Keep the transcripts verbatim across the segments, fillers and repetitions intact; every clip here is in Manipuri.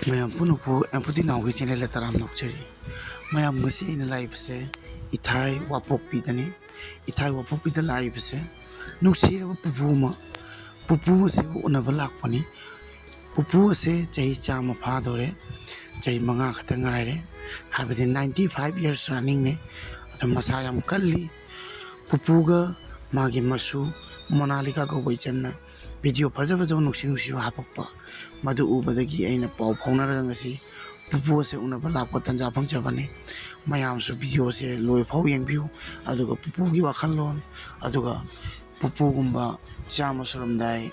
ꯃꯌꯥꯝ ꯄꯨꯝꯅꯃꯛꯄꯨ ꯑꯦꯝꯄꯨꯇꯤ ꯅꯥꯎꯒꯤ ꯆꯦꯅꯦꯜꯗ ꯇꯔꯥꯝꯅ ꯑꯣꯛꯆꯔꯤ꯫ ꯃꯌꯥꯝ, ꯉꯁꯤ ꯑꯩꯅ ꯂꯥꯛꯏꯕꯁꯦ ꯏꯊꯥꯏ ꯋꯥꯄꯣꯛꯄꯤꯗꯅꯤ꯫ ꯏꯊꯥꯏ ꯋꯥꯄꯣꯛꯄꯤꯗ ꯂꯥꯛꯏꯕꯁꯦ ꯅꯨꯡꯁꯤꯔꯕ ꯄꯨꯄꯨ ꯑꯃ, ꯄꯨꯄꯨ ꯑꯁꯤꯕꯨ ꯎꯅꯕ ꯂꯥꯛꯄꯅꯤ꯫ ꯄꯨꯄꯨ ꯑꯁꯦ ꯆꯍꯤ ꯆꯥꯝꯃ ꯐꯥꯗꯣꯔꯦ, ꯆꯍꯤ ꯃꯉꯥ ꯈꯛꯇ ꯉꯥꯏꯔꯦ, ꯍꯥꯏꯕꯗꯤ ninety five years running ꯅꯦ꯫ ꯑꯗꯣ ꯃꯁꯥ ꯌꯥꯝ ꯀꯜꯂꯤ꯫ ꯄꯨꯄꯨꯒ ꯃꯥꯒꯤ ꯃꯁꯨ ꯃꯣꯅꯥꯂꯤꯀꯥ ꯀꯧꯕ ꯏꯆꯟꯅ ꯚꯤꯗꯤꯑꯣ ꯐꯖ ꯐꯖꯕ, ꯅꯨꯡꯁꯤ ꯅꯨꯡꯁꯤꯕ ꯍꯥꯞꯄꯛꯄ, ꯃꯗꯨ ꯎꯕꯗꯒꯤ ꯑꯩꯅ ꯄꯥꯎ ꯐꯥꯎꯅꯔꯒ ꯉꯁꯤ ꯄꯨꯄꯨ ꯑꯁꯦ ꯎꯅꯕ ꯂꯥꯛꯄ ꯇꯟꯖꯥ ꯐꯪꯖꯕꯅꯤ꯫ ꯃꯌꯥꯝꯁꯨ ꯚꯤꯗꯤꯑꯣꯁꯦ ꯂꯣꯏꯐꯥꯎ ꯌꯦꯡꯕꯤꯌꯨ, ꯑꯗꯨꯒ ꯄꯨꯄꯨꯒꯤ ꯋꯥꯈꯜꯂꯣꯟ, ꯑꯗꯨꯒ ꯄꯨꯄꯨꯒꯨꯝꯕ ꯆꯥꯝꯃ ꯁꯨꯔꯝꯗꯥꯏ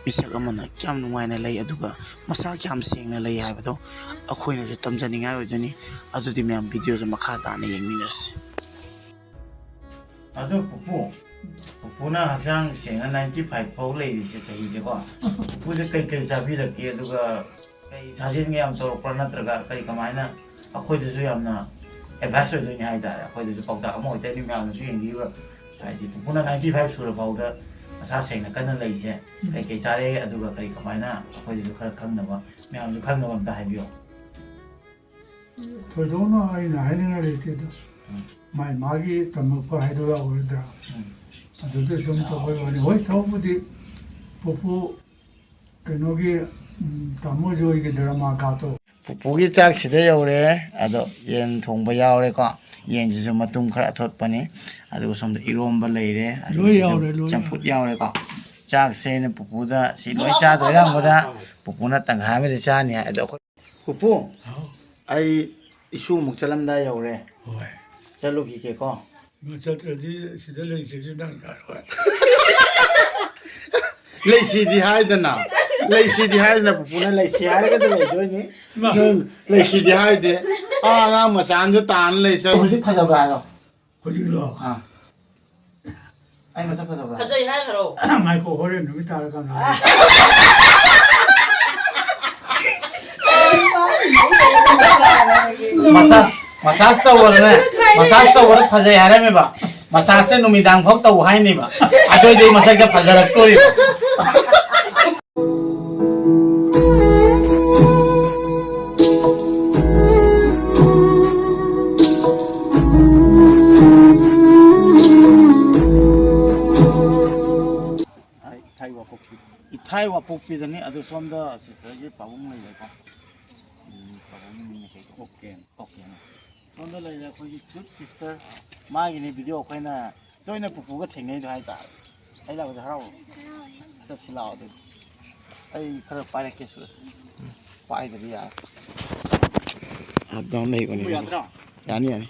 ꯃꯤꯁꯛ ꯑꯃꯅ ꯀꯌꯥꯝ ꯅꯨꯡꯉꯥꯏꯅ ꯂꯩ, ꯑꯗꯨꯒ ꯃꯁꯥ ꯀꯌꯥꯝ ꯁꯦꯡꯅ ꯂꯩ ꯍꯥꯏꯕꯗꯣ ꯑꯩꯈꯣꯏꯅꯁꯨ ꯇꯝꯖꯅꯤꯡꯉꯥꯏ ꯑꯣꯏꯗꯣꯏꯅꯤ꯫ ꯑꯗꯨꯗꯤ ꯃꯌꯥꯝ ꯚꯤꯗꯤꯑꯣꯁꯦ ꯃꯈꯥ ꯇꯥꯅ ꯌꯦꯡꯃꯤꯟꯅꯁꯤ꯫ ꯑꯗꯣ ꯄꯨꯄꯨ, ꯄꯨꯄꯨꯅ ꯍꯛꯆꯥꯡ ꯁꯦꯡꯅ ninety five ꯐꯥꯎ ꯂꯩꯔꯤꯁꯦ, ꯆꯍꯤꯁꯦꯀꯣ, ꯄꯨꯄꯨꯁꯦ ꯀꯩ ꯀꯩ ꯆꯥꯕꯤꯔꯛꯀꯦ, ꯑꯗꯨꯒ ꯀꯩ ꯁꯥꯖꯦꯟꯒ ꯌꯥꯝ ꯇꯧꯔꯛꯄ꯭ꯔꯥ, ꯅꯠꯇ꯭ꯔꯒ ꯀꯔꯤ, ꯀꯃꯥꯏꯅ? ꯑꯩꯈꯣꯏꯗꯁꯨ ꯌꯥꯝꯅ ꯑꯦꯗꯚꯥꯏꯁ ꯑꯣꯏꯗꯣꯏꯅꯤ ꯍꯥꯏꯇꯥꯔꯦ, ꯑꯩꯈꯣꯏꯗꯁꯨ ꯄꯥꯎꯇꯥꯛ ꯑꯃ ꯑꯣꯏꯗꯣꯏꯅꯤ, ꯃꯌꯥꯝꯅꯁꯨ ꯌꯦꯡꯕꯤꯕ꯫ ꯍꯥꯏꯗꯤ ꯄꯨꯄꯨꯅ ninety five ꯁꯨꯔ ꯐꯥꯎꯗ ꯃꯁꯥ ꯁꯦꯡꯅ ꯀꯟꯅ ꯂꯩꯁꯦ ꯀꯩ ꯀꯩ ꯆꯥꯔꯦ, ꯑꯗꯨꯒ ꯀꯔꯤ, ꯀꯃꯥꯏꯅ, ꯑꯩꯈꯣꯏꯗꯁꯨ ꯈꯔ ꯈꯪꯅꯕ, ꯃꯌꯥꯝꯁꯨ ꯈꯪꯅꯕ ꯑꯝꯇ ꯍꯥꯏꯕꯤꯌꯣ꯫ ꯊꯣꯏꯗꯣꯛꯅ ꯑꯩꯅ ꯍꯥꯏꯅꯤꯡꯉꯥꯏ ꯂꯩꯇꯦꯗ꯫ ꯎꯝ꯫ ꯃꯥꯏ ꯃꯥꯒꯤ ꯇꯝꯃꯛꯄ ꯍꯥꯏꯗꯣ ꯌꯥꯎꯔꯗ꯭ꯔꯥ? ꯎꯝ꯫ ꯑꯗꯨꯗ ꯑꯗꯨꯝ ꯇꯧꯕꯩ ꯋꯥꯅꯤ꯫ ꯍꯣꯏ, ꯇꯧꯕꯨꯗꯤ ꯄꯨꯄꯨ ꯀꯩꯅꯣꯒꯤ, ꯎꯝ, ꯇꯥꯃꯣ ꯖꯣꯏꯒꯤ ꯗ꯭ꯔꯃꯥ ꯀꯥꯞꯇꯣ꯫ ꯄꯨꯄꯨꯒꯤ ꯆꯥꯛ ꯁꯤꯗ ꯌꯧꯔꯦ꯫ ꯑꯗꯣ ꯌꯦꯟ ꯊꯣꯡꯕ ꯌꯥꯎꯔꯦꯀꯣ꯫ ꯌꯦꯟꯁꯤꯁꯨ ꯃꯇꯨꯝ ꯈꯔ ꯑꯊꯣꯠꯄꯅꯤ꯫ ꯑꯗꯨꯒ ꯁꯣꯝꯗ ꯏꯔꯣꯝꯕ ꯂꯩꯔꯦ꯫ ꯑꯗꯨꯒ ꯂꯣꯏ ꯁꯤꯗ ꯌꯥꯎꯔꯦ, ꯂꯣꯏ ꯆꯝꯐꯨꯠ ꯌꯥꯎꯔꯦ꯫ ꯌꯥꯎꯔꯦꯀꯣ꯫ ꯆꯥꯛꯁꯦ ꯑꯩꯅ ꯄꯨꯄꯨꯗ ꯁꯤ ꯂꯣꯏ ꯆꯥꯗꯣꯏꯔꯥ ꯍꯪꯕꯗ ꯄꯨꯄꯨꯅ ꯇꯪꯈꯥꯏ ꯑꯃꯗꯤ ꯆꯥꯅꯤ ꯍꯥꯏ꯫ ꯑꯗꯣ ꯑꯩꯈꯣꯏ ꯄꯨꯄꯨ, ꯍꯥꯎ꯫ ꯑꯩ ꯏꯁꯨ ꯑꯃꯨꯛ ꯆꯠꯂꯝꯗꯥꯏ ꯌꯧꯔꯦ꯫ ꯍꯣꯏ꯫ ꯆꯠꯂꯨꯈꯤꯒꯦꯀꯣ꯫ ꯅꯪ ꯆꯠꯇ꯭ꯔꯗꯤ ꯁꯤꯗ ꯂꯩꯁꯤꯁꯨ ꯅꯪ ꯌꯥꯔꯣꯏ꯫ ꯂꯩꯁꯤꯗꯤ ꯍꯥꯏꯗꯅ, ꯂꯩꯁꯤꯗꯤ ꯍꯥꯏꯗꯅ, ꯄꯨꯄꯨꯅ ꯂꯩꯁꯤ ꯍꯥꯏꯔꯒꯗꯤ ꯂꯩꯗꯣꯏꯅꯤ꯫ ꯏꯃꯥ꯫ ꯅꯪ ꯂꯩꯁꯤꯗꯤ ꯍꯥꯏꯗꯦ꯫ ꯑꯥ, ꯑꯉꯥꯡ ꯃꯆꯥ ꯑꯃꯁꯨ ꯇꯥꯅ ꯂꯩ ꯆꯠꯂꯨ꯫ ꯍꯧꯖꯤꯛ ꯐꯖꯕ꯭ꯔꯥ ꯍꯥꯏꯔꯣ? ꯍꯧꯖꯤꯛꯂꯣ? ꯑꯥ꯫ ꯑꯩ ꯃꯁꯛ ꯐꯖꯕ꯭ꯔꯥ? ꯐꯖꯩ ꯍꯥꯏꯈ꯭ꯔꯣ꯫ ꯉꯥꯏꯈꯣ, ꯍꯣꯔꯦꯟ ꯅꯨꯃꯤꯠ ꯇꯥꯔꯀꯥꯟꯗ꯫ ꯃꯁꯥꯖ, ꯃꯁꯥꯖ ꯇꯧꯕꯗꯅꯦ, ꯃꯁꯥꯖ ꯇꯧꯕꯗ ꯐꯖꯩ ꯍꯥꯏꯔꯝꯃꯦꯕ꯫ ꯃꯁꯥꯖꯁꯦ ꯅꯨꯃꯤꯗꯥꯡ ꯐꯥꯎ ꯇꯧ ꯍꯥꯏꯅꯦꯕ꯫ ꯑꯗꯨꯑꯣꯏꯗꯤ ꯃꯁꯛꯁꯦ ꯐꯖꯔꯛꯇꯣꯔꯤꯕ꯫ ꯄꯤꯗꯅꯤ꯫ ꯑꯗꯨ ꯁꯣꯝꯗ ꯁꯤꯁꯇꯔꯒꯤ ꯄꯥꯕꯨꯡ ꯂꯩꯔꯦꯀꯣ꯫ ꯎꯝ, ꯄꯥꯕꯨꯡ ꯃꯤꯡꯅ ꯀꯩ? ꯑꯣꯀꯦ꯫ ꯑꯣꯀꯦꯅ꯫ ꯁꯣꯝꯗ ꯂꯩꯔꯦ ꯑꯩꯈꯣꯏꯒꯤ ꯀ꯭ꯌꯨꯠ ꯁꯤꯁꯇꯔ꯫ ꯃꯥꯒꯤꯅꯤ ꯚꯤꯗꯤꯑꯣ ꯑꯩꯈꯣꯏꯅ ꯇꯣꯏꯅ ꯄꯨꯄꯨꯒ ꯊꯦꯡꯅꯩꯗꯣ ꯍꯥꯏꯇꯥꯔꯦ꯫ ꯑꯩ ꯂꯥꯛꯄꯗ ꯍꯔꯥꯎꯕ꯫ ꯆꯠꯁꯤ ꯂꯥꯛꯑꯣ ꯑꯗꯨꯗꯤ꯫ ꯑꯩ ꯈꯔ ꯄꯥꯏꯔꯛꯀꯦ ꯁꯨꯔꯖ꯫ ꯄꯥꯏꯗꯕ ꯌꯥꯔꯦ꯫ ꯑꯞ ꯗꯥꯎꯟ ꯂꯩꯕꯅꯤ꯫ ꯌꯥꯅꯤ, ꯌꯥꯅꯤ꯫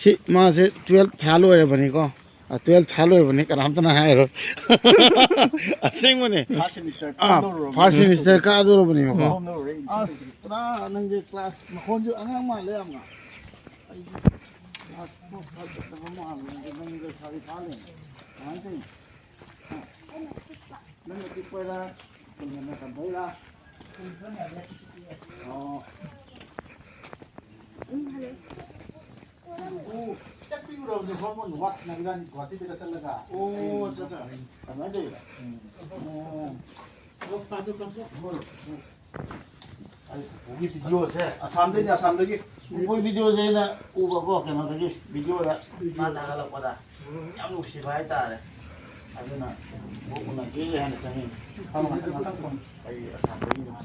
ꯁꯤ ꯃꯥꯁꯦ ꯇꯨꯌꯦꯜꯞ ꯊꯥ ꯂꯣꯏꯔꯕꯅꯤꯀꯣ꯫ ꯑ, ꯇꯨꯌꯦꯜꯞ ꯊꯥ ꯂꯣꯏꯔꯕꯅꯤ, ꯀꯅꯥꯝꯇꯅ ꯍꯥꯏꯔꯣꯏ꯫ ꯑꯁꯦꯡꯕꯅꯦ꯫ ꯐꯥꯔꯁ ꯁꯦꯃꯤꯁꯇꯔ ꯑꯥ, ꯀꯥꯗꯧꯔꯕꯅꯤ꯫ ꯐꯥꯔꯁ ꯁꯦꯃꯤꯁꯇꯔ ꯀꯥꯗꯧꯔꯕꯅꯤꯕꯀꯣ꯫ ꯀꯥꯗꯧꯔꯕꯅꯤ꯫ ꯑꯁ, ꯄꯨꯔꯥ ꯅꯪꯒꯤ ꯀ꯭ꯂꯥꯁ ꯃꯈꯣꯟꯁꯨ ꯑꯉꯥꯡ ꯃꯥꯜꯂꯦ ꯌꯥꯝꯅ꯫ ꯑꯩꯗꯤ ꯀ꯭ꯂꯥꯁ ꯐꯣꯔ ꯐꯥꯏꯚ ꯆꯠꯇꯕ ꯃꯥꯜꯂꯦ꯫ ꯅꯪꯗꯤ ꯅꯪꯗꯤ ꯂꯩꯁꯥꯕꯤ ꯐꯥ ꯂꯩꯔꯝꯃꯦ꯫ ꯀꯃꯥꯏꯅ ꯇꯧꯔꯤꯅꯣ? ꯅꯪꯅ ꯄꯤꯛꯄꯩꯔꯥ? ꯁ꯭ꯀꯨꯜ ꯉꯟꯅ ꯇꯝꯕꯩꯔꯥ? ꯑꯣ꯫ ꯑꯣ, ꯆꯠꯄꯤꯔꯨꯔꯕꯅꯦ, ꯍꯣꯔꯃꯣꯟ ꯋꯥꯠꯅ ꯏꯕꯥꯅꯤ ꯒꯨꯍꯥꯇꯤꯗꯒ ꯆꯠꯂꯒ꯫ ꯑꯣ, ꯑꯠꯆꯥ, ꯑꯠꯆꯥ꯫ ꯑꯗꯨꯃꯥꯏꯅ ꯇꯧꯔꯤꯔꯥ? ꯎꯝ꯫ ꯑꯣ꯫ ꯑꯩ ꯄꯨꯄꯨꯒꯤ ꯚꯤꯗꯤꯑꯣꯁꯦ ꯑꯁꯥꯝꯗꯩꯅꯦ, ꯑꯁꯥꯝꯗꯒꯤ꯫ ꯄꯨꯄꯨꯒꯤ ꯚꯤꯗꯤꯑꯣꯁꯦ ꯑꯩꯅ ꯎꯕꯀꯣ, ꯀꯩꯅꯣꯗꯒꯤ, ꯚꯤꯗꯤꯑꯣꯗ ꯃꯥ ꯊꯥꯒꯠꯂꯛꯄꯗ꯫ ꯌꯥꯝ ꯅꯨꯡꯁꯤꯕ ꯍꯥꯏꯇꯥꯔꯦ꯫ ꯑꯗꯨꯅ ꯄꯨꯄꯨ ꯎꯅꯒꯦ ꯍꯥꯏꯅ ꯆꯪꯉꯤꯅꯤ꯫ ꯐꯝꯃꯣ, ꯉꯥꯛꯇꯪ, ꯉꯥꯛꯇꯪ ꯐꯝꯃꯣ꯫ ꯑꯩ ꯑꯁꯥꯝꯗꯒꯤꯅꯤ ꯃꯥ꯫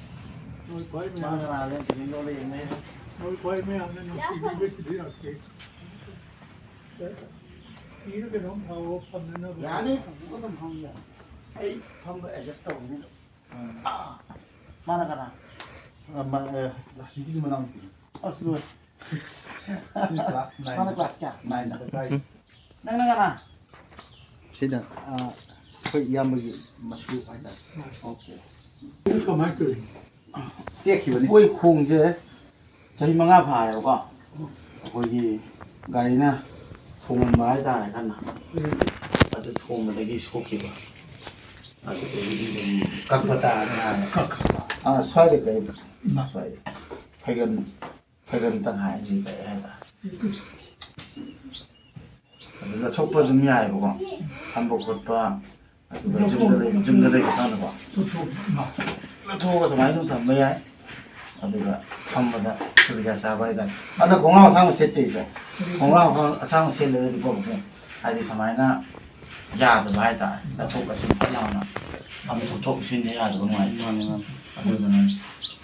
ꯅꯣꯏ ꯈ꯭ꯋꯥꯏ ꯃꯌꯥꯝ ꯃꯥꯅ ꯀꯅꯥ ꯂꯩ? ꯀꯩꯅꯣ ꯂꯩ, ꯌꯦꯡꯉꯦ꯫ ꯅꯣꯏ ꯈ꯭ꯋꯥꯏ ꯃꯌꯥꯝꯅ ꯅꯨꯡꯁꯤꯕꯤꯕꯁꯤꯗꯤ ꯂꯥꯛꯇꯦ꯫ ꯐꯤꯔ ꯀꯩꯅꯣꯝ ꯊꯥꯎꯑꯣ, ꯐꯝꯅꯅꯕ꯫ ꯌꯥꯅꯤ, ꯄꯨꯄꯨ ꯑꯗꯨꯝ ꯐꯝ ꯌꯥꯅꯤ꯫ ꯑꯩ ꯐꯝꯕ ꯑꯦꯗꯖꯁ ꯇꯧꯕꯅꯤ ꯑꯗꯨꯝ꯫ ꯎꯝ꯫ ꯑꯥ, ꯃꯥꯅ ꯀꯅꯥ? ꯑ, ꯃꯥ, ꯑ, ꯂꯥꯁꯤꯒꯤ ꯃꯅꯥꯎꯅꯨꯄꯤ꯫ ꯑꯁ, ꯂꯣꯏꯔꯦ꯫ ꯁꯤ ꯀ꯭ꯂꯥꯁ ꯅꯥꯏꯟ꯫ ꯃꯥꯅ ꯀ꯭ꯂꯥꯁ ꯀꯌꯥ? ꯅꯥꯏꯟꯗ ꯀꯥꯏ꯫ ꯅꯪꯅ ꯀꯅꯥ? ꯁꯤꯅ, ꯑ, ꯑꯩꯈꯣꯏ ꯏꯌꯥꯝꯕꯒꯤ ꯃꯁꯨ ꯍꯥꯏꯇꯥꯔꯦ꯫ ꯑꯣꯀꯦ꯫ ꯁꯤ ꯀꯃꯥꯏꯅ ꯇꯧꯔꯤꯅꯣ? ꯇꯦꯛꯈꯤꯕꯅꯤ꯫ ꯑꯩꯈꯣꯏ ꯈꯣꯡꯁꯦ ꯆꯍꯤ ꯃꯉꯥ ꯐꯥꯔꯦꯕꯀꯣ꯫ ꯑꯩꯈꯣꯏꯒꯤ ꯒꯥꯔꯤꯅ ꯊꯣꯝꯃꯝꯕ ꯍꯥꯏꯇꯥꯔꯦ ꯀꯟꯅ꯫ ꯑꯗꯨ ꯊꯣꯝꯕꯗꯒꯤ ꯁꯣꯛꯈꯤꯕ꯫ ꯑꯗꯨꯗꯒꯤꯗꯤ ꯑꯗꯨꯝ ꯀꯛꯄ ꯇꯥꯔꯅꯤ ꯍꯥꯏꯅ꯫ ꯑꯥ, ꯁ꯭ꯋꯥꯏꯗ ꯀꯛꯏ꯫ ꯁ꯭ꯋꯥꯏꯗ꯫ ꯐꯩꯒꯟ, ꯐꯩꯒꯟ ꯇꯪꯈꯥꯏ ꯑꯅꯤ ꯀꯛꯑꯦ ꯍꯥꯏꯇꯥꯔꯦ꯫ ꯑꯗꯨ ꯂꯧꯊꯣꯛꯄ ꯑꯗꯨꯝ ꯌꯥꯏꯑꯕꯀꯣ꯫ ꯐꯝꯕ ꯈꯣꯠꯄ, ꯑꯗꯨꯒ ꯌꯨꯝꯗ ꯂꯩ-, ꯌꯨꯝꯗ ꯂꯩꯕ ꯀꯥꯟꯗꯀꯣ꯫ ꯂꯧꯊꯣꯛꯑꯒ ꯑꯗꯨꯃꯥꯏꯅ ꯑꯗꯨꯝ ꯊꯝꯕ ꯌꯥꯏ꯫ ꯑꯗꯨꯒ ꯐꯝꯕꯗ ꯁꯨꯕꯤꯗꯥ ꯆꯥꯕ ꯍꯥꯏꯇꯥꯔꯦ꯫ ꯑꯗꯨꯅ ꯈꯣꯡꯒ꯭ꯔꯥꯎ ꯑꯁꯥꯡꯕ ꯁꯦꯠꯇꯦ ꯑꯩꯁꯦ꯫ ꯈꯣꯡꯒ꯭ꯔꯥꯎ ꯑꯁꯥꯡꯕ ꯁꯦꯠꯂꯒꯗꯤꯀꯣ, ꯍꯥꯏꯗꯤ ꯁꯨꯃꯥꯏꯅ ꯌꯥꯗꯕ ꯍꯥꯏꯇꯥꯔꯦ꯫ ꯂꯧꯊꯣꯛ ꯂꯧꯁꯤꯟ ꯐꯠ ꯂꯥꯎꯅ꯫ ꯑꯃꯨꯛ ꯎꯠꯊꯣꯛ ꯎꯠꯁꯤꯟꯗ ꯌꯥꯗꯕ ꯅꯨꯡꯉꯥꯏꯇꯦ꯫ ꯃꯥꯅꯦ, ꯃꯥꯅꯦ꯫ ꯑꯗꯨꯗꯨꯅ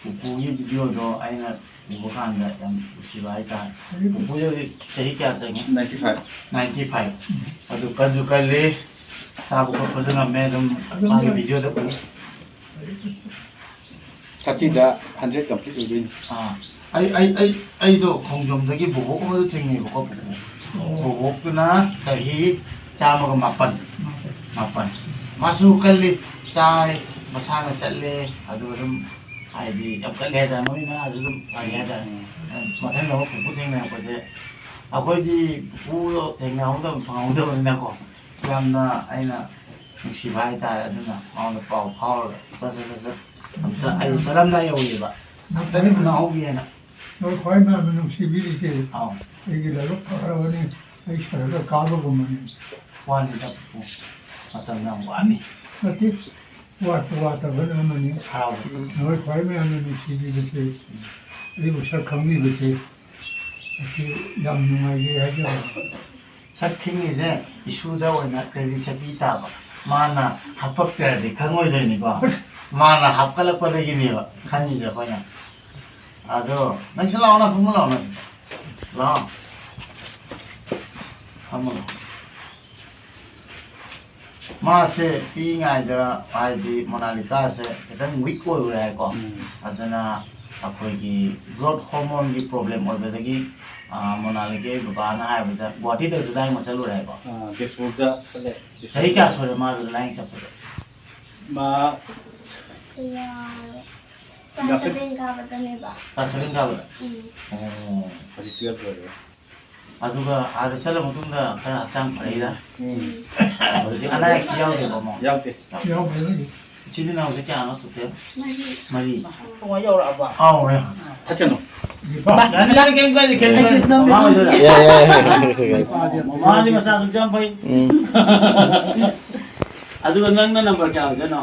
ꯄꯨꯄꯨꯒꯤ ꯚꯤꯗꯤꯑꯣꯗꯣ ꯑꯩꯅ ꯎꯕ ꯀꯥꯟꯗ ꯌꯥꯝ ꯅꯨꯡꯁꯤꯕ ꯍꯥꯏꯇꯥꯔꯦ꯫ ꯄꯨꯄꯨꯁꯦ ꯍꯧꯖꯤꯛ ꯆꯍꯤ ꯀꯌꯥ ꯆꯪꯉꯤ? Ninety five꯫ Ninety five꯫ ꯑꯗꯨ ꯀꯟꯁꯨ ꯀꯜꯂꯤ, ꯆꯥꯕ ꯈꯣꯠꯄꯁꯨ ꯉꯝꯃꯦ, ꯑꯗꯨꯝ ꯃꯥꯒꯤ ꯚꯤꯗꯤꯑꯣꯗ ꯎꯏ꯫ Thirty ꯗ hundred complete ꯑꯣꯏꯗꯣꯏꯅꯤ꯫ ꯑꯥ, ꯑꯩ, ꯑꯩ, ꯑꯩ, ꯑꯩꯗꯣ ꯈꯣꯡꯖꯣꯝꯗꯒꯤ ꯕꯣꯕꯣꯛ ꯑꯃꯗꯣ ꯊꯦꯡꯅꯩꯕꯀꯣ, ꯄꯨꯄꯨ꯫ ꯑꯣ꯫ ꯕꯣꯕꯣꯛꯇꯨꯅ ꯆꯍꯤ ꯆꯥꯝꯃꯒ ꯃꯥꯄꯟ꯫ ꯃꯥꯄꯟ꯫ ꯃꯥꯁꯨ ꯀꯜꯂꯤ, ꯆꯥꯏ, ꯃꯁꯥꯅ ꯆꯠꯂꯦ, ꯑꯗꯨꯒ ꯑꯗꯨꯝ ꯍꯥꯏꯗꯤ ꯌꯥꯝ ꯀꯜꯂꯤ ꯍꯥꯏꯇꯥꯔꯦ, ꯃꯃꯤꯠ ꯃꯅꯥꯁꯨ ꯑꯗꯨꯝ ꯐꯔꯤ ꯍꯥꯏꯇꯥꯔꯦ꯫ ꯎꯝ꯫ ꯃꯊꯪꯗ ꯑꯃꯨꯛ ꯄꯨꯄꯨ ꯊꯦꯡꯅꯔꯛꯄꯁꯦ, ꯑꯩꯈꯣꯏꯗꯤ ꯄꯨꯄꯨꯗꯣ ꯊꯦꯡꯅꯍꯧꯗꯕ, ꯐꯪꯍꯧꯗꯕꯅꯤꯅꯀꯣ, ꯌꯥꯝꯅ ꯑꯩꯅ ꯅꯨꯡꯁꯤꯕ ꯍꯥꯏꯇꯥꯔꯦ꯫ ꯑꯗꯨꯅ ꯃꯉꯣꯟꯗ ꯄꯥꯎ ꯐꯥꯎꯔꯒ ꯁꯠ ꯁꯠ ꯁꯠ ꯁꯠ ꯑꯝꯇ ꯑꯩ ꯆꯠꯂꯝꯗꯥꯏ ꯌꯧꯔꯤꯕ, ꯑꯝꯇꯗꯤ ꯎꯅꯍꯧꯒꯦꯅ꯫ ꯅꯣꯏ ꯈ꯭ꯋꯥꯏ ꯃꯌꯥꯝꯅ ꯅꯨꯡꯁꯤꯕꯤꯔꯤꯁꯦ ꯑꯧ꯫ ꯑꯩꯒꯤ ꯂꯥꯏꯕꯛ ꯐꯔꯕꯅꯤ, ꯑꯩ ꯁꯍꯔꯗ ꯀꯥꯕꯒꯨꯝꯕꯅꯤ꯫ ꯋꯥꯅꯤꯗ ꯄꯨꯄꯨ, ꯃꯇꯝ ꯌꯥꯝ ꯋꯥꯅꯤ꯫ ꯅꯠꯇꯦ, ꯋꯥꯠꯄ ꯋꯥꯠꯇꯕꯅ ꯑꯃꯅꯤ꯫ ꯍꯔꯥꯎꯕ꯫ ꯅꯣꯏ ꯈ꯭ꯋꯥꯏ ꯃꯌꯥꯝꯅ ꯅꯨꯡꯁꯤꯕꯤꯕꯁꯦ, ꯑꯩꯕꯨ ꯁꯛ ꯈꯪꯕꯤꯕꯁꯦ, ꯑꯁꯤ ꯌꯥꯝ ꯅꯨꯡꯉꯥꯏꯖꯩ ꯍꯥꯏꯖꯕꯅꯤ꯫ ꯁꯛ ꯈꯪꯉꯤꯁꯦ ꯏꯁꯨꯗ ꯑꯣꯏꯅ credit ꯁꯦ ꯄꯤ ꯇꯥꯕ꯫ ꯃꯥꯅ ꯍꯥꯞꯄꯛꯇ꯭ꯔꯗꯤ ꯈꯪꯉꯣꯏꯗꯣꯏꯅꯤꯀꯣ꯫ ꯃꯥꯅ ꯍꯥꯞꯀꯠꯂꯛꯄꯗꯒꯤꯅꯦꯕ ꯈꯪꯉꯤꯁꯦ ꯑꯩꯈꯣꯏꯅ꯫ ꯑꯗꯣ ꯅꯪꯁꯨ ꯂꯥꯛꯑꯣꯅ, ꯐꯝꯃꯨ ꯂꯥꯛꯑꯣꯅ꯫ ꯂꯥꯛꯑꯣ꯫ ꯐꯝꯃꯨ ꯂꯥꯛꯑꯣ꯫ ꯃꯥꯁꯦ ꯄꯤꯛꯏꯉꯩꯗ ꯍꯥꯏꯗꯤ ꯃꯣꯅꯥꯂꯤꯀꯥꯁꯦ ꯈꯤꯇꯪ weak ꯑꯣꯏꯔꯨꯔꯦ ꯍꯥꯏꯀꯣ꯫ ꯎꯝ꯫ ꯑꯗꯨꯅ ꯑꯩꯈꯣꯏꯒꯤ growth hormone ꯒꯤ problem ꯑꯣꯏꯕꯗꯒꯤ, ꯑ, ꯃꯣꯅꯥꯂꯤꯀꯥꯒꯤ ꯕꯕꯥꯅ ꯍꯥꯏꯕꯗ ꯒꯨꯋꯥꯍꯥꯇꯤꯗꯁꯨ ꯂꯥꯌꯦꯡꯕ ꯆꯠꯂꯨꯔꯦ ꯍꯥꯏꯀꯣ꯫ ꯑ, ꯗꯤꯁꯄꯨꯔꯗ ꯆꯠꯂꯦ꯫ ꯆꯍꯤ ꯀꯌꯥ ꯁꯨꯔꯦ ꯃꯥ ꯑꯗꯨꯗ ꯂꯥꯌꯦꯡ ꯆꯠꯄꯗꯣ? ꯃꯥ ꯌꯥꯔꯦ꯫ Class seven ꯀꯥꯕꯗꯅꯦꯕ꯫ Class seven ꯀꯥꯕꯗ? ꯎꯝ꯫ ꯑꯣ꯫ ꯍꯧꯖꯤꯛ twelve ꯂꯣꯏꯔꯦ꯫ ꯑꯗꯨꯒ ꯑꯥꯗ ꯆꯠꯂ ꯃꯇꯨꯡꯗ ꯈꯔ ꯍꯛꯆꯥꯡ ꯐꯔꯛꯏꯔꯥ? ꯎꯝ꯫ ꯍꯧꯖꯤꯛ ꯑꯅꯥ ꯑꯌꯦꯛꯇꯤ ꯌꯥꯎꯗꯦꯀꯣ, ꯃꯣ? ꯌꯥꯎꯗꯦ꯫ ꯌꯥꯎꯗꯦ꯫ ꯏꯆꯤꯜ ꯏꯅꯥꯎꯁꯦ ꯀꯌꯥꯅꯣ total? ꯃꯔꯤ꯫ ꯃꯔꯤ꯫ ꯊꯣꯡꯉ ꯌꯧꯔꯛꯑꯕ? ꯑꯥꯎ, ꯌꯥ꯫ ꯊꯛꯀꯅꯨ꯫ ꯌꯥꯅꯤ, ꯌꯥꯅꯤ, ꯀꯩꯝ ꯀꯥꯏꯗꯦ, ꯀꯩꯝ ꯀꯥꯏꯗꯦ꯫ ꯃꯃꯥ ꯍꯣꯏꯗ꯫ ꯌꯥꯏ, ꯌꯥꯏ, ꯌꯥꯏ, ꯌꯥꯏ꯫ ꯃꯃꯥꯗꯤ ꯃꯆꯥꯁꯨ ꯌꯥꯝ ꯐꯩ꯫ ꯎꯝ꯫ ꯑꯗꯨꯒ ꯅꯪꯅ number ꯀꯌꯥ ꯑꯣꯏꯗꯣꯏꯅꯣ?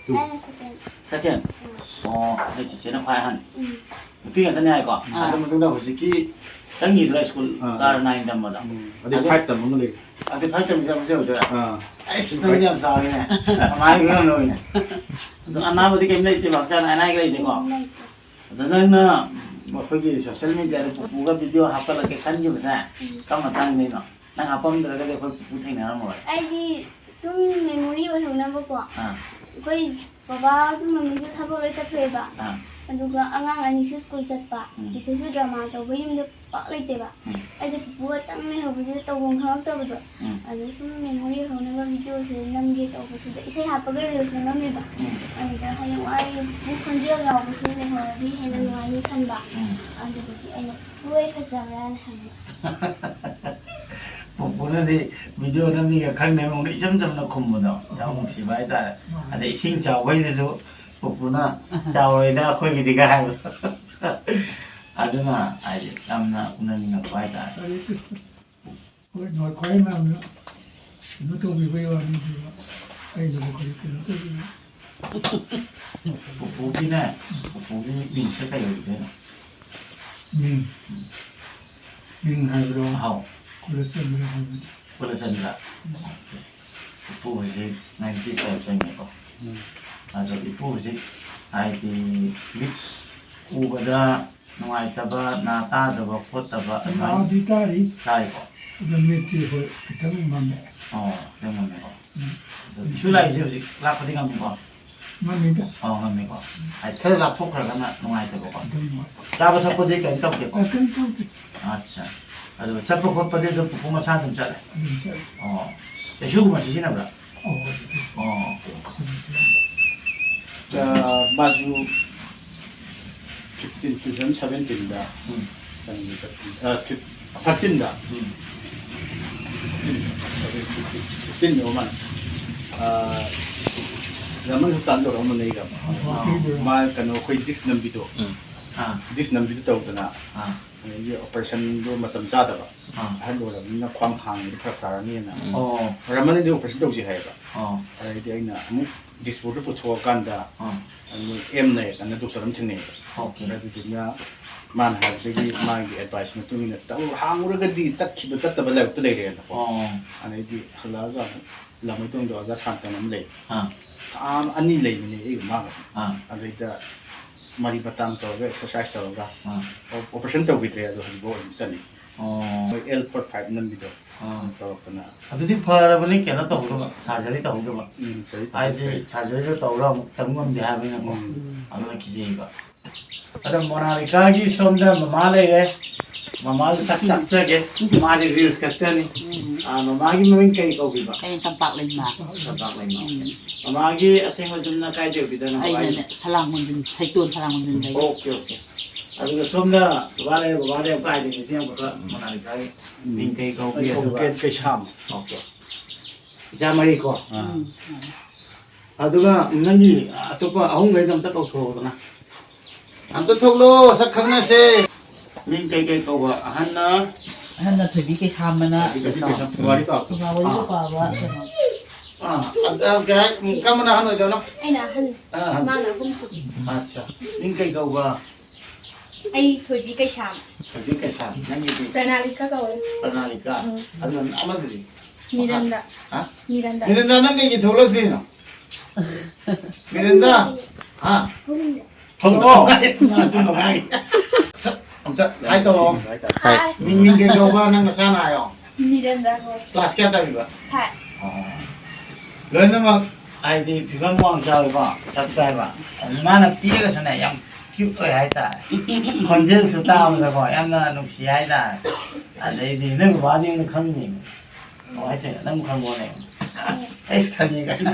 ꯑꯩꯅ second꯫ Second? ꯎꯝ꯫ ꯑꯣ, ꯑꯩ ꯆꯤꯆꯦꯅ ꯈ꯭ꯋꯥꯏ ꯑꯍꯟ꯫ ꯎꯝ꯫ ꯅꯨꯄꯤ ꯉꯥꯛꯇꯅꯦ ꯍꯥꯏꯀꯣ? ꯑꯥ꯫ ꯑꯗꯨ ꯃꯇꯨꯡꯗ ꯍꯧꯖꯤꯛꯀꯤ ꯅꯪꯒꯤꯗꯨꯔ ꯁ꯭ꯀꯨꯜ ꯑꯥ꯫ ꯀꯥꯔ nine ꯇꯝꯕꯗꯣ? ꯎꯝ꯫ ꯑꯗꯩ ꯑꯗꯨ five ꯇꯝꯕ ꯑꯃ ꯂꯩ꯫ ꯑꯗꯨ ꯐꯥꯏꯚ ꯇꯝꯕꯤꯗ ꯑꯃꯁꯨ ꯌꯧꯗꯣꯏꯔꯥ? ꯑꯥ꯫ ꯑꯩꯁ, ꯅꯪꯗꯤ ꯌꯥꯝ ꯆꯥꯎꯔꯦꯅꯦ꯫ ꯀꯃꯥꯏꯅ ꯐꯤꯕꯝꯅꯣ ꯑꯣꯏꯅ? ꯑꯗꯣ ꯑꯅꯥꯕꯗꯤ ꯀꯩꯝ ꯂꯩꯇꯦꯕ, ꯍꯛꯆꯥꯡ ꯑꯅꯥ ꯑꯌꯦꯛ ꯂꯩꯇꯦꯀꯣ? ꯂꯩꯇꯦ꯫ ꯑꯗꯣ ꯅꯪꯅ ꯑꯩꯈꯣꯏꯒꯤ social media ꯗ ꯄꯨꯄꯨꯒ video ꯍꯥꯞꯀꯠꯂꯛꯀꯦ ꯈꯟꯈꯤꯕꯁꯦ ꯎꯝ꯫ ꯀꯔꯝꯕ ꯃꯇꯥꯡꯗꯩꯅꯣ? ꯅꯪ ꯍꯥꯞꯄꯝꯗ꯭ꯔꯒꯗꯤ ꯑꯩꯈꯣꯏ ꯄꯨꯄꯨ ꯊꯦꯡꯅꯔꯝꯃꯔꯣꯏ꯫ ꯑꯩꯗꯤ ꯁꯨꯝ memory ꯑꯣꯏꯍꯧꯅꯕꯀꯣ꯫ ꯑꯥ꯫ ꯑꯩꯈꯣꯏ ꯕꯕꯥꯁꯨ ꯃꯝꯃꯤꯁꯨ ꯊꯕꯛ ꯂꯣꯏ ꯆꯠꯊꯣꯛꯑꯦꯕ꯫ ꯑꯥ꯫ ꯑꯗꯨꯒ ꯑꯉꯥꯡ ꯑꯅꯤꯁꯨ ꯁ꯭ꯀꯨꯜ ꯆꯠꯄ꯫ ꯎꯝ꯫ ꯆꯤꯆꯦꯁꯨ drama ꯇꯧꯕ ꯌꯨꯝꯗ ꯄꯥꯛ ꯂꯩꯇꯦꯕ꯫ ꯎꯝ꯫ ꯑꯩꯗꯤ ꯄꯨꯄꯨ ꯈꯛꯇꯪ ꯂꯩꯍꯧꯕꯁꯤꯗ ꯇꯧꯐꯝ ꯈꯪꯉꯛꯇꯕꯗꯣ꯫ ꯎꯝ꯫ ꯑꯗꯨ ꯁꯨꯝ memory ꯑꯣꯏꯍꯧꯅꯕ video ꯁꯦ ꯅꯝꯒꯦ ꯇꯧꯕꯁꯤꯗ ꯏꯁꯩ ꯍꯥꯞꯄꯒ reels ꯅꯝꯃꯝꯃꯦꯕ꯫ ꯎꯝ꯫ ꯑꯗꯨꯗ ꯍꯌꯦꯡꯋꯥꯏ ꯄꯨꯄꯨ ꯈꯣꯟꯖꯦꯜ ꯌꯥꯎꯕꯁꯤ ꯂꯩꯍꯧꯔꯗꯤ ꯍꯦꯟꯅ ꯅꯨꯡꯉꯥꯏꯅꯤ ꯈꯟꯕ꯫ ꯎꯝ꯫ ꯑꯗꯨꯗꯨꯒꯤ ꯑꯩꯅ ꯄꯨꯄꯨ ꯑꯩ ꯐꯖꯕ꯭ꯔꯥꯅ ꯍꯪꯕ꯫ ꯄꯨꯄꯨꯅꯗꯤ video ꯅꯝꯅꯤꯒ ꯈꯪꯗꯦ, ꯃꯉꯣꯟꯗ ꯏꯆꯝ ꯆꯝꯅ ꯈꯨꯝꯕꯗꯣ ꯌꯥꯝ ꯅꯨꯡꯁꯤꯕ ꯍꯥꯏꯇꯥꯔꯦ꯫ ꯃꯥꯅꯦ꯫ ꯑꯗꯩ ꯏꯁꯤꯡ ꯆꯥꯎꯕꯩꯗꯨꯁꯨ ꯄꯨꯄꯨꯅ "ꯆꯥꯎꯔꯣꯏꯗ ꯑꯩꯈꯣꯏꯒꯤꯗꯤꯒ" ꯍꯥꯏꯕꯗꯣ꯫ ꯑꯗꯨꯅ ꯍꯥꯏꯗꯤ ꯌꯥꯝꯅ ꯎꯅꯅꯤꯡꯉꯛꯄ ꯍꯥꯏꯇꯥꯔꯦ꯫ ꯍꯣꯏ, ꯅꯣꯏꯈꯣꯏ ꯃꯌꯥꯝꯅ ꯀꯩꯅꯣ ꯇꯧꯕꯤꯕꯩ ꯋꯥꯅꯤ, ꯑꯗꯨꯒ ꯑꯩꯅꯕꯨ ꯀꯔꯤ ꯀꯩꯅꯣ ꯇꯧꯕꯤꯕ? ꯄꯨꯄꯨꯒꯤꯅꯦ, ꯄꯨꯄꯨꯒꯤ ꯃꯤꯡꯁꯦ ꯀꯩ ꯑꯣꯏꯗꯣꯏꯅꯣ? ꯃꯤꯡ, ꯃꯤꯡ ꯍꯥꯏꯕ꯭ꯔꯣ? ꯑꯍꯥꯎ꯫ ꯀꯨꯂꯆꯟꯗ꯭ꯔ ꯍꯥꯏꯕꯅꯤ꯫ ꯀꯨꯂꯆꯟꯗ꯭ꯔ꯫ ꯎꯝ꯫ ꯄꯨꯄꯨ ꯍꯧꯖꯤꯛ ninety five ꯆꯪꯉꯦꯀꯣ꯫ ꯎꯝ꯫ ꯑꯗꯣ ꯏꯄꯨ ꯍꯧꯖꯤꯛ ꯍꯥꯏꯗꯤ ꯃꯤꯠ ꯎꯕꯗ ꯅꯨꯡꯉꯥꯏꯇꯕ, ꯅꯥ ꯇꯥꯗꯕ ꯈꯣꯠꯇꯕ ꯑꯗꯨꯃꯥꯏꯅ ꯅꯥꯗꯤ ꯇꯥꯔꯤ꯫ ꯇꯥꯔꯤꯀꯣ? ꯑꯗꯣ ꯃꯤꯠꯇꯤ ꯍꯣꯏ ꯈꯤꯇꯪ ꯃꯝꯃꯦ꯫ ꯑꯣ, ꯈꯤꯇꯪ ꯃꯝꯃꯦꯀꯣ꯫ ꯎꯝ꯫ ꯑꯗꯣ ꯏꯁꯨ ꯂꯥꯏꯁꯦ ꯍꯧꯖꯤꯛ ꯂꯥꯛꯄꯗꯤ ꯉꯝꯃꯤꯀꯣ? ꯉꯝꯃꯤꯗ꯫ ꯑꯣ, ꯉꯝꯃꯤꯀꯣ꯫ ꯍꯥꯏꯗꯤ ꯈꯔ ꯂꯥꯞꯊꯣꯛꯈ꯭ꯔꯒꯅ ꯅꯨꯡꯉꯥꯏꯇꯕꯀꯣ꯫ ꯑꯗꯨꯝ ꯅꯨꯡꯉꯥꯏ꯫ ꯆꯥꯕ ꯊꯛꯄꯗꯤ ꯀꯩꯝ ꯇꯧꯗꯦꯀꯣ? ꯑ, ꯀꯩꯝ ꯇꯧꯗꯦ꯫ ꯑꯠꯆꯥ꯫ ꯑꯗꯣ ꯆꯠꯄ ꯈꯣꯠꯄꯗꯤ ꯑꯗꯨꯝ ꯄꯨꯄꯨ ꯃꯁꯥ ꯑꯗꯨꯝ ꯆꯠꯂꯦ? ꯑꯗꯨꯝ ꯆꯠꯂꯦ꯫ ꯑꯣ꯫ ꯆꯩꯁꯨꯒꯨꯝꯕ ꯁꯤꯖꯤꯟꯅꯕ꯭ꯔꯥ? ꯑꯣ, ꯑꯗꯨꯗꯤ ꯑꯣ, ꯑꯣꯀꯦ꯫ ꯁꯤꯖꯤꯟꯅꯩ꯫ ꯑ, ꯃꯥꯁꯨ fifteen, two thousand seventeen ꯗ ꯎꯝ꯫ ꯀꯩꯅꯣꯗ ꯆꯠꯄꯅꯤ꯫ ꯑ, fif-, thirteen ꯗ꯫ ꯎꯝ꯫ Fifteen, fifteen ꯑꯣꯏꯔ ꯃꯥꯜꯂꯦ꯫ ꯑ, ꯔꯃꯟ ꯍꯣꯁꯄꯤꯇꯥꯜ ꯌꯧꯔꯛꯑꯝꯕꯅꯦ ꯑꯩꯒ꯫ ꯑꯣ, ꯑꯣ꯫ ꯃꯥ ꯀꯩꯅꯣ ꯑꯩꯈꯣꯏ disc ꯅꯝꯕꯤꯗꯣ꯫ ꯎꯝ꯫ ꯑꯥ꯫ Disc ꯅꯝꯕꯤꯗꯣ ꯇꯧꯗꯅ꯫ ꯑꯥ꯫ ꯑꯗꯒꯤ operation ꯗꯣ ꯃꯇꯝ ꯆꯥꯗꯕ꯫ ꯑꯥ꯫ ꯑꯍꯜ ꯑꯣꯏꯔꯕꯅꯤꯅ ꯈ꯭ꯋꯥꯡ ꯍꯥꯡꯕꯗꯤ ꯐꯔꯛ ꯇꯥꯔꯅꯤꯅ꯫ ꯎꯝ꯫ ꯑꯣ꯫ ꯔꯃꯟꯗꯤ operation ꯇꯧꯁꯤ ꯍꯥꯏꯌꯦꯕ꯫ ꯑꯣ꯫ ꯑꯗꯩꯗꯤ ꯑꯩꯅ ꯑꯃꯨꯛ ꯗꯤꯁꯄꯨꯔꯗ ꯄꯨꯊꯣꯛꯑꯀꯥꯟꯗ, ꯑꯥ꯫ ꯃꯣꯏ ꯑꯦꯝ ꯅꯥꯌꯛ ꯑꯅ ꯗꯣꯛꯇꯔ ꯑꯃ ꯊꯦꯡꯅꯩꯌꯦꯕ꯫ ꯑꯣꯀꯦ꯫ ꯑꯗꯨꯗꯨꯅ ꯃꯥꯅ ꯍꯥꯏꯕꯗꯒꯤ, ꯃꯥꯒꯤ ꯑꯦꯗꯚꯥꯏꯁ ꯃꯇꯨꯡ ꯏꯟꯅ ꯇꯧ, ꯍꯥꯡꯉꯨꯔꯒꯗꯤ ꯆꯠꯈꯤꯕ ꯆꯠꯇꯕ ꯂꯥꯏꯕꯛꯇ ꯂꯩꯔꯦꯅꯀꯣ꯫ ꯑꯣ꯫ ꯑꯗꯩꯗꯤ ꯍꯜꯂꯛꯑꯒ ꯑꯃꯨꯛ ꯂꯥꯃꯩꯗꯣꯡꯗ ꯑꯣꯖꯥ ꯁꯥꯟꯇꯟ ꯑꯃ ꯂꯩ꯫ ꯑꯥ꯫ ꯊꯥ ꯑꯃ ꯑꯅꯤ ꯂꯩꯕꯅꯦ ꯑꯩꯒ ꯃꯥꯒ꯫ ꯑꯥ꯫ ꯑꯗꯩꯗ ꯃꯔꯤ ꯃꯇꯥꯡ ꯇꯧꯔꯒ, ꯑꯦꯛꯁꯔꯁꯥꯏꯁ ꯇꯧꯔꯒ, ꯑꯥ꯫ ꯑꯣ-, ꯑꯣꯄꯔꯦꯁꯟ ꯇꯧꯈꯤꯗ꯭ꯔꯦ, ꯑꯗꯣ ꯍꯧꯖꯤꯛꯐꯥꯎ ꯑꯗꯨꯝ ꯆꯠꯂꯤ꯫ ꯑꯣ꯫ ꯃꯣꯏ ꯑꯦꯜ ꯐꯣꯔ ꯐꯥꯏꯚ ꯅꯝꯕꯤꯗꯣ ꯑꯥ꯫ ꯇꯧꯔꯛꯇꯅ꯫ ꯑꯗꯨꯗꯤ ꯐꯔꯕꯅꯤ, ꯀꯩꯅꯣ ꯇꯧꯍꯧꯗꯕ, ꯁꯔꯖꯔꯤ ꯇꯧꯍꯧꯗꯕ꯫ ꯎꯝ, ꯁꯔꯖꯔꯤ ꯍꯥꯏꯗꯤ ꯇꯧꯍꯧꯗ꯭ꯔꯦ꯫ ꯁꯔꯖꯔꯤꯗꯣ ꯇꯧꯔꯒ ꯑꯃꯨꯛ ꯇꯝ ꯉꯝꯗꯦ ꯍꯥꯏꯕꯅꯤꯅꯀꯣ꯫ ꯎꯝ꯫ ꯑꯗꯨꯅ ꯀꯤꯖꯩꯕ꯫ ꯑꯗꯣ ꯃꯣꯅꯥꯂꯤꯀꯥꯒꯤ ꯁꯣꯝꯗ ꯃꯃꯥ ꯂꯩꯔꯦ꯫ ꯃꯃꯥꯁꯨ ꯁꯛ ꯇꯥꯛꯆꯒꯦ꯫ ꯃꯥꯗꯤ ꯔꯤꯜꯁ ꯈꯛꯇꯅꯤ꯫ ꯎꯝ꯫ ꯑꯥ, ꯃꯃꯥꯒꯤ ꯃꯃꯤꯡ ꯀꯔꯤ ꯀꯧꯕꯤꯕ? ꯑꯩꯅ ꯇꯝꯄꯥꯛ ꯂꯩꯃ꯫ ꯇꯝꯄꯥꯛ ꯂꯩꯃ꯫ ꯎꯝ꯫ ꯃꯃꯥꯒꯤ ꯑꯁꯦꯡꯕ ꯌꯨꯝꯅ ꯀꯥꯏꯗ ꯑꯣꯏꯕꯤꯗꯣꯏꯅꯣ? ꯑꯩꯅꯅꯦ, ꯁꯂꯥꯡ ꯃꯣꯟꯖꯤꯟ, ꯁꯩꯇꯣꯟ ꯁꯂꯥꯡ ꯃꯣꯟꯖꯤꯟꯗꯒꯤ꯫ Okay, okay. ꯑꯗꯨꯒ ꯁꯣꯝꯗ ꯕꯕꯥ ꯂꯩꯔꯦ, ꯕꯕꯥꯗꯤ ꯑꯃꯨꯛꯀ identity ꯑꯃꯈꯛ ꯃꯣꯅꯥꯂꯤꯀꯥꯒꯤ ꯎꯝ꯫ ꯃꯤꯡ ꯀꯩ ꯀꯧꯒꯦ? ꯑꯩ ꯑꯗꯨꯒ ꯀꯣꯡꯀꯦꯠ ꯀꯩꯁꯥꯝ꯫ ꯑꯣꯀꯦ꯫ ꯏꯆꯥ ꯃꯔꯤꯀꯣ? ꯑꯥ꯫ ꯎꯝ꯫ ꯑꯗꯨꯒ ꯅꯪꯒꯤ ꯑꯇꯣꯞꯄ ꯑꯍꯨꯝꯈꯩꯗꯣ ꯑꯝꯇ ꯀꯧꯊꯣꯛꯑꯣꯗꯅ꯫ ꯑꯝꯇ ꯊꯣꯛꯂꯣ, ꯁꯛ ꯈꯪꯅꯁꯦ꯫ ꯃꯤꯡ ꯀꯩ ꯀꯩ ꯀꯧꯕ? ꯑꯍꯟꯅ? ꯑꯍꯟꯅ ꯊꯣꯏꯕꯤ ꯀꯩꯁꯥꯝꯕꯅ꯫ ꯊꯣꯏꯕꯤ ꯀꯩꯁꯥꯝ, ꯄꯨꯋꯥꯔꯤ ꯄꯥꯕꯗꯣ꯫ ꯄꯨꯋꯥꯔꯤꯒ ꯑꯥ꯫ ꯄꯥꯕ ꯀꯩꯅꯣ꯫ ꯑꯥ, ꯑꯗ ꯀꯩ ꯍꯥꯏ-, ꯀꯔꯝꯕꯅ ꯑꯍꯟ ꯑꯣꯏꯗꯣꯏꯅꯣ? ꯑꯩꯅ ꯑꯍꯟ꯫ ꯑꯥ, ꯑꯍꯟ꯫ ꯃꯥꯅ ꯑꯍꯨꯝꯁꯨꯕꯤ꯫ ꯑꯠꯆꯥ꯫ ꯃꯤꯡ ꯀꯩ ꯀꯧꯕ? ꯑꯩ ꯊꯣꯏꯕꯤ ꯀꯩꯁꯥꯝ꯫ ꯊꯣꯏꯕꯤ ꯀꯩꯁꯥꯝ꯫ ꯅꯪꯒꯤꯗꯤ? ꯄ꯭ꯔꯅꯥꯂꯤꯀꯥ ꯀꯧꯋꯦ꯫ ꯄ꯭ꯔꯅꯥꯂꯤꯀꯥ꯫ ꯎꯝ꯫ ꯑꯗꯨꯒ ꯑꯃꯗꯨꯗꯤ? ꯃꯤꯔꯟꯗ꯫ ꯍꯥ? ꯃꯤꯔꯟꯗ꯫ ꯃꯤꯔꯟꯗ, ꯅꯪ ꯀꯩꯒꯤ ꯊꯣꯛꯂꯛꯇ꯭ꯔꯤꯅꯣ? ꯃꯤꯔꯟꯗ꯫ ꯍꯥ? ꯊꯣꯛꯂꯛꯑꯣ꯫ ꯑꯆꯨꯝꯕ ꯉꯥꯡꯉꯤ꯫ ꯁꯛ ꯑꯝꯇ ꯍꯥꯏ ꯇꯧꯔꯣ꯫ ꯍꯥꯏ꯫ ꯃꯤꯡ, ꯃꯤꯡ ꯀꯩ ꯀꯧꯕ ꯅꯪ ꯅꯆꯥꯅ ꯍꯥꯏꯌꯣ꯫ ꯃꯤꯔꯟꯗꯥ ꯀꯧꯋꯦ꯫ ꯀ꯭ꯂꯥꯁ ꯀꯌꯥ ꯇꯝꯃꯤꯕ? ꯐꯥꯏꯚ꯫ ꯑꯣ꯫ ꯂꯣꯏꯅꯃꯛ ꯍꯥꯏꯗꯤ ꯐꯤꯕꯝ ꯋꯥꯡ ꯆꯥꯎꯋꯦꯀꯣ, ꯆꯞ ꯆꯥꯏꯕ꯫ ꯑꯗꯨ ꯃꯥꯅ ꯄꯤꯛꯑꯒꯁꯨꯅꯦ ꯌꯥꯝ ꯀ꯭ꯌꯨꯠ ꯑꯣꯏ ꯍꯥꯏꯇꯥꯔꯦ꯫ ꯈꯣꯟꯖꯦꯜꯁꯨ ꯇꯥꯕꯗꯀꯣ ꯌꯥꯝꯅ ꯅꯨꯡꯁꯤ ꯍꯥꯏꯇꯥꯔꯦ꯫ ꯑꯗꯩꯗꯤ ꯅꯣꯏ ꯕꯕꯥꯗꯤ ꯑꯩꯅ ꯈꯪꯉꯤꯅꯦ꯫ ꯀꯃꯥꯏꯅ ꯇꯧꯔꯤꯅꯣ? ꯅꯪ ꯈꯪꯕ꯭ꯔꯣꯅꯦ? ꯑꯩꯁ ꯈꯪꯉꯤ ꯀꯥꯏꯅ꯫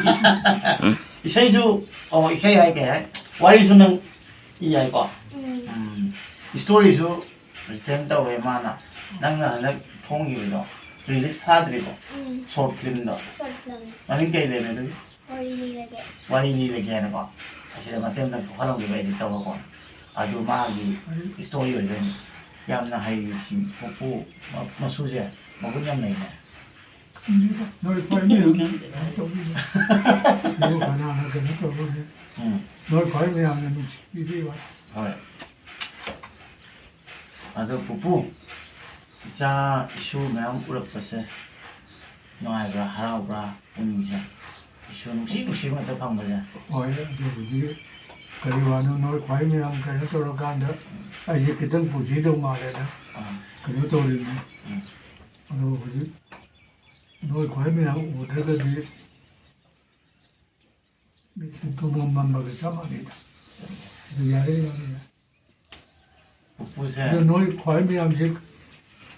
ꯏꯁꯩꯁꯨ, ꯑꯣ, ꯏꯁꯩ ꯍꯥꯏ ꯀꯩ ꯍꯥꯏ? ꯋꯥꯔꯤꯁꯨ ꯅꯪ ꯏ ꯍꯥꯏꯀꯣ? ꯎꯝ꯫ ꯎꯝ꯫ ꯏꯁꯇꯣꯔꯤꯁꯨ ꯔꯤꯇꯦꯟ ꯇꯧꯋꯦ ꯃꯥꯅ꯫ ꯅꯪꯅ ꯍꯟꯗꯛ ꯐꯣꯡꯈꯤꯕꯗꯣ ꯔꯤꯂꯤꯁ ꯊꯥꯗ꯭ꯔꯤꯕꯣ? ꯎꯝ꯫ ꯁꯣꯔꯠ ꯐꯤꯂꯝꯗꯣ? Short film. ꯃꯃꯤꯡ ꯀꯩ ꯂꯩꯔꯦ ꯑꯗꯨꯒꯤ? ꯋꯥꯔꯤ ꯂꯤꯔꯒꯦ꯫ ꯋꯥꯔꯤ ꯂꯤꯔꯒꯦ ꯍꯥꯏꯅꯀꯣ꯫ ꯑꯁꯤꯗ ꯃꯇꯦꯛ ꯑꯃꯇꯪ ꯊꯣꯛꯍꯜꯂꯝꯒꯦꯕ ꯑꯦꯗꯤꯠ ꯇꯧꯔꯒꯀꯣ꯫ ꯑꯗꯨ ꯃꯥꯒꯤ ꯏꯁꯇꯣꯔꯤ ꯑꯣꯏꯗꯣꯏꯅꯤ꯫ ꯌꯥꯝꯅ ꯍꯩꯁꯤ ꯄꯨꯄꯨ ꯃ-, ꯃꯁꯨꯁꯦ ꯃꯒꯨꯟ ꯌꯥꯝ ꯂꯩꯅꯦ꯫ ꯅꯣꯏ ꯈ꯭ꯋꯥꯏ ꯃꯌꯥꯝ ꯀꯩꯅꯣ ꯇꯧꯕꯤꯕ꯫ ꯅꯣꯏ ꯀꯅꯥꯅ ꯀꯩꯅꯣ ꯇꯧꯕꯒꯤ? ꯎꯝ꯫ ꯅꯣꯏ ꯈ꯭ꯋꯥꯏ ꯃꯌꯥꯝꯅ ꯅꯨꯡꯁꯤꯕꯤꯕ꯫ ꯍꯣꯏ꯫ ꯑꯗꯣ ꯄꯨꯄꯨ, ꯏꯆꯥ ꯏꯁꯨ ꯃꯌꯥꯝ ꯎꯔꯛꯄꯁꯦ ꯅꯨꯡꯉꯥꯏꯕ꯭ꯔꯥ, ꯍꯔꯥꯎꯕ꯭ꯔꯥ, ꯄꯨꯛꯅꯤꯡꯁꯦ? ꯏꯁꯨ ꯅꯨꯡꯁꯤ ꯅꯨꯡꯁꯤꯕ ꯉꯥꯛꯇ ꯐꯪꯕꯁꯦ꯫ ꯍꯣꯏ, ꯑꯗꯨꯕꯨꯗꯤ ꯀꯔꯤ ꯋꯥꯅꯣ, ꯅꯣꯏ ꯈ꯭ꯋꯥꯏ ꯃꯌꯥꯝ ꯀꯩꯅꯣ ꯇꯧꯔꯀꯥꯟꯗ ꯑꯩꯁꯦ ꯈꯤꯇꯪ ꯄꯨꯟꯁꯤꯗꯧ ꯃꯥꯜꯂꯦꯅ ꯑꯥ꯫ ꯀꯩꯅꯣ ꯇꯧꯔꯤꯅꯤ꯫ ꯎꯝ꯫ ꯑꯗꯣ ꯍꯧꯖꯤꯛ ꯅꯣꯏ ꯈ꯭ꯋꯥꯏ ꯃꯌꯥꯝ ꯎꯗ꯭ꯔꯒꯗꯤ ꯃꯤꯠꯁꯦ ꯇꯨꯝꯃꯝ ꯃꯝꯕꯒ ꯆꯞ ꯃꯥꯟꯅꯩꯗ꯫ ꯑꯗꯨ ꯌꯥꯔꯦ, ꯌꯥꯔꯦ, ꯌꯥꯔꯦ꯫ ꯄꯨꯄꯨꯁꯦ꯫ ꯑꯗꯣ ꯅꯣꯏ ꯈ꯭ꯋꯥꯏ ꯃꯌꯥꯝꯁꯦ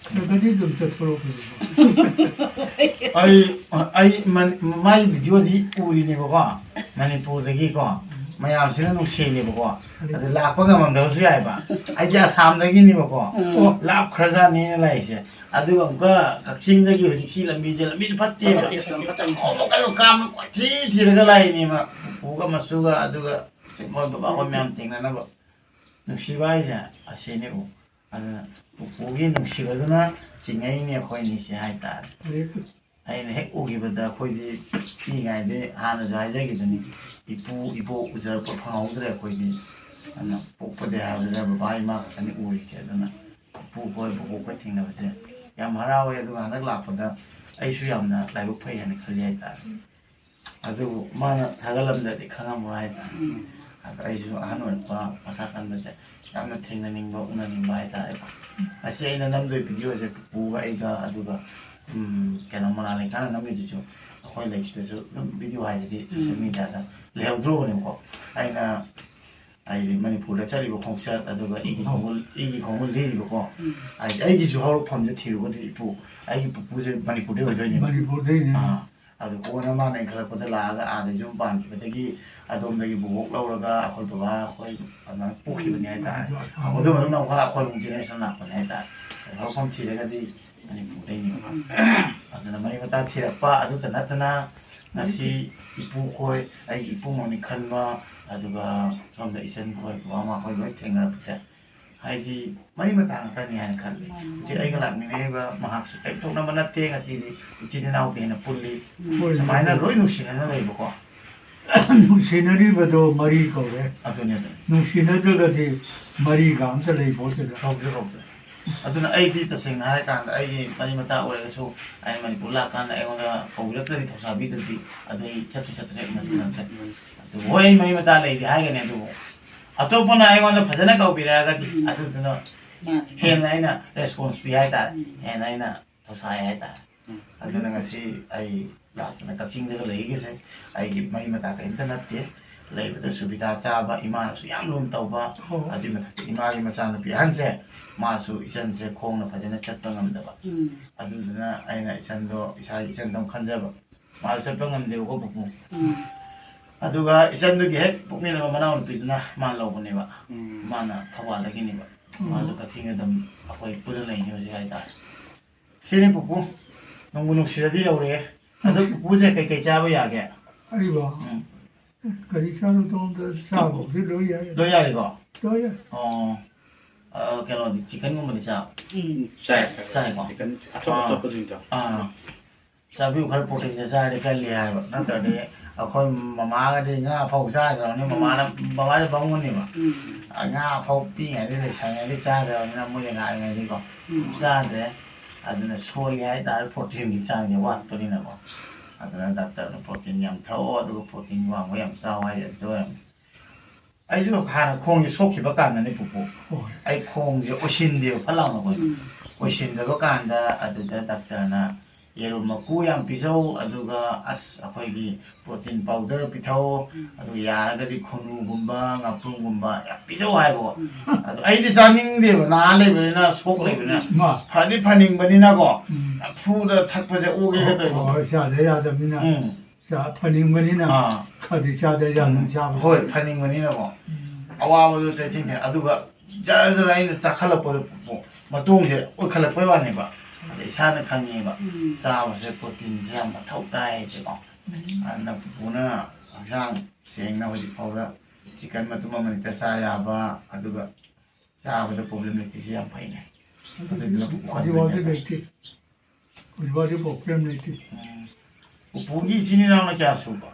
ꯈꯔ ꯈꯔꯗꯤ ꯑꯗꯨꯝ ꯆꯠꯊꯣꯔꯛꯄꯅꯤꯀꯣ꯫ ꯑꯩ, ꯑꯩ ꯃꯅꯤ-, ꯃꯥꯏ ꯚꯤꯗꯤꯑꯣꯗꯤ ꯎꯔꯤꯅꯦꯕꯀꯣ, ꯃꯅꯤꯄꯨꯔꯗꯒꯤꯀꯣ, ꯃꯌꯥꯝꯁꯤꯅ ꯅꯨꯡꯁꯤꯅꯦꯕꯀꯣ, ꯑꯗꯨ ꯂꯥꯛꯄ ꯉꯝꯃꯝꯗꯕꯁꯨ ꯌꯥꯏꯕ꯫ ꯑꯩꯗꯤ ꯑꯁꯥꯝꯗꯒꯤꯅꯦꯕꯀꯣ, ꯎꯝ꯫ ꯂꯥꯞꯈ꯭ꯔꯖꯥꯠꯅꯤꯅ ꯂꯥꯛꯏꯁꯦ꯫ ꯑꯗꯨꯒ ꯑꯃꯨꯛꯀ ꯀꯛꯆꯤꯡꯗꯒꯤ ꯍꯧꯖꯤꯛ ꯁꯤ ꯂꯝꯕꯤꯁꯦ, ꯂꯝꯕꯤꯁꯦ ꯐꯠꯇꯦꯕ꯫ ꯐꯠꯇꯦ, ꯐꯠꯇꯦ꯫ ꯀꯩꯅꯣ ꯀꯥꯝ ꯀꯣꯏꯊꯤ ꯊꯤꯔꯒ ꯂꯥꯛꯏꯅꯦꯕ꯫ ꯄꯨꯄꯨꯒ ꯃꯁꯨꯒ ꯑꯗꯨꯒ ꯆꯤꯡꯈꯣꯏ ꯕꯕꯥ ꯍꯣꯏ ꯃꯌꯥꯝ ꯊꯦꯡꯅꯅꯕ꯫ ꯅꯨꯡꯁꯤꯕ ꯍꯥꯏꯁꯦ ꯑꯁꯤꯅꯤ ꯎ꯫ ꯑꯗꯨꯅ ꯄꯨꯄꯨꯒꯤ ꯅꯨꯡꯁꯤꯕꯗꯨꯅ ꯆꯤꯡꯉꯛꯏꯅꯦ ꯑꯩꯈꯣꯏꯅꯤꯁꯦ ꯍꯥꯏꯇꯥꯔꯦ꯫ ꯑꯩꯅ ꯍꯦꯛ ꯎꯈꯤꯕꯗ ꯑꯩꯈꯣꯏꯗꯤ ꯄꯤꯛꯏꯉꯩꯗꯩ ꯍꯥꯟꯅꯁꯨ ꯍꯥꯏꯖꯈꯤꯗꯨꯅꯤ, ꯏꯄꯨ ꯏꯕꯣꯛ ꯎꯖꯔꯛꯄ ꯐꯪꯍꯧꯗ꯭ꯔꯦ ꯑꯩꯈꯣꯏꯗꯤ꯫ ꯑꯗꯨꯅ ꯄꯣꯛꯄꯗꯩ ꯍꯥꯏꯕꯗ ꯕꯕꯥ ꯏꯃꯥ ꯈꯛꯇꯅꯤ ꯎꯔꯤꯁꯦ꯫ ꯑꯗꯨꯅ ꯄꯨꯄꯨ ꯈꯣꯏ ꯕꯣꯕꯣꯛ ꯈꯣꯏ ꯊꯦꯡꯅꯕꯁꯦ ꯌꯥꯝ ꯍꯔꯥꯎꯋꯦ꯫ ꯑꯗꯨꯒ ꯍꯟꯗꯛ ꯂꯥꯛꯄꯗ ꯑꯩꯁꯨ ꯌꯥꯝꯅ ꯂꯥꯏꯕꯛ ꯐꯩ ꯍꯥꯏꯅ ꯈꯜꯂꯤ ꯍꯥꯏꯇꯥꯔꯦ꯫ ꯑꯗꯨꯕꯨ ꯃꯥꯅ ꯊꯥꯒꯠꯂꯝꯗ꯭ꯔꯗꯤ ꯈꯪꯉꯝꯃꯣꯏ ꯍꯥꯏꯇꯥꯔꯦ꯫ ꯎꯝ꯫ ꯑꯗꯣ ꯑꯩꯁꯨ ꯑꯍꯟ ꯑꯣꯏꯔꯛꯄ ꯃꯁꯥ ꯀꯟꯕꯁꯦ ꯌꯥꯝꯅ ꯊꯦꯡꯅꯅꯤꯡꯕ, ꯎꯅꯅꯤꯡꯕ ꯍꯥꯏꯇꯥꯔꯦꯀꯣ꯫ ꯑꯁꯤ ꯑꯩꯅ ꯅꯝꯗꯣꯏ ꯚꯤꯗꯤꯑꯣꯁꯦ ꯄꯨꯄꯨꯒ ꯑꯩꯒ, ꯑꯗꯨꯒ, ꯎꯝ, ꯀꯩꯅꯣ, ꯃꯣꯅꯥꯂꯤꯀꯥꯅ ꯅꯝꯃꯤꯗꯨꯁꯨ ꯑꯩꯈꯣꯏ ꯂꯩꯁꯤꯗꯁꯨ ꯑꯗꯨꯝ ꯚꯤꯗꯤꯑꯣ ꯍꯥꯏꯁꯤꯗꯤ ꯁꯣꯁꯦꯜ ꯎꯝ꯫ ꯃꯦꯗꯤꯌꯥꯗ ꯂꯩꯍꯧꯗ꯭ꯔꯣꯕꯅꯦꯕꯀꯣ꯫ ꯑꯩꯅ ꯍꯥꯏꯗꯤ ꯃꯅꯤꯄꯨꯔꯗ ꯆꯠꯂꯤꯕ ꯈꯣꯡꯆꯠ, ꯑꯗꯨꯒ ꯏꯒꯤ ꯈꯣꯡꯒꯨꯜ, ꯏꯒꯤ ꯈꯣꯡꯒꯨꯜ ꯂꯤꯔꯤꯕꯀꯣ꯫ ꯎꯝ꯫ ꯍꯥꯏꯗꯤ ꯑꯩꯒꯤꯁꯨ ꯍꯧꯔꯛꯐꯝꯁꯦ ꯊꯤꯔꯨꯕꯗꯤ ꯏꯄꯨ, ꯑꯩꯒꯤ ꯄꯨꯄꯨꯁꯦ ꯃꯅꯤꯄꯨꯔꯗꯩ ꯑꯣꯏꯗꯣꯏꯅꯦꯕ꯫ ꯃꯅꯤꯄꯨꯔꯗꯩꯅꯦ꯫ ꯑꯥ꯫ ꯑꯗꯨ ꯀꯣꯟꯅ ꯃꯥꯅ ꯏꯟꯈꯠꯂꯛꯄꯗ ꯂꯥꯛꯑꯒ ꯑꯥꯗ ꯌꯨꯝ ꯄꯥꯟꯈꯤꯕꯗꯒꯤ ꯑꯗꯣꯝꯗꯒꯤ ꯕꯣꯕꯣꯛ ꯂꯧꯔꯒ ꯑꯩꯈꯣꯏ ꯕꯕꯥ ꯑꯩꯈꯣꯏ ꯑꯗꯨꯃꯥꯏꯅ ꯄꯣꯛꯈꯤꯕꯅꯤ ꯍꯥꯏꯇꯥꯔꯦ꯫ ꯎꯝ꯫ ꯑꯗꯨ ꯃꯇꯨꯡꯗ ꯑꯃꯨꯛ ꯑꯩꯈꯣꯏ ꯑꯃꯨꯛ ꯖꯦꯅꯦꯔꯦꯁꯟ ꯂꯥꯛꯄꯅꯤ ꯍꯥꯏꯇꯥꯔꯦ꯫ ꯑꯗꯨ ꯍꯧꯔꯛꯐꯝ ꯊꯤꯔꯒꯗꯤ ꯃꯅꯤꯄꯨꯔꯗꯩꯅꯦꯕ꯫ ꯎꯝ꯫ ꯑꯗꯨꯅ ꯃꯔꯤ ꯃꯇꯥ ꯊꯤꯔꯛꯄ ꯑꯗꯨꯇ ꯅꯠꯇꯅ ꯉꯁꯤ ꯏꯄꯨ ꯈꯣꯏ, ꯑꯩꯒꯤ ꯏꯄꯨꯡ ꯑꯣꯏꯅ ꯈꯟꯕ, ꯑꯗꯨꯒ ꯁꯣꯝꯗ ꯏꯆꯟ ꯈꯣꯏ, ꯕꯕꯥ ꯃꯃꯥ ꯈꯣꯏ ꯂꯣꯏ ꯊꯦꯡꯅꯔꯛꯄꯁꯦ ꯍꯥꯏꯗꯤ ꯃꯔꯤ ꯃꯇꯥ ꯉꯥꯛꯇꯅꯤ ꯍꯥꯏꯅ ꯈꯜꯂꯤ꯫ ꯃꯥꯅꯤ, ꯍꯧꯖꯤꯛ ꯃꯥꯅꯤ꯫ ꯑꯩꯒ ꯂꯥꯛꯃꯤꯟꯅꯔꯤꯕ ꯃꯍꯥꯛꯁꯨ ꯀꯔꯤꯝ ꯊꯣꯛꯅꯕ ꯅꯠꯇꯦ꯫ ꯉꯁꯤꯗꯤ ꯏꯆꯤꯟ ꯏꯅꯥꯎꯗꯤ ꯍꯦꯟꯅ ꯄꯨꯜꯂꯤ꯫ ꯎꯝ꯫ ꯍꯣꯏ, ꯁꯨꯃꯥꯏꯅ ꯍꯣꯏ꯫ ꯂꯣꯏ ꯅꯨꯡꯁꯤꯅꯅ ꯂꯩꯕꯀꯣ꯫ ꯅꯨꯡꯁꯤꯅꯔꯤꯕꯗꯣ ꯃꯔꯤ ꯀꯧꯔꯦ꯫ ꯑꯗꯨꯅꯦ, ꯑꯗꯨꯅꯦ꯫ ꯅꯨꯡꯁꯤꯅꯗ꯭ꯔꯒꯗꯤ ꯃꯔꯤꯒ ꯑꯝꯇ ꯂꯩꯄꯣꯠꯇꯦꯗ꯫ ꯀꯧꯗ꯭ꯔꯦ, ꯀꯧꯗ꯭ꯔꯦ꯫ ꯑꯗꯨꯅ ꯑꯩꯗꯤ ꯇꯁꯦꯡꯅ ꯍꯥꯏꯔꯀꯥꯟꯗ ꯑꯩꯒꯤ ꯃꯔꯤ ꯃꯇꯥ ꯑꯣꯏꯔꯒꯁꯨ ꯑꯩ ꯃꯅꯤꯄꯨꯔ ꯂꯥꯛꯀꯥꯟꯗ ꯑꯩꯉꯣꯟꯗ ꯀꯧꯕꯤꯔꯛꯇ꯭ꯔꯗꯤ, ꯊꯧꯁꯥꯕꯤꯗ꯭ꯔꯗꯤ ꯑꯗꯨ ꯑꯩ ꯆꯠꯁꯨ ꯆꯠꯇ꯭ꯔꯦ, ꯎꯅꯁꯨ ꯎꯅꯗ꯭ꯔꯦ꯫ ꯎꯝ꯫ ꯑꯗꯨꯕꯨ ꯍꯣꯏ, ꯑꯩ ꯃꯔꯤ ꯃꯇꯥ ꯂꯩꯔꯤ ꯍꯥꯏꯒꯅꯤ, ꯑꯗꯨꯕꯨ ꯑꯇꯣꯞꯄꯅ ꯑꯩꯉꯣꯟꯗ ꯐꯖꯅ ꯀꯧꯕꯤꯔꯛꯑꯒꯗꯤ ꯎꯝ꯫ ꯑꯗꯨꯗꯨꯅ ꯃꯥꯅꯤ꯫ ꯍꯦꯟꯅ ꯑꯩꯅ response ꯄꯤ ꯍꯥꯏꯇꯥꯔꯦ, ꯎꯝ꯫ ꯍꯦꯟꯅ ꯑꯩꯅ ꯊꯧꯁꯥꯏ ꯍꯥꯏꯇꯥꯔꯦ꯫ ꯎꯝ꯫ ꯑꯗꯨꯅ ꯉꯁꯤ ꯑꯩ ꯂꯥꯛꯇꯅ ꯀꯛꯆꯤꯡꯗꯒ ꯂꯩꯔꯤꯒꯁꯦ ꯑꯩꯒꯤ ꯃꯔꯤ ꯃꯇꯥ ꯀꯔꯤꯝꯇ ꯅꯠꯇꯦ꯫ ꯂꯩꯕꯗ ꯁꯨꯕꯤꯗꯥ ꯆꯥꯕ, ꯏꯃꯥꯅꯁꯨ ꯌꯥꯝ ꯂꯨꯅ ꯇꯧꯕ, ꯍꯣꯏ꯫ ꯑꯗꯨꯒꯤ ꯃꯊꯛꯇ ꯏꯃꯥꯒꯤ ꯃꯆꯥꯅꯨꯄꯤ ꯑꯍꯟꯁꯦ, ꯃꯥꯁꯨ ꯏꯆꯟꯁꯦ ꯈꯣꯡꯅ ꯐꯖꯅ ꯆꯠꯄ ꯉꯝꯗꯕ꯫ ꯎꯝ꯫ ꯑꯗꯨꯗꯨꯅ ꯑꯩꯅ ꯏꯆꯟꯗꯣ ꯏꯁꯥꯒꯤ ꯏꯆꯟꯗꯧꯅ ꯈꯟꯖꯕ꯫ ꯃꯥꯁꯨ ꯆꯠꯄ ꯉꯝꯗꯦꯕꯀꯣ, ꯄꯨꯄꯨ꯫ ꯎꯝ꯫ ꯑꯗꯨꯒ ꯏꯆꯟꯗꯨꯒꯤ ꯍꯦꯛ ꯄꯣꯛꯃꯤꯟꯅꯕ ꯃꯅꯥꯎꯅꯨꯄꯤꯗꯨꯅ ꯃꯥ ꯂꯧꯕꯅꯦꯕ꯫ ꯎꯝ꯫ ꯃꯥꯅ ꯊꯧꯕꯥꯜꯗꯒꯤꯅꯦꯕ꯫ ꯎꯝ꯫ ꯃꯥꯁꯨ ꯀꯛꯆꯤꯡ ꯑꯗꯨꯝ ꯑꯩꯈꯣꯏ ꯄꯨꯟꯅ ꯂꯩꯅꯤ ꯍꯧꯖꯤꯛ ꯍꯥꯏꯇꯥꯔꯦ꯫ ꯁꯤꯅꯤ ꯄꯨꯄꯨ꯫ ꯅꯪꯕꯨ ꯅꯨꯡꯁꯤꯔꯗꯤ ꯌꯧꯔꯛꯑꯦ꯫ ꯑꯗꯣ ꯄꯨꯄꯨꯁꯦ ꯀꯩꯀꯩ ꯆꯥꯕ ꯌꯥꯒꯦ? ꯑꯩꯕꯣ? ꯎꯝ꯫ ꯀꯔꯤ ꯆꯥꯔꯨꯗꯧꯗ ꯆꯥꯕꯕꯨꯗꯤ ꯂꯣꯏ ꯌꯥꯏ꯫ ꯂꯣꯏ ꯌꯥꯔꯦꯀꯣ? ꯂꯣꯏ ꯌꯥꯏ꯫ ꯑꯣ꯫ ꯑ, ꯀꯩꯅꯣꯗꯤ, chickenꯒꯨꯝꯕꯗꯤ ꯆꯥꯕ? ꯎꯝ꯫ ꯆꯥꯏ꯫ ꯆꯥꯏꯀꯣ? Chicken ꯑꯆꯧ ꯑꯥ꯫ ꯑꯆꯧꯕꯁꯤꯡꯗꯣ꯫ ꯑꯥ꯫ ꯆꯥꯕꯤꯌꯨ, ꯈꯔ proteinꯁꯦ ꯆꯥꯔꯗꯤ ꯀꯜꯂꯤ ꯍꯥꯏꯕ꯫ ꯅꯠꯇ꯭ꯔꯗꯤ ꯑꯩꯈꯣꯏ ꯃꯃꯥꯒꯗꯤ ꯉꯥ ꯐꯥꯎ ꯆꯥꯗ꯭ꯔꯕꯅꯤ, ꯃꯃꯥꯅ, ꯃꯃꯥꯁꯦ ꯕꯥꯃꯣꯟꯅꯦꯕ꯫ ꯎꯝ꯫ ꯑ, ꯉꯥ ꯐꯥꯎ ꯄꯤꯛꯏꯉꯩꯗꯤ, ꯂꯩꯁꯥꯔꯤꯉꯩꯗꯤ ꯆꯥꯗ꯭ꯔꯕꯅꯤꯅ ꯃꯣꯏꯅ ꯉꯥꯏꯔꯤꯉꯩꯗꯤꯀꯣ ꯎꯝ꯫ ꯆꯥꯗ꯭ꯔꯦ꯫ ꯑꯗꯨꯅ ꯁꯣꯜꯂꯤ ꯍꯥꯏꯇꯥꯔꯦ, proteinꯒꯤ ꯆꯥꯡꯁꯦ ꯋꯥꯠꯄꯅꯤꯅꯀꯣ꯫ ꯑꯗꯨꯅ ꯗꯥꯛꯇꯔꯅ protein ꯌꯥꯝ ꯊꯛꯑꯣ, ꯑꯗꯨꯒ protein ꯋꯥꯡꯕ ꯌꯥꯝ ꯆꯥꯎ ꯍꯥꯏꯁꯦ ꯑꯗꯨꯗ ꯑꯣꯏꯔꯝꯅꯤ꯫ ꯑꯩꯁꯨ ꯍꯥꯟꯅ ꯈꯣꯡꯁꯦ ꯁꯣꯛꯈꯤꯕ ꯀꯥꯟꯗꯅꯦ ꯄꯨꯄꯨ꯫ ꯍꯣꯏ꯫ ꯑꯩ ꯈꯣꯡꯁꯦ ꯑꯣꯏꯁꯤꯟꯗꯦꯕ ꯐꯠ ꯂꯥꯎꯅ ꯑꯩꯈꯣꯏ꯫ ꯎꯝ꯫ ꯑꯣꯏꯁꯤꯟꯗꯕ ꯀꯥꯟꯗ ꯑꯗꯨꯗ ꯗꯥꯛꯇꯔꯅ ꯌꯦꯔꯨꯝ ꯃꯀꯨ ꯌꯥꯝ ꯄꯤꯖꯧ, ꯑꯗꯨꯒ ꯑꯁ ꯑꯩꯈꯣꯏꯒꯤ protein powder ꯄꯤꯊꯛꯑꯣ, ꯎꯝ꯫ ꯑꯗꯨꯒ ꯌꯥꯔꯒꯗꯤ ꯈꯨꯅꯨꯒꯨꯝꯕ, ꯉꯥꯄ꯭ꯔꯨꯝꯒꯨꯝꯕ ꯌꯥꯝ ꯄꯤꯖꯧ ꯍꯥꯏꯕꯀꯣ꯫ ꯎꯝ꯫ ꯑꯗꯣ ꯑꯩꯗꯤ ꯆꯥꯅꯤꯡꯗꯦꯕ, ꯅꯥ ꯂꯩꯕꯅꯤꯅ, ꯁꯣꯛ ꯂꯩꯕꯅꯤꯅ꯫ ꯃꯥ꯫ ꯐꯗꯤ ꯐꯅꯤꯡꯕꯅꯤꯅꯀꯣ, ꯎꯝ꯫ ꯅꯝꯐꯨꯗ ꯊꯛꯄꯁꯦ ꯑꯣꯒꯦꯒ ꯇꯧꯋꯦꯕ꯫ ꯍꯣꯏ, ꯆꯥꯗ ꯌꯥꯗꯕꯅꯤꯅ꯫ ꯎꯝ꯫ ꯆꯥ ꯐꯅꯤꯡꯕꯅꯤꯅ ꯑꯥ꯫ ꯈꯔꯗꯤ ꯆꯥꯗ ꯌꯥꯗꯕꯅꯤ ꯎꯝ꯫ ꯆꯥꯕ꯫ ꯍꯣꯏ, ꯐꯅꯤꯡꯕꯅꯤꯅꯀꯣ꯫ ꯎꯝ꯫ ꯑꯋꯥꯕꯗꯣ ꯆꯩꯊꯦꯡ ꯊꯦꯡ-, ꯑꯗꯨꯒ ꯖꯔ ꯖꯔ ꯑꯩꯅ ꯆꯥꯈꯠꯂꯛꯄꯗ ꯄꯨ-, ꯃꯇꯣꯡꯁꯦ ꯑꯣꯏꯈꯠꯂꯛꯄꯩ ꯋꯥꯅꯦꯕ꯫ ꯑꯗ ꯏꯁꯥꯅ ꯈꯪꯉꯦꯕ, ꯎꯝ꯫ ꯆꯥꯕꯁꯦ proteinꯁꯦ ꯌꯥꯝ ꯃꯊꯧ ꯇꯥꯏ ꯍꯥꯏꯁꯦꯀꯣ꯫ ꯎꯝ꯫ ꯑꯗꯨꯅ ꯄꯨꯄꯨꯅ ꯍꯛꯆꯥꯡ ꯁꯦꯡꯅ ꯍꯧꯖꯤꯛ ꯐꯥꯎꯗ chicken ꯃꯇꯨꯝ ꯑꯃꯅꯤꯇ ꯆꯥ ꯌꯥꯕ, ꯑꯗꯨꯒ ꯆꯥꯕꯗ ꯄ꯭ꯔꯣꯕ꯭ꯂꯦꯝ ꯂꯩꯇꯦ, ꯁꯤ ꯌꯥꯝ ꯐꯩꯅꯦ꯫ ꯑꯗꯨꯗꯨꯅ ꯍꯧꯖꯤꯛ ꯐꯥꯎꯗꯤ ꯂꯩꯇꯦ꯫ ꯍꯧꯖꯤꯛ ꯐꯥꯎꯗꯤ ꯄ꯭ꯔꯣꯕ꯭ꯂꯦꯝ ꯂꯩꯇꯦ꯫ ꯎꯝ꯫ ꯄꯨꯄꯨꯒꯤ ꯏꯆꯤꯟ ꯏꯅꯥꯎꯅ ꯀꯌꯥ ꯁꯨꯕ?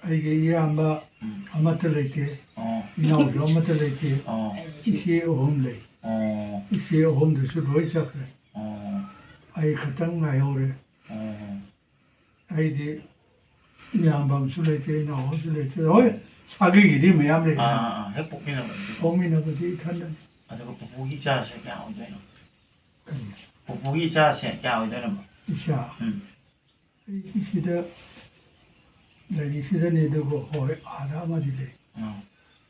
ꯑꯩꯒꯤ ꯏꯌꯥꯝꯕ ꯎꯝ꯫ ꯑꯃꯠꯇ ꯂꯩꯇꯦ꯫ ꯑꯣ꯫ ꯏꯅꯥꯎꯁꯨ ꯑꯃꯠꯇ ꯂꯩꯇꯦ꯫ ꯑꯣ꯫ ꯏꯆꯦ ꯑꯍꯨꯝ ꯂꯩ꯫ ꯑꯣ꯫ ꯏꯆꯦ ꯑꯍꯨꯝꯗꯨꯁꯨ ꯂꯣꯏ ꯆꯠꯈ꯭ꯔꯦ꯫ ꯑꯣ꯫ ꯑꯩ ꯈꯛꯇꯪ ꯉꯥꯏꯍꯧꯔꯦ꯫ ꯑꯣ꯫ ꯑꯩꯗꯤ ꯏꯌꯥꯝꯕ ꯑꯃꯁꯨ ꯂꯩꯇꯦ, ꯏꯅꯥꯎ ꯑꯃꯁꯨ ꯂꯩꯇꯦ꯫ ꯍꯣꯏ, ꯁꯥꯒꯩꯒꯤꯗꯤ ꯃꯌꯥꯝ ꯂꯩ꯫ ꯑꯥ, ꯑꯥ, ꯑꯥ, ꯍꯦꯛ ꯄꯣꯛꯃꯤꯟꯅꯕ꯫ ꯄꯣꯛꯃꯤꯟꯅꯕꯗꯤ ꯏꯊꯟꯗꯅꯤ꯫ ꯑꯗꯨꯒ ꯄꯨꯄꯨꯒꯤ ꯏꯆꯥꯁꯦ ꯀꯌꯥ ꯑꯣꯏꯗꯣꯏꯅꯣ? ꯀꯔꯤ? ꯄꯨꯄꯨꯒꯤ ꯏꯆꯥꯁꯦ ꯀꯌꯥ ꯑꯣꯏꯗꯣꯏꯅꯣ? ꯏꯆꯥ? ꯎꯝ꯫ ꯑꯩ ꯁꯤꯗ ꯂꯩꯔꯤꯁꯤꯗꯅꯤ, ꯑꯗꯨꯒ ꯍꯣꯏ, ꯑꯥꯗ ꯑꯃꯗꯤ ꯂꯩ꯫ ꯑꯥ꯫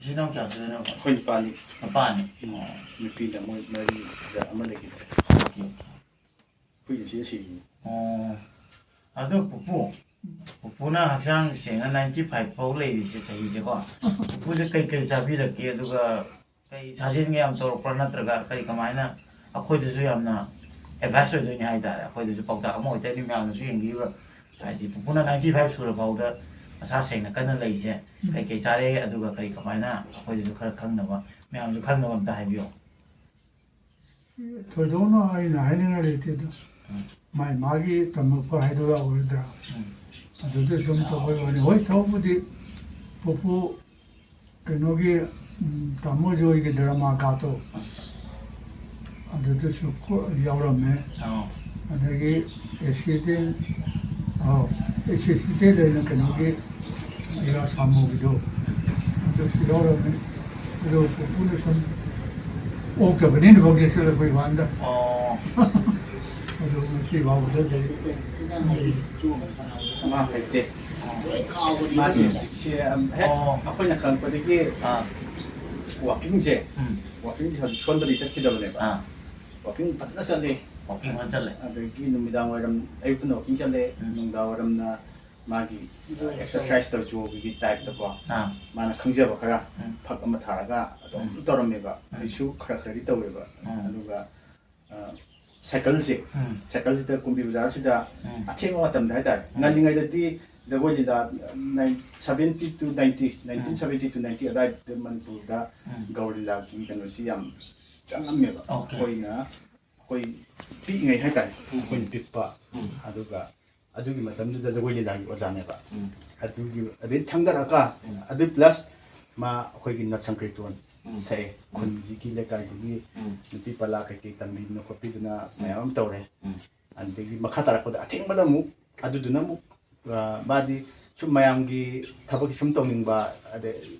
ꯏꯆꯤꯟ ꯏꯅꯥꯎ ꯀꯌꯥ ꯁꯨꯗꯣꯏꯅꯣ? ꯑꯩꯈꯣꯏ ꯅꯨꯄꯥꯅꯤ꯫ ꯅꯨꯄꯥꯅꯤ꯫ ꯎꯝ꯫ ꯅꯨꯄꯤꯅ ꯃꯣꯏ ꯃꯔꯤꯗ ꯑꯃ ꯂꯩꯈꯤꯗ꯭ꯔꯦ꯫ Okay, okay. ꯑꯩꯈꯣꯏ ꯏꯆꯦ ꯁꯤꯈꯤꯅꯤ꯫ ꯑꯣ꯫ ꯑꯗꯣ ꯄꯨꯄꯨ, ꯄꯨꯄꯨꯅ ꯍꯛꯆꯥꯡ ꯁꯦꯡꯅ ninety five ꯐꯥꯎ ꯂꯩꯔꯤꯁꯦ ꯆꯍꯤꯁꯦꯀꯣ, ꯄꯨꯄꯨꯁꯦ ꯀꯩ ꯀꯩ ꯆꯥꯕꯤꯔꯛꯀꯦ? ꯑꯗꯨꯒ ꯀꯩ ꯁꯥꯖꯦꯟꯒ ꯌꯥꯝ ꯇꯧꯔꯛꯄ꯭ꯔꯥ? ꯅꯠꯇ꯭ꯔꯒ ꯀꯔꯤ ꯀꯃꯥꯏꯅ? ꯑꯩꯈꯣꯏꯗꯁꯨ ꯌꯥꯝꯅ advice ꯑꯣꯏꯗꯣꯏꯅꯦ ꯍꯥꯏꯇꯥꯔꯦ꯫ ꯑꯩꯈꯣꯏꯗꯁꯨ ꯄꯥꯎꯇꯥꯛ ꯑꯃ ꯑꯣꯏꯗꯣꯏꯅꯤ, ꯃꯌꯥꯝꯅꯁꯨ ꯌꯦꯡꯕꯤꯕ꯫ ꯍꯥꯏꯗꯤ ꯄꯨꯄꯨꯅ ninety five ꯁꯨꯔ ꯐꯥꯎꯗ ꯃꯁꯥ ꯁꯦꯡꯅ ꯀꯟꯅ ꯂꯩꯁꯦ ꯀꯩ ꯀꯩ ꯆꯥꯔꯦ? ꯑꯗꯨꯒ ꯀꯔꯤ ꯀꯃꯥꯏꯅ? ꯑꯩꯈꯣꯏꯗꯁꯨ ꯈꯔ ꯈꯪꯅꯕ, ꯃꯌꯥꯝꯁꯨ ꯈꯪꯅꯕ ꯑꯝꯇ ꯍꯥꯏꯕꯤꯌꯣ꯫ ꯊꯣꯏꯗꯣꯛꯅ ꯑꯩꯅ ꯍꯥꯏꯅꯤꯡꯉꯥꯏ ꯂꯩꯇꯦꯗ꯫ ꯎꯝ꯫ ꯃꯥꯏ ꯃꯥꯒꯤ ꯇꯝꯃꯛꯄ ꯍꯥꯏꯗꯣ ꯌꯥꯎꯔꯣꯏꯗ꯭ꯔꯥ? ꯎꯝ꯫ ꯑꯗꯨꯗ ꯁꯨꯝ ꯇꯧꯕꯩ ꯋꯥꯅꯤ꯫ ꯍꯣꯏ, ꯊꯕꯛꯄꯨꯗꯤ ꯄꯨꯄꯨ ꯀꯩꯅꯣꯒꯤ, ꯎꯝ, ꯇꯥꯃꯣ ꯖꯣꯏꯒꯤ ꯗ꯭ꯔꯃꯥ ꯀꯥꯞꯇꯣ ꯑꯁ꯫ ꯑꯗꯨꯗꯁꯨ ꯀꯣ-, ꯌꯥꯎꯔꯝꯃꯦ꯫ ꯑꯣ꯫ ꯑꯗꯒꯤ ꯑꯦꯁꯤꯁꯇꯦꯟ, ꯑꯧ, ꯑꯦꯁꯤꯁꯇꯦꯟ ꯑꯣꯏꯅ ꯀꯩꯅꯣꯒꯤ ꯏꯔꯥ ꯁꯥꯃꯨꯒꯤꯗꯣ ꯑꯗꯨꯁꯨ ꯌꯥꯎꯔꯝꯃꯦ꯫ ꯑꯗꯨ ꯄꯨꯄꯨꯅ ꯁꯨꯝ ꯑꯣꯛꯇꯕꯅꯤꯅ ꯐꯥꯎ ꯆꯦꯛꯁꯤꯜꯂꯛꯄꯩ ꯋꯥꯅꯤꯗ꯫ ꯑꯣ꯫ ꯑꯗꯨ ꯉꯁꯤ ꯐꯥꯎꯕꯗ ꯂꯩ꯫ ꯃꯥ ꯍꯩꯇꯦ꯫ ꯃꯥꯁꯦ ꯍꯧꯖꯤꯛꯁꯦ, ꯑꯝ, ꯍꯦꯛ ꯑꯣ꯫ ꯑꯩꯈꯣꯏꯅ ꯈꯪꯉꯛꯄꯗꯒꯤ ꯑꯥ꯫ ꯋꯥꯀꯤꯡꯁꯦ, ꯎꯝ꯫ ꯋꯥꯀꯤꯡꯁꯦ ꯍꯧꯖꯤꯛ ꯁꯣꯟꯕꯗꯤ ꯆꯠꯈꯤꯗꯕꯅꯦꯕ꯫ ꯑꯥ꯫ ꯋꯥꯀꯤꯡ ꯐꯖꯅ ꯆꯠꯂꯤ꯫ ꯋꯥꯀꯤꯡ ꯐꯖꯅ ꯆꯠꯂꯦ꯫ ꯑꯗꯒꯤ ꯅꯨꯃꯤꯗꯥꯡ ꯋꯥꯏꯔꯝ, ꯑꯌꯨꯛꯇꯅ ꯋꯥꯀꯤꯡ ꯆꯠꯂꯦ, ꯎꯝ꯫ ꯅꯨꯡꯗꯥꯡ ꯋꯥꯏꯔꯝꯅ ꯃꯥꯒꯤ ꯑꯦꯛꯁꯔꯁꯥꯏꯁ ꯇꯧꯔ ꯌꯣꯒꯒꯤ ꯇꯥꯏꯞꯇꯀꯣ, ꯑꯥ꯫ ꯃꯥꯅ ꯈꯪꯖꯕ ꯈꯔ ꯎꯝ꯫ ꯐꯛ ꯑꯃ ꯊꯥꯔꯒ ꯑꯗꯨꯝ ꯎꯝ꯫ ꯇꯧꯔꯝꯃꯦꯕ꯫ ꯎꯝ꯫ ꯍꯧꯖꯤꯛꯁꯨ ꯈꯔ ꯈꯔꯗꯤ ꯇꯧꯋꯦꯕ꯫ ꯎꯝ꯫ ꯑꯗꯨꯒ, ꯑ, ꯁꯥꯏꯀꯜꯁꯦ, ꯎꯝ꯫ ꯁꯥꯏꯀꯜꯁꯤꯗ ꯀꯨꯝꯕꯤ ꯕꯖꯥꯔꯁꯤꯗ ꯎꯝ꯫ ꯑꯊꯦꯡꯕ ꯃꯇꯝꯗ ꯍꯥꯏꯇꯥꯔꯦ, ꯎꯝ꯫ ꯉꯜꯂꯤꯉꯩꯗꯗꯤ ꯖꯒꯣꯏ ꯂꯤꯂꯥ nine-, seventy to ninety, nineteen seventy to ninety ꯑꯗꯥꯏꯗ ꯃꯅꯤꯄꯨꯔꯗ ꯎꯝ꯫ ꯒꯧꯔ ꯂꯤꯂꯥꯒꯤ ꯀꯩꯅꯣꯁꯤ ꯌꯥꯝ ꯆꯪꯉꯝꯃꯦꯕ꯫ Okay. ꯑꯩꯈꯣꯏꯅ, ꯑꯩꯈꯣꯏ ꯄꯤꯛꯏꯉꯩ ꯍꯥꯏꯇꯥꯔꯦ, ꯎꯝ꯫ ꯑꯩꯈꯣꯏꯅ ꯄꯤꯛꯄ, ꯎꯝ꯫ ꯑꯗꯨꯒ ꯑꯗꯨꯒꯤ ꯃꯇꯝꯗꯨꯗ ꯖꯒꯣꯏ ꯂꯤꯂꯥꯒꯤ ꯑꯣꯖꯥꯅꯦꯕ꯫ ꯎꯝ꯫ ꯑꯗꯨꯒꯤ, ꯑꯗꯩ ꯊꯪꯗꯔꯛꯑꯒ, ꯎꯝ꯫ ꯑꯗꯨ plus ꯃꯥ ꯑꯩꯈꯣꯏꯒꯤ ꯅꯠ ꯁꯪꯀ꯭ꯔꯤꯇꯣꯟ ꯎꯝ꯫ ꯁꯛꯑꯦ꯫ ꯎꯝ꯫ ꯈꯨꯟꯁꯤꯒꯤ ꯂꯩꯀꯥꯏꯗꯨꯒꯤ ꯎꯝ꯫ ꯅꯨꯄꯤ ꯄꯂꯥ ꯀꯩꯀꯩ ꯇꯝꯕꯤꯗꯅ ꯈꯣꯠꯄꯤꯗꯅ ꯎꯝ꯫ ꯃꯌꯥꯝ ꯑꯃ ꯇꯧꯔꯦ꯫ ꯎꯝ꯫ ꯑꯗꯒꯤ ꯃꯈꯥ ꯇꯥꯔꯛꯄꯗ ꯑꯊꯦꯡꯕꯗ ꯑꯃꯨꯛ, ꯑꯗꯨꯗꯨꯅ ꯑꯃꯨꯛ, ꯑ, ꯃꯥꯗꯤ ꯁꯨꯝ ꯃꯌꯥꯝꯒꯤ ꯊꯕꯛꯁꯤ ꯁꯨꯝ ꯇꯧꯅꯤꯡꯕ, ꯑꯗꯩ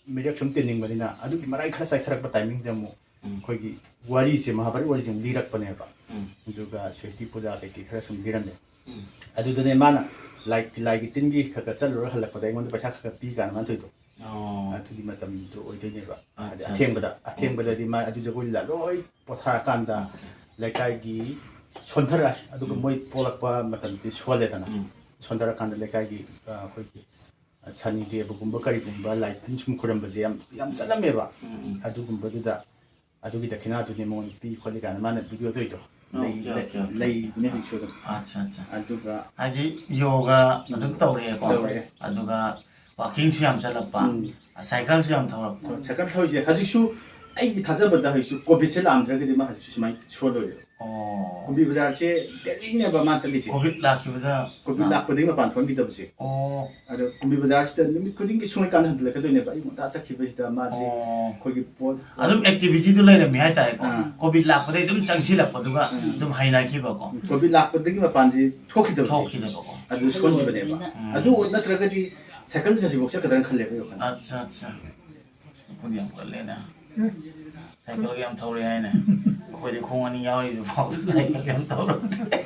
ꯃꯤꯔꯛ ꯁꯨꯝ ꯇꯤꯟꯅꯤꯡꯕꯅꯤꯅ, ꯑꯗꯨꯒꯤ ꯃꯔꯥꯏ ꯈꯔ ꯆꯥꯏꯊꯔꯛꯄ timingꯗ ꯑꯃꯨꯛ ꯎꯝ꯫ ꯑꯩꯈꯣꯏꯒꯤ ꯋꯥꯔꯤꯁꯦ, ꯃꯍꯥꯚꯥꯔꯠ ꯋꯥꯔꯤꯁꯦ ꯑꯃꯨꯛ ꯂꯤꯔꯛꯄꯅꯦꯕ꯫ ꯎꯝ꯫ ꯑꯗꯨꯒ ꯁ꯭ꯋꯦꯁꯇꯤ ꯄꯨꯖꯥ ꯀꯩꯀꯩ ꯈꯔ ꯁꯨꯝ ꯂꯤꯔꯝꯃꯦ꯫ ꯎꯝ꯫ ꯑꯗꯨꯗꯅꯦ ꯃꯥꯅ ꯂꯥꯏ, ꯂꯥꯏꯒꯤ ꯇꯤꯟꯒꯤ ꯈꯔ ꯈꯔ ꯆꯠꯂꯨꯔ ꯍꯜꯂꯛꯄꯗ ꯑꯩꯉꯣꯟꯗ ꯄꯩꯁꯥ ꯈꯔ ꯈꯔ ꯄꯤ ꯀꯥꯏꯅ ꯃꯥꯅ ꯇꯧꯔꯤꯗꯣ꯫ ꯑꯣ꯫ ꯑꯗꯨꯒꯤ ꯃꯇꯝꯗꯣ ꯑꯣꯏꯗꯣꯏꯅꯦꯕ꯫ ꯑꯠꯆꯥ, ꯑꯗꯩ ꯑꯊꯦꯡꯕꯗ, ꯑꯠꯆꯥ꯫ ꯑꯊꯦꯡꯕꯗꯗꯤ ꯃꯥ ꯑꯗꯨ ꯖꯒꯣꯏ ꯂꯤꯂꯥ ꯂꯣꯏ ꯄꯣꯊꯥꯔꯀꯥꯟꯗ ꯎꯝ꯫ ꯂꯩꯀꯥꯏꯒꯤ ꯁꯣꯟꯊꯔꯛꯑꯦ꯫ ꯑꯗꯨꯒ ꯎꯝ꯫ ꯃꯣꯏ ꯄꯣꯛꯂꯛꯄ ꯃꯇꯝꯗꯤ ꯁꯣꯜꯂꯦꯗꯅ꯫ ꯎꯝ꯫ ꯁꯣꯟꯊꯔꯀꯥꯟꯗ ꯂꯩꯀꯥꯏꯒꯤ, ꯑ, ꯑꯩꯈꯣꯏꯒꯤ ꯁꯅꯤ ꯗꯦꯕꯒꯨꯝꯕ ꯀꯔꯤꯒꯨꯝꯕ ꯂꯥꯏ ꯇꯤꯟ ꯁꯨꯝ ꯈꯨꯔꯝꯕꯁꯦ ꯌꯥꯝ, ꯌꯥꯝ ꯆꯠꯂꯝꯃꯦꯕ꯫ ꯎꯝ, ꯎꯝ꯫ ꯑꯗꯨꯒꯨꯝꯕꯗꯨꯗ ꯑꯗꯨꯒꯤ ꯗꯈꯤꯅꯥꯗꯨꯅꯦ ꯃꯉꯣꯟꯗ ꯄꯤ ꯈꯣꯠꯂꯤ ꯀꯥꯏꯅ ꯃꯥꯅ video ꯇꯧꯔꯤꯗꯣ꯫ ꯑꯣ, ꯂꯩ-, okay, okay, okay꯫ ꯂꯩꯕꯅꯦ ꯍꯧꯖꯤꯛꯁꯨ ꯑꯗꯨꯝ꯫ ꯑꯠꯆꯥ, ꯑꯠꯆꯥ꯫ ꯑꯗꯨꯒ ꯍꯥꯏꯗꯤ ꯌꯣꯒ ꯑꯗꯨꯝ ꯎꯝ꯫ ꯇꯧꯔꯛꯑꯦꯀꯣ꯫ ꯇꯧꯔꯛꯑꯦ꯫ ꯑꯗꯨꯒ walkingꯁꯨ ꯌꯥꯝ ꯆꯠꯂꯛꯄ꯫ ꯎꯝ꯫ ꯁꯥꯏꯀꯜꯁꯨ ꯌꯥꯝ ꯊꯧꯔꯛꯄ꯫ ꯍꯣꯏ, ꯁꯥꯏꯀꯜ ꯊꯧꯔꯤꯁꯦ ꯍꯧꯖꯤꯛꯁꯨ ꯑꯩꯒꯤ ꯊꯥꯖꯕꯗ ꯍꯧꯖꯤꯛꯁꯨ COVIDꯁꯦ ꯂꯥꯛꯑꯝꯗ꯭ꯔꯒꯗꯤ ꯃꯥ ꯍꯧꯖꯤꯛꯁꯨ ꯁꯨꯃꯥꯏꯅ ꯁꯣꯜꯂꯣꯏꯕ꯫ ꯑꯣ꯫ ꯀꯨꯝꯕꯤ ꯕꯖꯥꯔꯁꯦ dailyꯅꯦꯕ ꯃꯥ ꯆꯠꯂꯤꯁꯦ꯫ COVID ꯂꯥꯛꯈꯤꯕꯗ ꯀꯣꯚꯤꯗ ꯑꯥ꯫ ꯂꯥꯛꯄꯗꯒꯤ ꯃꯄꯥꯟ ꯊꯣꯛꯍꯟꯈꯤꯗꯕꯁꯦ꯫ ꯑꯣ꯫ ꯑꯗꯣ ꯀꯨꯝꯕꯤ ꯕꯖꯥꯔꯁꯤꯗ ꯅꯨꯃꯤꯠ ꯈꯨꯗꯤꯡꯒꯤ ꯁꯨꯡꯂꯩꯀꯥꯟꯗ ꯍꯟꯖꯤꯜꯂꯛꯀꯗꯣꯏꯅꯦꯕ꯫ ꯑꯌꯨꯛ ꯉꯟꯇꯥ ꯆꯠꯈꯤꯕꯁꯤꯗ ꯃꯥꯁꯦ ꯑꯣ꯫ ꯑꯩꯈꯣꯏꯒꯤ ꯄꯣꯠ ꯑꯗꯨꯝ activityꯗꯨ ꯂꯩꯔꯝꯃꯤ ꯍꯥꯏꯇꯥꯔꯦꯀꯣ꯫ ꯑꯥ꯫ COVID ꯂꯥꯛꯄꯗꯒꯤ ꯑꯗꯨꯝ ꯆꯪꯁꯤꯜꯂꯛꯄꯗꯨꯒ ꯎꯝ꯫ ꯑꯗꯨꯝ ꯍꯩꯅꯈꯤꯕꯀꯣ꯫ ꯎꯝ, ꯀꯣꯚꯤꯗ ꯂꯥꯛꯄꯗꯒꯤ ꯃꯄꯥꯟꯁꯦ ꯊꯣꯛꯈꯤꯗꯕꯁꯦ꯫ ꯊꯣꯛꯈꯤꯗꯕꯀꯣ꯫ ꯑꯗꯨ ꯁꯣꯟꯈꯤꯕꯅꯦꯕ꯫ ꯎꯝ꯫ ꯑꯗꯨ ꯅꯠꯇ꯭ꯔꯒꯗꯤ ꯁꯥꯏꯀꯜ ꯆꯠꯁꯤꯐꯥꯎ ꯆꯠꯀꯗ꯭ꯔꯅ ꯈꯜꯂꯦꯕ ꯑꯩ ꯋꯥꯈꯜꯗ꯫ ꯑꯠꯆꯥ, ꯑꯠꯆꯥ꯫ ꯈꯨꯠ ꯌꯥꯝ ꯀꯜꯂꯦꯅꯦ꯫ ꯁꯥꯏꯀꯜꯒ ꯌꯥꯝ ꯊꯧꯔꯦ ꯍꯥꯏꯅꯦ꯫ ꯑꯩꯈꯣꯏꯗꯤ ꯈꯣꯡ ꯑꯅꯤ ꯌꯥꯎꯔꯤꯗꯨ ꯐꯥꯎ ꯁꯥꯏꯀꯜ ꯌꯥꯝ ꯊꯧꯔꯛꯇꯦ꯫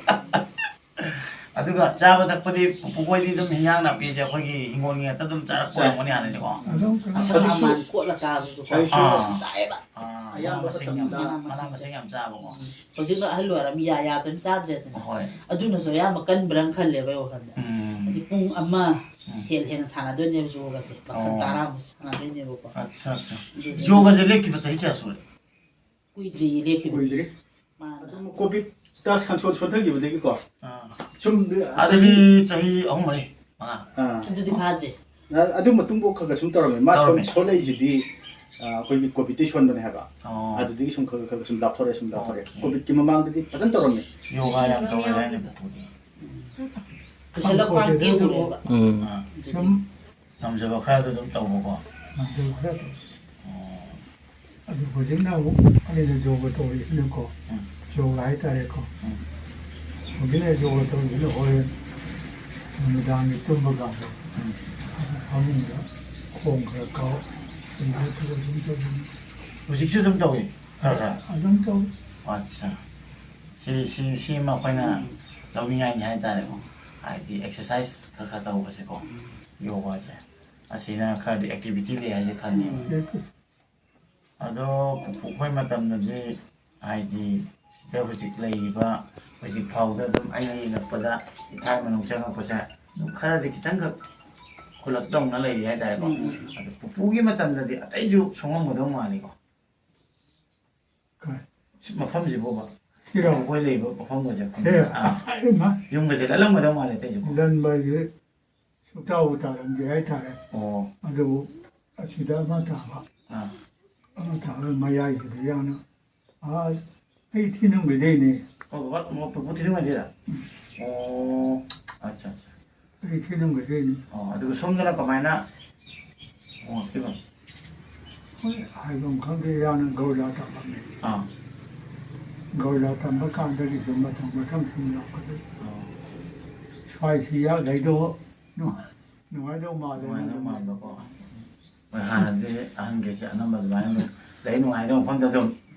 ꯑꯗꯨꯒ ꯆꯥꯕ ꯊꯛꯄꯗꯤ ꯄꯨꯄꯨꯈꯣꯏꯗꯤ ꯑꯗꯨꯝ ꯍꯤꯟꯖꯥꯡ ꯅꯥꯄꯤꯁꯦ ꯑꯩꯈꯣꯏꯒꯤ ꯍꯤꯡꯒꯣꯜꯒꯤ ꯉꯥꯛꯇ ꯑꯗꯨꯝ ꯆꯥꯔꯛꯄ ꯆꯥꯏ꯫ ꯑꯣꯏꯔꯝꯒꯅꯤ ꯍꯥꯟꯅꯗꯤꯀꯣ? ꯑꯗꯨꯝ ꯑꯁꯪ ꯑꯗꯨꯁꯨ ꯑꯃꯥꯟ ꯀꯣꯠꯂ ꯆꯥꯕꯁꯨ ꯑꯗꯨꯁꯨ ꯑꯥ꯫ ꯆꯥꯏꯌꯦꯕ꯫ ꯑꯥ, ꯃꯅꯥ ꯑꯌꯥꯝꯕ ꯃꯁꯤꯡ ꯌꯥꯝ, ꯃꯇꯝꯗ꯫ ꯃꯅꯥ ꯃꯁꯤꯡ ꯌꯥꯝ ꯆꯥꯕꯀꯣ꯫ ꯎꯝ꯫ ꯍꯧꯖꯤꯛꯅ ꯑꯍꯜ ꯑꯣꯏꯔꯃꯤ ꯌꯥ ꯌꯥꯗꯅ ꯆꯥꯗ꯭ꯔꯦꯗꯅ꯫ ꯍꯣꯏ꯫ ꯑꯗꯨꯅꯁꯨ ꯑꯌꯥꯝꯕ ꯀꯟꯕ꯭ꯔꯥ ꯈꯜꯂꯦꯕ ꯑꯩ ꯋꯥꯈꯜꯗ꯫ ꯎꯝ꯫ ꯍꯥꯏꯗꯤ ꯄꯨꯡ ꯑꯃ ꯎꯝ꯫ ꯍꯦꯟꯅ ꯍꯦꯟꯅ ꯁꯥꯟꯅꯗꯣꯏꯅꯦꯕ ꯌꯣꯒꯁꯦ꯫ ꯃꯈꯜ ꯑꯣ꯫ ꯇꯔꯥꯃꯨꯛ ꯁꯥꯟꯅꯗꯣꯏꯅꯦꯕꯀꯣ꯫ ꯑꯠꯆꯥ, ꯑꯠꯆꯥ꯫ ꯑꯗꯨꯗꯤ ꯌꯣꯒꯁꯦ ꯂꯦꯞꯈꯤꯕ ꯆꯍꯤ ꯀꯌꯥ ꯁꯨꯔꯦ? ꯀꯨꯏꯗ꯭ꯔꯤꯌꯦ ꯂꯦꯞꯈꯤꯕ꯫ ꯀꯨꯏꯗ꯭ꯔꯤ꯫ ꯃꯥꯅ꯫ ꯑꯗꯨꯝ ꯀꯣꯚꯤꯗꯇ ꯁꯟꯁꯣꯟ ꯁꯣꯟꯊꯈꯤꯕꯗꯒꯤꯀꯣ꯫ ꯑꯥ꯫ ꯁꯨꯝ ꯑꯗꯨꯗꯤ ꯆꯍꯤ ꯑꯍꯨꯝ ꯃꯔꯤ꯫ ꯃꯉꯥ꯫ ꯑꯥ꯫ ꯑꯗꯨꯗꯤ ꯐꯥꯗ꯭ꯔꯤ꯫ ꯑ- ꯑꯗꯨ ꯃꯇꯨꯡꯐꯥꯎ ꯈꯔ ꯈꯔ ꯁꯨꯝ ꯇꯧꯔꯝꯃꯦ꯫ ꯃꯥ ꯁꯣꯟ- ꯇꯧꯔꯝꯃꯦ꯫ ꯁꯣꯜꯂꯛꯏꯁꯤꯗꯤ, ꯑ, ꯑꯩꯈꯣꯏꯒꯤ ꯀꯣꯚꯤꯗꯇꯩ ꯁꯣꯟꯕꯅꯦ ꯍꯥꯏꯕ꯫ ꯑꯣ꯫ ꯑꯗꯨꯗꯒꯤ ꯁꯨꯝ ꯈꯔ ꯈꯔ ꯈꯔ ꯁꯨꯝ ꯂꯥꯞꯊꯣꯔꯛꯑꯦ, ꯁꯨꯝ ꯂꯥꯞꯊꯣꯔꯛꯑꯦ꯫ ꯑꯣꯀꯦ꯫ ꯀꯣꯚꯤꯗꯀꯤ ꯃꯃꯥꯡꯗꯗꯤ ꯐꯖꯅ ꯇꯧꯔꯝꯃꯦ꯫ ꯌꯣꯒꯥ ꯌꯥꯝ ꯇꯧꯋꯦ ꯍꯥꯏꯅꯦ ꯄꯨꯄꯨꯗꯤ꯫ ꯀꯨꯏꯁꯜꯂꯛꯄ ꯀꯦꯕꯨꯔꯦꯕ꯫ ꯎꯝ꯫ ꯑꯥ꯫ ꯉꯝꯖꯕ ꯈꯔꯗ ꯑꯗꯨꯝ ꯇꯧꯕꯀꯣ꯫ ꯉꯝꯖꯕ ꯈꯔ ꯇꯧ꯫ ꯑꯣ꯫ ꯑꯗꯨ ꯍꯧꯖꯤꯛꯅ ꯑꯃꯨꯛ ꯑꯩꯅ ꯌꯣꯒ ꯇꯧꯔꯤꯁꯤꯅꯀꯣ, ꯎꯝ꯫ ꯌꯣꯒ ꯍꯥꯏꯇꯥꯔꯦꯀꯣ꯫ ꯎꯝ꯫ ꯍꯧꯖꯤꯛꯅ ꯌꯣꯒ ꯇꯧꯔꯤꯁꯤꯅ ꯍꯣꯔꯦꯟ ꯅꯨꯃꯤꯗꯥꯡꯒꯤ ꯇꯨꯝꯕ ꯀꯥꯟꯗ ꯎꯝ꯫ ꯐꯃꯨꯡꯗ ꯈꯣꯡ ꯈꯔ ꯀꯥꯎ, ꯑꯗꯨꯃꯥꯏꯅ ꯇꯧꯔ ꯑꯗꯨꯝ ꯇꯧꯕꯅꯤ꯫ ꯍꯧꯖꯤꯛꯁꯨ ꯑꯗꯨꯝ ꯇꯧꯏ ꯈꯔ ꯈꯔ꯫ ꯑꯗꯨꯝ ꯇꯧ꯫ ꯑꯠꯆꯥ꯫ ꯁꯤ ꯁꯤ ꯁꯤꯃ ꯑꯩꯈꯣꯏꯅ ꯂꯧꯅꯤꯡꯉꯥꯏꯅꯤ ꯍꯥꯏꯇꯥꯔꯦꯀꯣ꯫ ꯍꯥꯏꯗꯤ ꯑꯦꯛꯁꯔꯁꯥꯏꯁ ꯈꯔ ꯈꯔ ꯇꯧꯕꯁꯦꯀꯣ꯫ ꯌꯣꯒꯥꯁꯦ꯫ ꯑꯁꯤꯅ ꯈꯔꯗꯤ ꯑꯦꯛꯇꯤꯚꯤꯇꯤ ꯂꯩ ꯍꯥꯏꯁꯦ ꯈꯪꯉꯦꯕ꯫ ꯑꯗꯣ ꯄꯨꯄꯨ ꯑꯩꯈꯣꯏ ꯃꯇꯝꯗꯗꯤ ꯍꯥꯏꯗꯤ ꯁꯤꯗ ꯍꯧꯖꯤꯛ ꯂꯩꯔꯤꯕ, ꯍꯧꯖꯤꯛ ꯐꯥꯎꯗ ꯑꯗꯨꯝ ꯑꯩꯅ ꯌꯦꯡꯉꯛꯄꯗ ꯏꯊꯥꯏ ꯃꯅꯨꯡ ꯆꯪꯉꯛꯄꯁꯦ ꯑꯗꯨꯝ ꯈꯔꯗꯤ ꯈꯤꯇꯪꯈꯛ ꯈꯨꯂꯛ ꯇꯧꯅ ꯂꯩꯔꯤ ꯍꯥꯏꯇꯥꯔꯦꯀꯣ꯫ ꯎꯝ, ꯎꯝ꯫ ꯑꯗꯣ ꯄꯨꯄꯨꯒꯤ ꯃꯇꯝꯗꯗꯤ ꯑꯇꯩꯁꯨ ꯁꯣꯡꯉꯝꯒꯗꯧ ꯃꯥꯜꯂꯤꯀꯣ꯫ ꯀꯥꯏ? ꯁꯤ ꯃꯐꯝꯁꯤꯕꯨꯕ ꯁꯤꯔꯣ? ꯑꯩꯈꯣꯏ ꯂꯩꯕ ꯃꯐꯝꯒꯁꯦ ꯁꯦ, ꯑꯩ ꯃ- ꯑꯥ, ꯌꯨꯝꯒꯁꯦ ꯂꯠꯂꯝꯒꯗꯧ ꯃꯥꯜꯂꯦ ꯑꯇꯩꯁꯨꯀꯣ꯫ ꯂꯟꯕ ꯍꯥꯏꯁꯦ ꯁꯨꯛꯇꯥꯕꯨ ꯇꯥꯔꯝꯗꯦ ꯍꯥꯏꯇꯥꯔꯦ꯫ ꯑꯣ꯫ ꯑꯗꯨꯕꯨ ꯑꯁꯤꯗ ꯑꯃ ꯇꯥꯕ, ꯑꯥ꯫ ꯑꯃ ꯇꯥꯕ ꯃꯌꯥꯏꯁꯤꯗ ꯌꯥꯝꯅ, ꯑꯥ, ꯑꯩ ꯊꯤꯅꯨꯡꯒꯗꯩꯅꯦ꯫ ꯑꯣ ꯕꯕꯥ, ꯃ- ꯄꯨꯄꯨ ꯊꯤꯅꯨꯡꯒꯗꯩꯔ? ꯑꯣ꯫ ꯑꯠꯆꯥ ꯑꯠꯆꯥ꯫ ꯑꯩ ꯊꯤꯅꯨꯡꯒꯗꯩꯅꯦ꯫ ꯑꯣ ꯑꯗꯨꯒ ꯁꯣꯝꯗꯅ ꯀꯃꯥꯏꯅ? ꯑꯣ ꯁꯤꯕ꯫ ꯍꯣꯏ, ꯍꯥꯏꯐꯝ ꯈꯪꯗꯦ, ꯌꯥꯝꯅ ꯒꯧꯔꯥ ꯇꯝꯃꯝꯃꯦ꯫ ꯑꯥ꯫ ꯒꯧꯔꯥ ꯇꯝꯕ ꯀꯥꯟꯗꯒꯤꯁꯨ ꯃꯊꯪ ꯃꯊꯪ ꯁꯨꯝ ꯂꯥꯛꯄꯗ ꯑꯣ꯫ ꯁ꯭ꯋꯥꯏꯁꯤ ꯌꯥꯗꯩꯗꯣ ꯅꯨꯡꯉꯥꯏꯗꯧ ꯃꯥꯜꯂꯦ꯫ ꯅꯨꯡꯉꯥꯏꯗꯧ ꯃꯥꯟꯕꯀꯣ꯫ ꯍꯣꯏ ꯍꯥꯟꯅꯗꯤ ꯑꯍꯟꯈꯩꯁꯦ ꯑꯅꯝꯕ ꯑꯗꯨꯃꯥꯏꯅ ꯑꯗꯨꯝ ꯂꯩ ꯅꯨꯡꯉꯥꯏꯗꯧ ꯃꯐꯝꯗ ꯑꯗꯨꯝ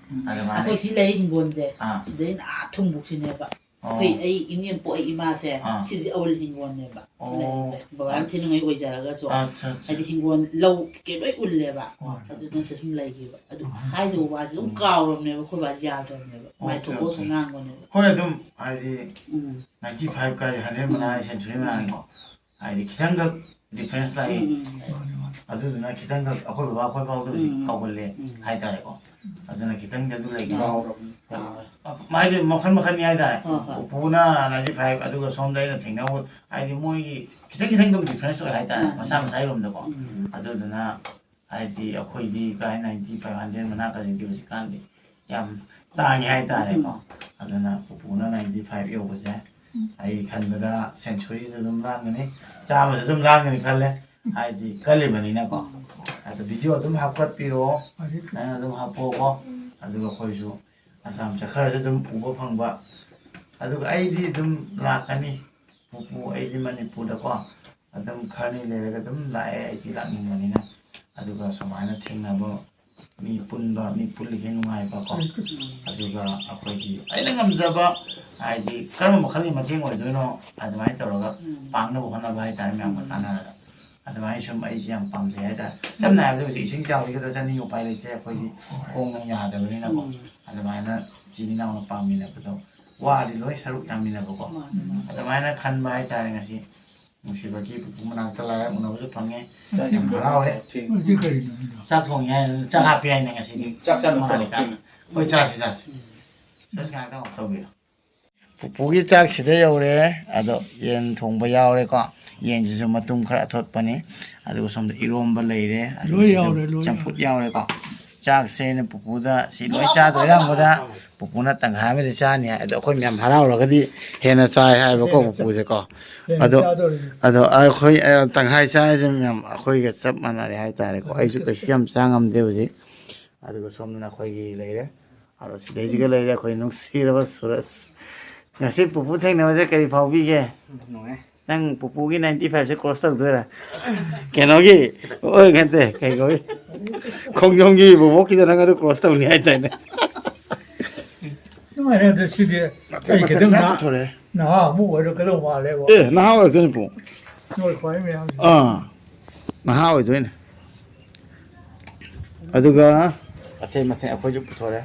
ꯑꯗꯨꯃꯥꯏꯅ꯫ ꯑꯩꯈꯣꯏ ꯁꯤ ꯂꯩ ꯍꯤꯡꯒꯣꯜꯁꯦ ꯑꯥ꯫ ꯁꯤꯗꯩꯅ ꯑꯥ ꯊꯨꯝꯕꯨꯛꯁꯤꯅꯦꯕ꯫ ꯑꯣ꯫ ꯑꯩꯈꯣꯏ ꯑꯩ ꯏꯅꯦꯝꯄꯣꯛ ꯑꯩ ꯏꯃꯥꯁꯦ ꯑꯥ꯫ ꯁꯤꯁꯦ ꯑꯧꯜ ꯍꯤꯡꯒꯣꯜꯅꯦꯕ꯫ ꯑꯣ꯫ ꯂꯩꯔꯤꯁꯦ ꯕꯕꯥꯅ ꯊꯤꯅꯉꯩ ꯑꯣꯏꯖꯔꯒꯁꯨ ꯑꯠꯆꯥ ꯑꯠꯆꯥ꯫ ꯍꯥꯏꯗꯤ ꯍꯤꯡꯒꯣꯜ ꯂꯧ ꯀꯩꯀꯩ ꯂꯣꯏ ꯎꯜꯂꯦꯕ꯫ ꯑꯣ꯫ ꯑꯗꯨꯅ ꯁꯤ ꯁꯨꯝ ꯂꯩꯈꯤꯕ꯫ ꯑꯗꯨ ꯍꯥꯏꯗꯧꯕ ꯋꯥꯁꯦ ꯑꯗꯨꯝ ꯀꯥꯎꯔꯕꯅꯦꯕ ꯑꯩꯈꯣꯏ ꯕꯥꯁꯦ ꯌꯥꯗ꯭ꯔꯕꯅꯦꯕ꯫ ꯃꯥꯏ ꯑꯣꯀꯦ, ꯊꯣꯛꯄ ꯑꯣꯀꯦ꯫ ꯁꯨꯝ ꯉꯥꯡꯕꯅꯦꯕ꯫ ꯍꯣꯏ ꯑꯗꯨꯝ ꯍꯥꯏꯗꯤ ꯎꯝ꯫ ꯅꯥꯏꯟꯇꯤ ꯐꯥꯏꯚ ꯀꯥꯏ ꯍꯟꯗ꯭ꯔꯦꯠ ꯃꯅꯥ ꯁꯦꯟꯆꯨꯔꯤ ꯃꯅꯥꯅꯤꯀꯣ꯫ ꯍꯥꯏꯗꯤ ꯈꯤꯇꯪꯈꯛ ꯗꯤꯐ꯭ꯔꯦꯟꯁ ꯂꯥꯛꯏ꯫ ꯎꯝ, ꯎꯝ꯫ ꯃꯥꯅꯤ, ꯃꯥꯅꯤ꯫ ꯑꯗꯨꯗꯨꯅ ꯈꯤꯇꯪꯈꯛ ꯑꯩꯈꯣꯏ ꯕꯕꯥ ꯑꯩꯈꯣꯏ ꯐꯥꯎꯗ ꯍꯧꯖꯤꯛ ꯎꯝ꯫ ꯀꯧꯒꯜꯂꯦ ꯎꯝ꯫ ꯍꯥꯏꯇꯥꯔꯦꯀꯣ꯫ ꯑꯗꯨꯅ ꯈꯤꯇꯪꯗꯤ ꯑꯗꯨ ꯂꯩꯒꯅꯤ꯫ ꯍꯥꯏꯗꯤ ꯃꯈꯜ ꯃꯈꯜꯅꯤ ꯍꯥꯏꯇꯥꯔꯦ꯫ ꯍꯣꯏ, ꯍꯣꯏ꯫ ꯎꯄꯨꯅ ninety five, ꯑꯗꯨꯒ ꯁꯣꯝꯗ ꯑꯩꯅ ꯊꯦꯡꯅꯕ, ꯍꯥꯏꯗꯤ ꯃꯣꯏꯒꯤ ꯈꯤꯇꯪ ꯈꯤꯇꯪ ꯑꯗꯨꯝ difference ꯑꯣꯏ ꯍꯥꯏꯇꯥꯔꯦ, ꯎꯝ꯫ ꯃꯁꯥ ꯃꯁꯥꯒꯤ ꯂꯣꯝꯗꯀꯣ꯫ ꯎꯝ꯫ ꯑꯗꯨꯗꯨꯅ ꯍꯥꯏꯗꯤ ꯑꯩꯈꯣꯏꯗꯤ ꯀꯥꯏ ninety five, hundred ꯃꯅꯥꯛꯀꯁꯤꯗꯤ ꯍꯧꯖꯤꯛꯀꯥꯟꯗꯤ ꯌꯥꯝ ꯇꯥꯡꯉꯦ ꯍꯥꯏꯇꯥꯔꯦꯀꯣ꯫ ꯎꯝ꯫ ꯑꯗꯨꯅ ꯄꯨꯄꯨꯅ ninety five ꯌꯧꯕꯁꯦ, ꯎꯝ꯫ ꯑꯩ ꯈꯟꯕꯗ centuryꯁꯨ ꯑꯗꯨꯝ ꯂꯥꯟꯒꯅꯤ, ꯆꯥꯝꯃꯁꯨ ꯑꯗꯨꯝ ꯂꯥꯟꯒꯅꯤ ꯈꯜꯂꯦ꯫ ꯍꯥꯏꯗꯤ ꯀꯜꯂꯤꯕꯅꯤꯅꯀꯣ꯫ ꯎꯝ꯫ ꯑꯗꯣ video ꯑꯗꯨꯝ ꯍꯥꯞꯀꯠꯄꯤꯔꯛꯑꯣ, ꯐꯔꯦ, ꯐꯔꯦ꯫ ꯅꯪ ꯑꯗꯨꯝ ꯍꯥꯞꯄꯛꯑꯣꯀꯣ꯫ ꯎꯝ꯫ ꯑꯗꯨꯒ ꯑꯩꯈꯣꯏꯁꯨ ꯑꯆꯥꯝ ꯆꯈꯔꯁꯨ ꯑꯗꯨꯝ ꯎꯕ ꯐꯪꯕ꯫ ꯑꯗꯨꯒ ꯑꯩꯗꯤ ꯑꯗꯨꯝ ꯂꯥꯛꯀꯅꯤ꯫ ꯄꯨꯄꯨ, ꯑꯩꯗꯤ ꯃꯅꯤꯄꯨꯔꯗꯀꯣ ꯑꯗꯨꯝ ꯈꯔꯅꯤ ꯂꯩꯔꯒ ꯑꯗꯨꯝ ꯂꯥꯛꯑꯦ, ꯑꯩꯗꯤ ꯂꯥꯛꯅꯤꯡꯕꯅꯤꯅ꯫ ꯑꯗꯨꯒ ꯁꯨꯃꯥꯏꯅ ꯊꯦꯡꯅꯕ, ꯃꯤ ꯄꯨꯟꯕ, ꯃꯤ ꯄꯨꯜꯂꯤꯈꯩ ꯅꯨꯡꯉꯥꯏꯕꯀꯣ꯫ ꯑꯗꯨꯒ ꯑꯩꯈꯣꯏꯒꯤ ꯑꯩꯅ ꯉꯝꯖꯕ, ꯍꯥꯏꯗꯤ ꯀꯔꯝꯕ ꯃꯈꯜꯒꯤ ꯃꯇꯦꯡ ꯑꯣꯏꯗꯣꯏꯅꯣ, ꯑꯗꯨꯃꯥꯏꯅ ꯇꯧꯔꯒ ꯎꯝ꯫ ꯄꯥꯡꯅꯕ ꯍꯣꯠꯅꯕ ꯍꯥꯏꯇꯥꯔꯦ, ꯃꯌꯥꯝꯒ ꯎꯝ꯫ ꯇꯥꯟꯅꯔꯒ꯫ ꯑꯗꯨꯃꯥꯏꯅ ꯁꯨꯝ ꯑꯩꯁꯦ ꯌꯥꯝ ꯄꯥꯝꯖꯩ ꯍꯥꯏꯇꯥꯔꯦ꯫ ꯁꯝꯅ ꯍꯥꯏꯔꯕꯗ ꯍꯧꯖꯤꯛ ꯏꯁꯤꯡ ꯆꯥꯎꯁꯤꯒꯗ ꯆꯠꯅꯤꯡꯕ ꯎꯄꯥꯏ ꯂꯩꯇꯦ, ꯑꯩꯈꯣꯏꯗꯤ ꯈꯣꯡꯅ ꯌꯥꯗꯕꯅꯤꯅꯀꯣ꯫ ꯎꯝ꯫ ꯑꯗꯨꯃꯥꯏꯅ ꯏꯆꯤꯟ ꯏꯅꯥꯎꯅ ꯄꯥꯝꯃꯤꯟꯅꯕꯗꯣ ꯋꯥꯔꯗꯤ ꯂꯣꯏ ꯁꯔꯨꯛ ꯌꯥꯃꯤꯟꯅꯕꯀꯣ꯫ ꯃꯥꯅꯦ, ꯃꯥꯅꯦ꯫ ꯑꯗꯨꯃꯥꯏꯅ ꯈꯟꯕ ꯍꯥꯏꯇꯥꯔꯦ꯫ ꯉꯁꯤ ꯅꯨꯡꯁꯤꯕꯒꯤ ꯄꯨꯄꯨ ꯃꯅꯥꯛꯇ ꯂꯥꯛꯑꯦ, ꯎꯅꯕꯁꯨ ꯐꯪꯉꯦ꯫ ꯆꯥꯛ ꯌꯥꯝ ꯍꯔꯥꯎꯋꯦ꯫ ꯊꯦꯡꯅ꯫ ꯍꯧꯖꯤꯛ ꯀꯔꯤꯅꯣ? ꯆꯥꯛ ꯊꯣꯡꯉꯤ ꯍꯥꯏ, ꯆꯥꯛ ꯍꯥꯞꯄꯤ ꯍꯥꯏꯅ ꯉꯁꯤꯗꯤ꯫ ꯆꯥꯛ ꯆꯥꯅꯕ ꯃꯥꯅꯦ, ꯇꯧꯔꯣ, ꯊꯦꯡꯅ꯫ ꯍꯣꯏ, ꯆꯥꯁꯤ, ꯆꯥꯁꯤ꯫ ꯎꯝ꯫ ꯆꯥꯁꯤ, ꯉꯥꯏꯍꯥꯛꯇꯪ off ꯇꯧꯕꯤꯔꯣ꯫ ꯄꯨꯄꯨꯒꯤ ꯆꯥꯛꯁꯤꯗ ꯌꯧꯔꯦ꯫ ꯑꯗꯣ ꯌꯦꯟ ꯊꯣꯡꯕ ꯌꯥꯎꯔꯦꯀꯣ꯫ ꯌꯦꯟꯁꯤꯁꯨ ꯃꯇꯨꯝ ꯈꯔ ꯑꯊꯣꯠꯄꯅꯤ꯫ ꯑꯗꯨꯒ ꯁꯣꯝꯗ ꯏꯔꯣꯝꯕ ꯂꯩꯔꯦ꯫ ꯑꯗꯨꯒ ꯂꯣꯏ ꯁꯤꯗ ꯌꯥꯎꯔꯦ, ꯂꯣꯏ ꯆꯝꯐꯨꯠ ꯌꯥꯎꯔꯦ꯫ ꯌꯥꯎꯔꯦꯀꯣ꯫ ꯆꯥꯛꯁꯦ ꯑꯩꯅ ꯄꯨꯄꯨꯗ ꯁꯤ ꯂꯣꯏ ꯆꯥꯗꯣꯏꯔꯥ ꯍꯪꯕꯗ ꯄꯨꯄꯨꯅ ꯇꯪꯈꯥꯏ ꯑꯃꯗꯤ ꯆꯥꯅꯤ ꯍꯥꯏ꯫ ꯑꯗꯣ ꯑꯩꯈꯣꯏ ꯃꯌꯥꯝ ꯍꯔꯥꯎꯔꯒꯗꯤ ꯍꯦꯟꯅ ꯆꯥꯏ ꯍꯥꯏꯕꯀꯣ ꯍꯦꯟꯅ ꯆꯥ-, ꯄꯨꯄꯨꯁꯦꯀꯣ꯫ ꯍꯦꯟꯅ ꯑꯗꯣ, ꯆꯥꯗꯣꯔꯤꯅꯤ꯫ ꯑꯗꯣ ꯑꯩꯈꯣꯏ, ꯑ, ꯇꯪꯈꯥꯏ ꯆꯥꯔꯤꯁꯦ ꯃꯌꯥꯝ ꯑꯩꯈꯣꯏꯒ ꯆꯞ ꯃꯥꯟꯅꯔꯦ ꯍꯥꯏꯇꯥꯔꯦꯀꯣ꯫ ꯑꯩꯁꯨ ꯀꯩꯁꯨ ꯌꯥꯝ ꯆꯥ ꯉꯝꯗꯦ ꯍꯧꯖꯤꯛ꯫ ꯑꯗꯨꯒ ꯁꯣꯝꯗꯅ ꯑꯩꯈꯣꯏꯒꯤ ꯂꯩꯔꯦ꯫ ꯑꯗꯣ ꯁꯤꯗꯩꯁꯤꯒ ꯂꯩꯔꯦ ꯑꯩꯈꯣꯏ ꯅꯨꯡꯁꯤꯔꯕ ꯁꯨꯔꯖ꯫ ꯉꯁꯤ ꯄꯨꯄꯨ ꯊꯦꯡꯅꯕꯁꯦ ꯀꯔꯤ ꯐꯥꯎꯕꯤꯒꯦ? ꯅꯨꯡꯉꯥꯏ꯫ ꯅꯪ ꯄꯨꯄꯨꯒꯤ ninety five ꯁꯦ cross ꯇꯧꯗꯣꯏꯔꯥ? ꯀꯩꯅꯣꯒꯤ, ꯑꯣꯏ, ꯅꯠꯇꯦ, ꯀꯩ ꯀꯧꯏ? ꯈꯣꯡꯖꯣꯝꯒꯤ ꯕꯣꯕꯣꯛꯀꯤꯗꯣ ꯅꯪ ꯑꯗꯨ cross ꯇꯧꯅꯤ ꯍꯥꯏꯗꯥꯏꯅꯦ? ꯅꯨꯡꯉꯥꯏꯔꯦ ꯑꯗꯨ ꯁꯤꯗꯤ꯫ ꯃꯊꯪ ꯑꯩ ꯃꯊꯪ ꯈꯤꯇꯪ ꯃꯌꯥꯝ ꯅꯍꯥ, ꯄꯨꯊꯣꯔꯛꯑꯦ꯫ ꯅꯍꯥ ꯑꯃꯨꯛ ꯑꯣꯏꯔꯛꯀꯗꯧ ꯃꯥꯜꯂꯦꯕꯣ꯫ ꯑꯦ, ꯅꯍꯥ ꯑꯣꯏꯔꯛꯇꯣꯏꯅꯤ ꯄꯨ꯫ ꯅꯣꯏ ꯈ꯭ꯋꯥꯏ ꯃꯌꯥꯝꯁꯦ꯫ ꯑꯥ, ꯅꯍꯥ ꯑꯣꯏꯗꯣꯏꯅꯦ꯫ ꯑꯗꯨꯒ ꯑꯊꯦꯟ ꯃꯊꯦꯟ ꯑꯩꯈꯣꯏꯁꯨ ꯄꯨꯊꯣꯔꯦ꯫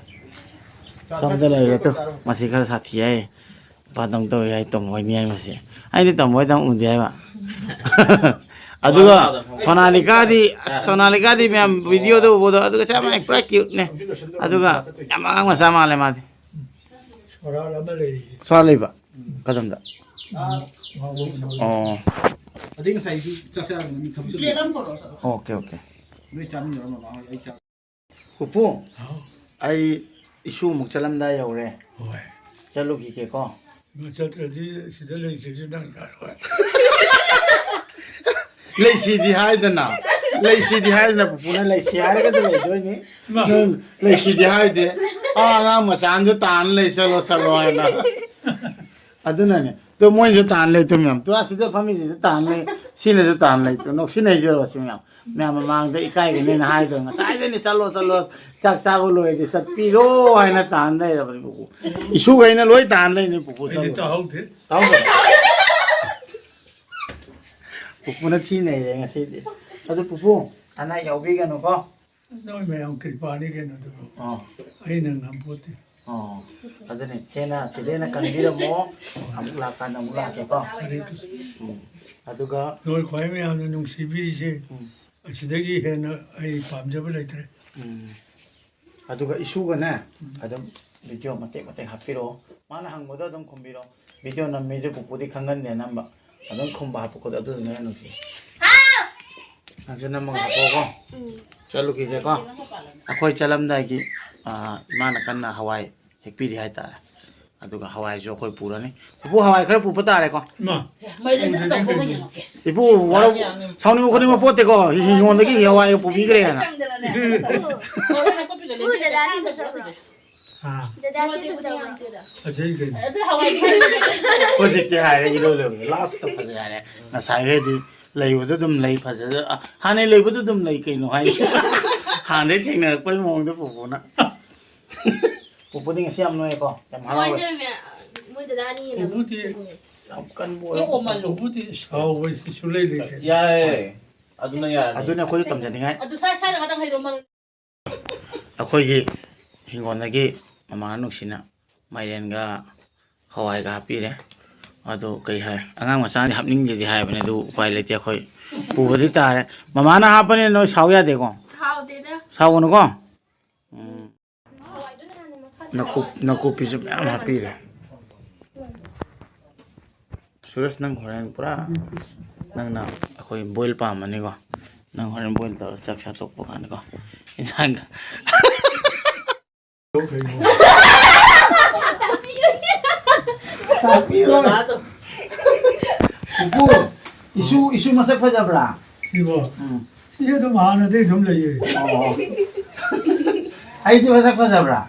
ꯁꯣꯝꯗ ꯂꯩꯔꯦ ꯇꯨ, ꯃꯁꯤ ꯈꯔ ꯁꯥꯊꯤ ꯍꯥꯏ꯫ ꯅꯨꯄꯥꯗꯧ ꯇꯧꯏ ꯍꯥꯏ, ꯇꯣꯝꯕꯣꯏꯅꯤ ꯍꯥꯏ ꯃꯁꯤ꯫ ꯑꯩꯗꯤ ꯇꯣꯝꯕꯣꯏꯗꯧ ꯎꯗꯦ ꯍꯥꯏꯕ꯫ ꯑꯗꯨꯒ ꯁꯣꯅꯥꯂꯤꯀꯥꯗꯤ, ꯑꯁ, ꯁꯣꯅꯥꯂꯤꯀꯥꯗꯤ ꯃꯌꯥꯝ ꯚꯤꯗꯤꯑꯣꯗ ꯎꯕꯗꯣ, ꯑꯗꯨꯒ ꯆꯞ ꯃꯥꯟꯅꯩ, ꯄꯨꯔꯥ ꯀ꯭ꯌꯨꯠꯅꯦ꯫ ꯑꯗꯨꯒ ꯌꯥꯝ ꯑꯉꯥꯡ ꯃꯆꯥ ꯃꯥꯜꯂꯦ ꯃꯥꯗꯤ꯫ ꯁꯣꯔꯥꯠ ꯑꯃ ꯂꯩꯔꯤꯌꯦ꯫ ꯁꯣꯔꯥꯠ ꯂꯩꯕ? ꯀꯗꯣꯝꯗ? ꯎꯝ, ꯃꯥ ꯃꯣꯏ ꯃꯣꯏ꯫ ꯑꯣ꯫ ꯑꯗꯩ ꯉꯁꯥꯏꯗꯤ ꯆꯥꯛ ꯆꯥꯔꯝꯒꯅꯤ, ꯊꯕꯛ ꯆꯠꯂꯨꯕ꯫ Okay, okay. ꯅꯣꯏ ꯆꯥꯃꯤꯟꯅꯔꯣ, ꯃꯃꯥ ꯍꯣꯏ, ꯑꯩ ꯆꯥ- ꯄꯨꯄꯨ, ꯍꯥꯎ꯫ ꯑꯩ ꯏꯁꯨ ꯑꯃꯨꯛ ꯆꯠꯂꯝꯗꯥꯏ ꯌꯧꯔꯦ꯫ ꯍꯣꯏ꯫ ꯆꯠꯂꯨꯈꯤꯒꯦꯀꯣ꯫ ꯃꯥ ꯆꯠꯇ꯭ꯔꯗꯤ ꯁꯤꯗ ꯂꯩꯁꯤꯁꯨ ꯅꯪ ꯌꯥꯔꯣꯏ꯫ ꯂꯩꯁꯤꯗꯤ ꯍꯥꯏꯗꯅ, ꯂꯩꯁꯤꯗꯤ ꯍꯥꯏꯗꯅ, ꯄꯨꯄꯨꯅ ꯂꯩꯁꯤ ꯍꯥꯏꯔꯒꯗꯤ ꯂꯩꯗꯣꯏꯅꯤ꯫ ꯃꯥ꯫ ꯅꯪ ꯂꯩꯁꯤꯗꯤ ꯍꯥꯏꯗꯦ꯫ ꯑꯥ, ꯑꯉꯥꯡ ꯃꯆꯥ ꯑꯃꯁꯨ ꯇꯥꯟ ꯂꯩ, ꯆꯠꯂꯣ, ꯆꯠꯂꯣ ꯍꯥꯏꯅ꯫ ꯑꯗꯨꯅꯅꯦ꯫ ꯇꯨ ꯃꯣꯏꯁꯨ ꯇꯥꯟ ꯂꯩ, ꯇꯨ ꯃꯌꯥꯝ꯫ ꯇꯨ ꯑꯁꯤꯗ ꯐꯝꯃꯤꯁꯤꯁꯨ ꯇꯥꯟ ꯂꯩ, ꯁꯤꯅꯁꯨ ꯇꯥꯟ ꯂꯩ꯫ ꯇꯨ ꯅꯣꯛꯁꯤꯟꯅꯩꯁꯦ ꯁꯤ ꯃꯌꯥꯝ꯫ ꯃꯌꯥꯝ ꯃꯃꯥꯡꯗ ꯏꯀꯥꯏꯒꯅꯤꯅ ꯍꯥꯏꯗꯣ꯫ ꯉꯁꯥꯏꯗꯩꯅꯦ, "ꯆꯠꯂꯣ, ꯆꯠꯂꯣ, ꯆꯥꯛ ꯆꯥꯕ ꯂꯣꯏꯔꯗꯤ ꯆꯠꯄꯤꯔꯣ" ꯍꯥꯏꯅ ꯇꯥꯟ ꯂꯩꯔꯕꯅꯤ ꯄꯨꯄꯨ꯫ ꯏꯁꯨꯈꯩꯅ ꯂꯣꯏ ꯇꯥꯟ ꯂꯩꯅꯤ ꯄꯨꯄꯨ, ꯑꯩꯗꯤ ꯆꯠꯂꯣ꯫ ꯇꯥꯍꯧꯗꯦ꯫ ꯇꯥꯍꯧꯗꯦ? ꯄꯨꯄꯨꯅ ꯊꯤ ꯅꯩꯔꯦ ꯉꯁꯤꯗꯤ꯫ ꯑꯗꯨ ꯄꯨꯄꯨ, ꯑꯅꯥ ꯌꯥꯎꯕꯤꯒꯅꯨꯀꯣ꯫ ꯅꯣꯏ ꯃꯌꯥꯝ ꯀ꯭ꯔꯤꯄꯥꯅꯤ ꯀꯩꯅꯣ ꯑꯗꯨꯕꯨ꯫ ꯑꯥ꯫ ꯑꯩꯅ ꯉꯝꯄꯣꯠꯇꯦ꯫ ꯑꯣ, ꯑꯗꯨꯅꯤ, ꯍꯦꯟꯅ ꯁꯤꯗ ꯍꯦꯟꯅ ꯀꯟꯕꯤꯔꯝꯃꯣ꯫ ꯑꯃꯨꯛ ꯂꯥꯛꯀꯥꯟꯗ ꯑꯃꯨꯛ ꯂꯥꯛꯀꯦꯀꯣ꯫ ꯍꯔꯦ ꯀ꯭ꯔꯤꯁꯅ꯫ ꯎꯝ, ꯑꯗꯨꯒ ꯅꯣꯏ ꯈ꯭ꯋꯥꯏ ꯃꯌꯥꯝꯅ ꯅꯨꯡꯁꯤꯕꯤꯔꯤꯁꯦ, ꯎꯝ꯫ ꯑꯁꯤꯗꯒꯤ ꯍꯦꯟꯅ ꯑꯩ ꯄꯥꯝꯖꯕ ꯂꯩꯇ꯭ꯔꯦ꯫ ꯎꯝ꯫ ꯑꯗꯨꯒ ꯏꯁꯨꯒꯅꯦ, ꯎꯝ꯫ ꯑꯗꯨꯝ ꯚꯤꯗꯤꯑꯣ ꯃꯇꯦꯛ ꯃꯇꯦꯛ ꯍꯥꯞꯄꯤꯔꯛꯑꯣ꯫ ꯃꯥꯅ ꯍꯪꯕꯗꯣ ꯑꯗꯨꯝ ꯈꯨꯝꯕꯤꯔꯣ꯫ ꯚꯤꯗꯤꯑꯣ ꯅꯝꯃꯤꯁꯦ ꯄꯨꯄꯨꯗꯤ ꯈꯪꯒꯟꯗꯦ ꯑꯅꯝꯕ꯫ ꯑꯗꯨꯝ ꯈꯨꯝꯕ ꯍꯥꯞꯄ ꯈꯣꯠꯄ ꯑꯗꯨꯗꯨꯅ ꯍꯦꯟꯅ ꯅꯨꯡꯁꯤ꯫ ꯅꯪꯁꯨ ꯅꯝꯃꯒ ꯍꯥꯞꯄꯛꯑꯣꯀꯣ꯫ ꯎꯝ꯫ ꯆꯠꯂꯨꯈꯤꯒꯦꯀꯣ꯫ ꯑꯩꯈꯣꯏ ꯆꯠꯂꯝꯗꯥꯏꯒꯤ, ꯑꯥ, ꯏꯃꯥꯅ ꯀꯟꯅ ꯍꯋꯥꯏ ꯍꯦꯛꯄꯤꯔꯤ ꯍꯥꯏꯇꯥꯔꯦ꯫ ꯑꯗꯨꯒ ꯍꯋꯥꯏꯁꯨ ꯑꯩꯈꯣꯏ ꯄꯨꯔꯅꯤ꯫ ꯄꯨꯄꯨ, ꯍꯋꯥꯏ ꯈꯔ ꯄꯨꯄ ꯇꯥꯔꯦꯀꯣ꯫ ꯏꯃꯥ꯫ ꯃꯥꯏꯔꯦꯟꯁꯦ ꯆꯥꯎꯊꯣꯛꯅ ꯌꯦꯡꯉꯛꯀꯦ꯫ ꯏꯄꯨ, ꯋꯥꯔꯧ-, ꯁꯥꯎꯅꯤꯡꯕ ꯈꯣꯠꯅꯤꯡꯕ ꯄꯣꯠꯇꯦꯀꯣ꯫ ꯍꯤ-, ꯍꯤꯡꯒꯣꯜꯗꯒꯤ ꯍꯋꯥꯏ ꯄꯨꯕꯤꯈ꯭ꯔꯦꯅ꯫ ꯁꯪꯗꯅꯅꯦ꯫ ꯎ, ꯗꯗꯥ ꯁꯤꯗ ꯆꯠꯈ꯭ꯔꯣ꯫ ꯑꯥ꯫ ꯗꯗꯥ ꯁꯤꯗ ꯆꯠꯈ꯭ꯔꯣ꯫ ꯐꯖꯩ ꯀꯩꯅꯣ꯫ ꯑꯗꯨ ꯍꯋꯥꯏ ꯍꯧꯖꯤꯛꯇꯤ ꯍꯥꯏꯔꯦ, ꯏꯔꯣꯏ ꯂꯣꯏꯕꯗ ꯂꯥꯁꯇ ꯐꯖꯩ ꯍꯥꯏꯔꯦ꯫ ꯉꯁꯥꯏꯈꯩꯗꯤ ꯂꯩꯕꯗ ꯑꯗꯨꯝ ꯂꯩ, ꯐꯖꯗ-, ꯑ, ꯍꯥꯟꯅꯩ ꯂꯩꯕꯗ ꯑꯗꯨꯝ ꯂꯩ ꯀꯩꯅꯣ ꯍꯥꯏ꯫ ꯍꯥꯟꯅꯗꯩ ꯊꯦꯡꯅꯔꯛꯄꯒꯤ ꯃꯑꯣꯡꯗ ꯄꯨꯄꯨꯅ꯫ ꯄꯨꯄꯨꯗꯤ ꯉꯁꯤ ꯌꯥꯝ ꯅꯣꯏꯌꯦꯀꯣ, ꯌꯥꯝ ꯍꯔꯥꯎꯋꯦ꯫ ꯃꯣꯏꯁꯦ ꯃꯌꯥ-, ꯃꯣꯏ ꯗꯗꯥ ꯑꯅꯤ ꯌꯦꯡꯉꯒ ꯄꯨꯄꯨꯗꯤ ꯌꯥꯝ ꯀꯟꯕ ꯑꯣꯏ-, ꯄꯨꯄꯨꯗꯤ ꯁꯥꯎꯕ ꯁꯨꯡꯂꯩ ꯂꯩꯇꯦ꯫ ꯌꯥꯏꯌꯦ, ꯑꯗꯨꯅ ꯌꯥꯔꯅꯤ꯫ ꯑꯗꯨꯅꯦ ꯑꯩꯈꯣꯏꯁꯨ ꯇꯝꯖꯅꯤꯡꯉꯥꯏ꯫ ꯑꯗꯨ ꯁ꯭ꯋꯥꯏ, ꯁ꯭ꯋꯥꯏꯗ ꯈꯛꯇꯪ ꯍꯩꯗꯧ ꯃꯥꯜꯂꯦ꯫ ꯑꯩꯈꯣꯏꯒꯤ ꯍꯤꯡꯒꯣꯜꯗꯒꯤ ꯃꯃꯥ ꯅꯨꯡꯁꯤꯅ ꯃꯥꯏꯔꯦꯟꯒ ꯍꯋꯥꯏꯒ ꯍꯥꯞꯄꯤꯔꯦ꯫ ꯑꯗꯨ ꯀꯩ ꯍꯥꯏ, ꯑꯉꯥꯡ ꯃꯆꯥꯅꯤ ꯍꯥꯞꯅꯤꯡꯗꯦꯗꯤ ꯍꯥꯏꯕꯅꯦ, ꯑꯗꯨ ꯎꯄꯥꯏ ꯂꯩꯇꯦ, ꯑꯩꯈꯣꯏ ꯄꯨꯕꯗꯤ ꯇꯥꯔꯦ꯫ ꯃꯃꯥꯅ ꯍꯥꯞꯄꯅꯤꯅ ꯅꯣꯏ ꯁꯥꯎ ꯌꯥꯗꯦꯀꯣ? ꯁꯥꯎꯗꯦꯗ꯫ ꯁꯥꯎꯒꯅꯨꯀꯣ꯫ ꯎꯝ꯫ ꯅꯀꯨꯞ-, ꯅꯀꯨꯞꯄꯤꯁꯨ ꯃꯌꯥꯝ ꯍꯥꯞꯄꯤꯔꯦ꯫ ꯁꯨꯔꯦꯁ, ꯅꯪ ꯍꯣꯔꯦꯟ ꯄꯨꯔꯥ ꯅꯪꯅ ꯑꯩꯈꯣꯏ ꯕꯣꯏꯜ ꯄꯥꯝꯃꯅꯤꯀꯣ꯫ ꯅꯪ ꯍꯣꯔꯦꯟ ꯕꯣꯏꯜ ꯇꯧꯔ ꯆꯥꯛ ꯆꯥ ꯇꯣꯛꯄ ꯀꯥꯟꯗꯀꯣ꯫ ꯏꯟꯁꯥꯡꯒ꯫ ꯇꯥꯛꯄꯤꯔꯣꯏ꯫ ꯄꯨꯄꯨ, ꯏꯁꯨ, ꯏꯁꯨ ꯃꯁꯛ ꯐꯖꯕ꯭ꯔꯥ? ꯁꯤꯕꯣ? ꯎꯝ꯫ ꯁꯤ ꯑꯗꯨꯝ ꯍꯥꯟꯅꯗꯩ ꯑꯗꯨꯝ ꯂꯩꯌꯦ꯫ ꯑꯣ꯫ ꯑꯩꯗꯤ ꯃꯁꯛ ꯐꯖꯕ꯭ꯔꯥ?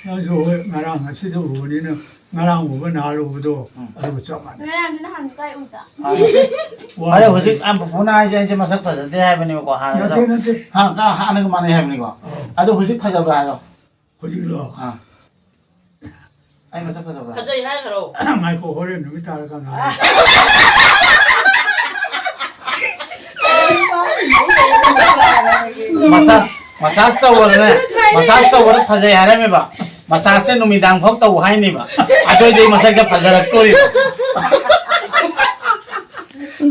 ꯅꯪꯁꯨ ꯍꯣꯏ, ꯉꯔꯥꯡ ꯉꯁꯤꯗ ꯎꯕꯅꯤꯅ, ꯉꯔꯥꯡ ꯎꯕ ꯅꯍꯥꯟ ꯎꯕꯗꯣ ꯎꯝ꯫ ꯑꯗꯨꯒ ꯆꯞ ꯃꯥꯟꯅꯩ꯫ ꯉꯔꯥꯡꯗꯤ ꯅꯍꯥꯟꯁꯨ ꯀꯥꯏ ꯎꯗ? ꯍꯥꯟꯅ-, ꯐꯔꯦ, ꯍꯧꯖꯤꯛ ꯑ ꯄꯨꯄꯨꯅ ꯍꯥꯏꯁꯦ ꯑꯩꯁꯦ ꯃꯁꯛ ꯐꯖꯗꯦ ꯍꯥꯏꯕꯅꯦꯕꯀꯣ, ꯍꯥꯟꯅ ꯅꯠꯇꯦ, ꯅꯠꯇꯦ꯫ ꯍꯥ-, ꯀ-, ꯍꯥꯟꯅꯒ ꯃꯥꯟꯅꯩ ꯍꯥꯏꯕꯅꯤꯀꯣ꯫ ꯑꯧ꯫ ꯑꯗꯨ ꯍꯧꯖꯤꯛ ꯐꯖꯕ꯭ꯔꯥ ꯍꯥꯏꯔꯣ? ꯍꯧꯖꯤꯛꯂꯣ? ꯑꯥ꯫ ꯑꯩ ꯃꯁꯛ ꯐꯖꯕ꯭ꯔꯥ? ꯐꯖꯩ ꯍꯥꯏꯈ꯭ꯔꯣ꯫ ꯉꯥꯏꯈꯣ, ꯍꯣꯔꯦꯟ ꯅꯨꯃꯤꯠ ꯇꯥꯔꯀꯥꯟꯗ ꯍꯥꯏꯔꯒꯦ꯫ ꯃꯁꯥꯖ, ꯃꯁꯥꯖ ꯇꯧꯕꯗꯅꯦ, ꯃꯁꯥꯖ ꯇꯧꯕꯗ ꯐꯖꯩ ꯍꯥꯏꯔꯝꯃꯦꯕ꯫ ꯃꯁꯥꯖꯁꯦ ꯅꯨꯃꯤꯗꯥꯡ ꯐꯥꯎ ꯇꯧ ꯍꯥꯏꯅꯦꯕ꯫ ꯑꯗꯨꯏꯗꯤ ꯃꯁꯛꯁꯦ ꯐꯖꯔꯛꯇꯣꯔꯤꯕ꯫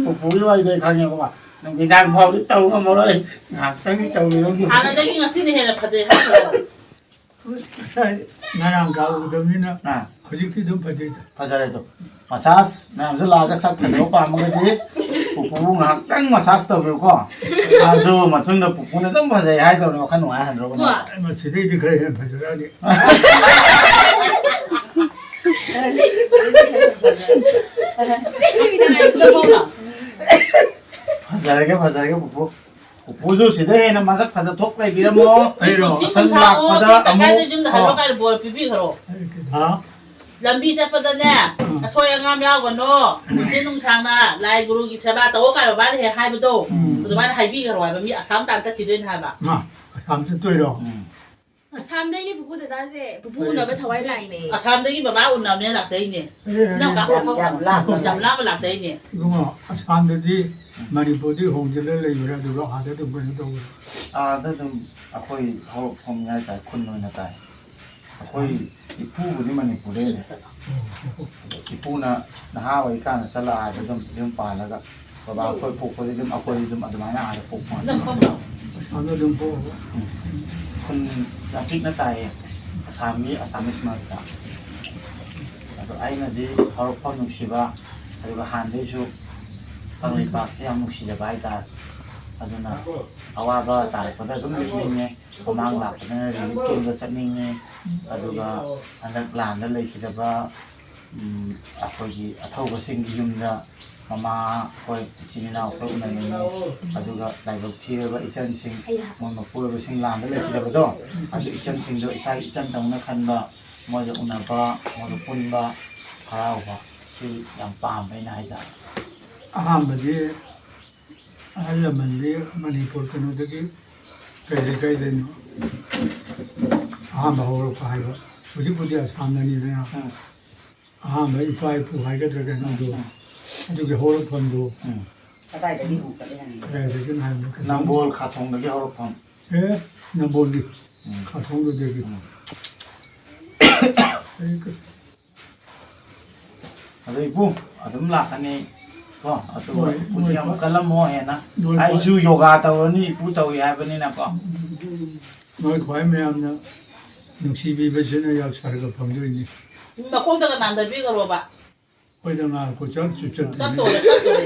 ꯄꯨꯄꯨꯒꯤ ꯋꯥꯔꯤꯗꯤ ꯑꯩ ꯈꯪꯉꯦꯕꯀꯣ꯫ ꯅꯨꯃꯤꯗꯥꯡ ꯐꯥꯎꯗꯤ ꯇꯧ ꯉꯝꯃꯔꯣꯏ꯫ ꯉꯥꯏꯍꯥꯛꯇꯪꯗꯤ ꯇꯧꯕꯤꯔꯝꯈꯤꯒꯦ꯫ ꯍꯥꯟꯅꯗꯒꯤ ꯉꯁꯤꯅ ꯍꯦꯟꯅ ꯐꯖꯩ ꯍꯥꯏꯈ꯭ꯔꯣ꯫ ꯉꯁꯥꯏ ꯉꯔꯥꯡ ꯀꯥꯎꯗꯕꯅꯤꯅ ꯑꯥ꯫ ꯍꯧꯖꯤꯛꯇꯤ ꯑꯗꯨꯝ ꯐꯖꯩꯗ꯫ ꯐꯖꯔꯦ ꯑꯗꯣ꯫ ꯃꯁꯥꯖ ꯃꯌꯥꯝꯁꯨ ꯂꯥꯛꯑꯒ ꯁꯛ ꯐꯖꯕ ꯄꯥꯝꯃꯒꯗꯤ ꯄꯨꯄꯨꯕꯨ ꯉꯥꯏꯍꯥꯛꯇꯪ ꯃꯁꯥꯖ ꯇꯧꯕꯤꯌꯨꯀꯣ꯫ ꯑꯗꯨ ꯃꯇꯨꯡꯗ ꯄꯨꯄꯨꯅ ꯑꯗꯨꯝ ꯐꯖꯩ ꯍꯥꯏꯗꯧꯅꯦ, ꯋꯥꯈꯜ ꯅꯨꯡꯉꯥꯏꯍꯟꯗ꯭ꯔꯣ ꯄꯨꯄꯨ? ꯀꯅꯥ? ꯃꯁꯤꯗꯩꯗꯤ ꯈꯔ ꯍꯦꯟꯅ ꯐꯖꯔꯛꯑꯅꯤ꯫ ꯐꯖꯔꯒꯦ, ꯐꯖꯔꯒꯦ ꯄꯨꯄꯨ꯫ ꯄꯨꯄꯨꯁꯨ ꯁꯤꯗ ꯍꯦꯟꯅ ꯃꯁꯛ ꯐꯖꯊꯣꯛ ꯂꯩꯕꯤꯔꯝꯃꯣ꯫ ꯑꯩꯔꯣ? ꯄꯨꯟꯁꯤ ꯃꯊꯪ ꯅꯨꯡꯁꯥꯡꯕ ꯂꯥꯛꯄꯗ ꯂꯩꯀꯥꯏꯗ ꯑꯃꯨꯛ ꯌꯨꯝꯗ ꯍꯜꯂꯣ ꯑꯣ꯫ ꯀꯥꯏꯅ ꯕꯣꯔ ꯄꯤꯕꯤꯈ꯭ꯔꯣ꯫ ꯍꯥ? ꯂꯝꯕꯤ ꯆꯠꯄꯗꯅꯦ, ꯎꯝ꯫ ꯑꯁꯣꯏ ꯑꯉꯥꯝ ꯌꯥꯎꯒꯅꯣ, ꯎꯝ꯫ ꯄꯨꯟꯁꯤ ꯅꯨꯡꯁꯥꯡꯅ ꯂꯥꯏ ꯒꯨꯔꯨꯒꯤ ꯁꯦꯕꯥ ꯇꯧ ꯀꯥꯏꯅ ꯕꯕꯥꯅ ꯍꯦꯛ ꯍꯥꯏꯕꯗꯣ, ꯎꯝ꯫ ꯑꯗꯨꯃꯥꯏꯅ ꯍꯥꯏꯕꯤꯈ꯭ꯔꯣ ꯍꯥꯏꯕ, ꯃꯤ ꯑꯁꯥꯝ ꯇꯥꯟ ꯆꯠꯈꯤꯗꯣꯏꯅꯦ ꯍꯥꯏꯕ꯫ ꯃꯥ, ꯑꯁꯥꯝ ꯆꯠꯇꯣꯏꯔꯣ? ꯎꯝ꯫ ꯑꯁꯥꯝꯗꯩꯅꯦ ꯄꯨꯄꯨ ꯗꯗꯥꯁꯦ, ꯄꯨꯄꯨ ꯎꯅꯕ ꯊꯋꯥꯏ ꯂꯥꯛꯏꯅꯦ꯫ ꯑꯁꯥꯝꯗꯒꯤ ꯕꯕꯥ ꯎꯅꯕꯅꯦ ꯂꯥꯛꯆꯩꯅꯦ꯫ ꯑꯦ, ꯏꯅꯥꯎ ꯀꯥ ꯌꯥꯝ, ꯌꯥꯝ ꯂꯥꯞꯅ ꯌꯥꯝ ꯂꯥꯞꯅ ꯂꯥꯛꯆꯩꯅꯦ꯫ ꯏꯕꯨꯡꯉꯣ, ꯑꯁꯥꯝꯗꯗꯤ ꯃꯅꯤꯄꯨꯔꯗꯤ ꯍꯣꯡꯖꯤꯜꯂ ꯂꯩꯕ꯭ꯔꯥ, ꯑꯗꯨꯒ ꯑꯥꯗ ꯑꯗꯨꯝ ꯀꯩꯅꯣ ꯇꯧꯕ꯭ꯔꯥ? ꯑꯥꯗ ꯑꯗꯨꯝ ꯑꯩꯈꯣꯏ ꯍꯧꯔꯛꯐꯝ ꯍꯥꯏꯇꯥꯔꯦ, ꯈꯨꯟ ꯑꯣꯏꯅ ꯇꯥꯏ꯫ ꯑꯩꯈꯣꯏ ꯏꯄꯨꯕꯨꯗꯤ ꯃꯅꯤꯄꯨꯔꯗꯩꯅꯦ꯫ ꯑꯗꯣ ꯏꯄꯨꯅ ꯅꯍꯥ ꯑꯣꯏꯔꯤꯀꯥꯟꯗ ꯆꯠꯂ ꯑꯥꯗ ꯑꯗꯨꯝ ꯌꯨꯝ ꯄꯥꯜꯂꯒ ꯕꯕꯥ ꯑꯩꯈꯣꯏ ꯄꯣꯛꯄꯗꯤ ꯑꯗꯨꯝ, ꯑꯩꯈꯣꯏꯗꯤ ꯑꯗꯨꯝ ꯑꯗꯨꯃꯥꯏꯅ ꯑꯥꯗ ꯄꯣꯛꯄ ꯉꯥꯛꯇꯅꯤ꯫ ꯑꯥꯗ ꯑꯗꯨꯝ ꯄꯣꯛꯑꯕ? ꯎꯝ꯫ ꯈꯨꯟ ꯌꯥꯝ ꯄꯤꯛꯅ ꯇꯥꯏꯌꯦ ꯑꯁꯥꯝꯒꯤ, ꯑꯁꯥꯃꯤꯁ ꯃꯔꯛꯇ꯫ ꯑꯗꯣ ꯑꯩꯅꯗꯤ ꯍꯧꯔꯛꯐꯝ ꯅꯨꯡꯁꯤꯕ, ꯑꯗꯨꯒ ꯍꯥꯟꯅꯗꯩꯁꯨ ꯀꯪꯂꯩꯄꯥꯛꯁꯦ ꯌꯥꯝ ꯅꯨꯡꯁꯤꯖꯕ ꯍꯥꯏꯇꯥꯔꯦ꯫ ꯑꯗꯨꯅ ꯑꯋꯥꯕ ꯇꯥꯔꯛꯄꯗ ꯑꯗꯨꯝ ꯅꯤꯡꯁꯤꯡꯉꯦ꯫ ꯃꯃꯥꯡ ꯂꯥꯛꯄꯗꯅ ꯔꯤꯂꯤꯐ ꯀꯦꯝꯗ ꯆꯠꯅꯤꯡꯉꯦ꯫ ꯑꯗꯨꯒ ꯍꯟꯗꯛ ꯂꯥꯟꯗ ꯂꯩꯈꯤꯗꯕ, ꯎꯝ, ꯑꯩꯈꯣꯏꯒꯤ ꯑꯊꯧꯕꯁꯤꯡꯒꯤ ꯌꯨꯝꯗ ꯃꯃꯥ, ꯑꯩꯈꯣꯏ ꯏꯆꯤꯟ ꯏꯅꯥꯎ ꯑꯩꯈꯣꯏ ꯎꯅꯅꯤꯡꯉꯤ꯫ ꯑꯗꯨꯒ ꯂꯥꯏꯕꯛ ꯊꯤꯔꯕ ꯏꯆꯟꯁꯤꯡ, ꯃꯣꯏ ꯃꯄꯨꯔꯣꯏꯕꯁꯤꯡ ꯂꯥꯟꯗ ꯂꯩꯈꯤꯗꯕꯗꯣ, ꯑꯗꯨ ꯏꯆꯟꯁꯤꯡꯗꯣ ꯏꯁꯥꯒꯤ ꯏꯆꯟꯗꯧꯅ ꯈꯟꯕ, ꯃꯣꯏꯒ ꯎꯅꯕ, ꯃꯣꯏꯒ ꯄꯨꯟꯕ, ꯍꯔꯥꯎꯕ, ꯁꯤ ꯌꯥꯝ ꯄꯥꯝꯕ ꯑꯩꯅ ꯍꯥꯏꯇꯥꯔꯦ꯫ ꯑꯍꯥꯟꯕꯗꯤ ꯑꯍꯜ ꯂꯃꯟꯗꯤ ꯃꯅꯤꯄꯨꯔ ꯀꯩꯅꯣꯗꯒꯤ ꯀꯩ ꯂꯩꯀꯥꯏꯗꯩꯅꯣ ꯑꯍꯥꯟꯕ ꯍꯧꯔꯛꯄ ꯍꯥꯏꯕ? ꯍꯧꯖꯤꯛꯄꯨꯗꯤ ꯑꯁꯥꯝꯗꯅꯤꯗꯅ꯫ ꯎꯝ꯫ ꯑꯍꯥꯟꯕ ꯏꯄꯥ ꯏꯄꯨ ꯍꯥꯏꯒꯗ꯭ꯔꯥ ꯀꯩꯅꯣꯗꯣ, ꯎꯝ꯫ ꯑꯗꯨꯒꯤ ꯍꯧꯔꯛꯐꯝꯗꯣ ꯎꯝ꯫ ꯀꯗꯥꯏꯗꯒꯤ ꯍꯧꯒꯠꯂꯦ ꯍꯥꯏꯅꯣ? ꯀꯗꯥꯏꯗꯒꯤꯅꯣ ꯍꯥꯏꯕꯗꯣ ꯈꯤꯇꯪ ꯅꯝꯕꯣꯜ ꯈꯥꯊꯣꯡꯗꯒꯤ ꯍꯧꯔꯛꯐꯝ꯫ ꯑꯦ, ꯅꯝꯕꯣꯜꯒꯤ ꯎꯝ꯫ ꯈꯥꯊꯣꯡꯗꯨꯗꯒꯤ꯫ ꯎꯝ꯫ ꯑꯩ ꯀ- ꯑꯗꯣ ꯏꯄꯨ ꯑꯗꯨꯝ ꯂꯥꯛꯀꯅꯤ ꯀꯣ, ꯑꯗꯨꯒ ꯍꯣꯏ, ꯏꯄꯨꯁꯤ ꯍꯣꯏ, ꯌꯥꯝ ꯍꯣꯏ꯫ ꯀꯜꯂꯝꯃꯣ ꯍꯦꯟꯅ꯫ ꯍꯣꯏ, ꯍꯣꯏ꯫ ꯑꯩꯁꯨ ꯌꯣꯒꯥ ꯇꯧꯔꯅꯤ, ꯏꯄꯨ ꯇꯧꯏ ꯍꯥꯏꯕꯅꯤꯅꯀꯣ꯫ ꯅꯣꯏ ꯈ꯭ꯋꯥꯏ ꯃꯌꯥꯝꯅ ꯅꯨꯡꯁꯤꯕꯤꯕꯁꯤꯅ ꯌꯥꯝ ꯁꯥꯔꯒ ꯐꯪꯗꯣꯏꯅꯤ꯫ ꯃꯈꯣꯡꯗꯒ ꯅꯥꯟꯊꯕꯤꯈ꯭ꯔꯣꯕ꯫ ꯑꯩꯈꯣꯏꯗ ꯉꯥꯏꯈꯣ, ꯆꯠꯁꯨ ꯆꯠꯇ꯭ꯔꯤ꯫ ꯆꯠꯇꯣꯔꯦ, ꯆꯠꯇꯣꯔꯦ꯫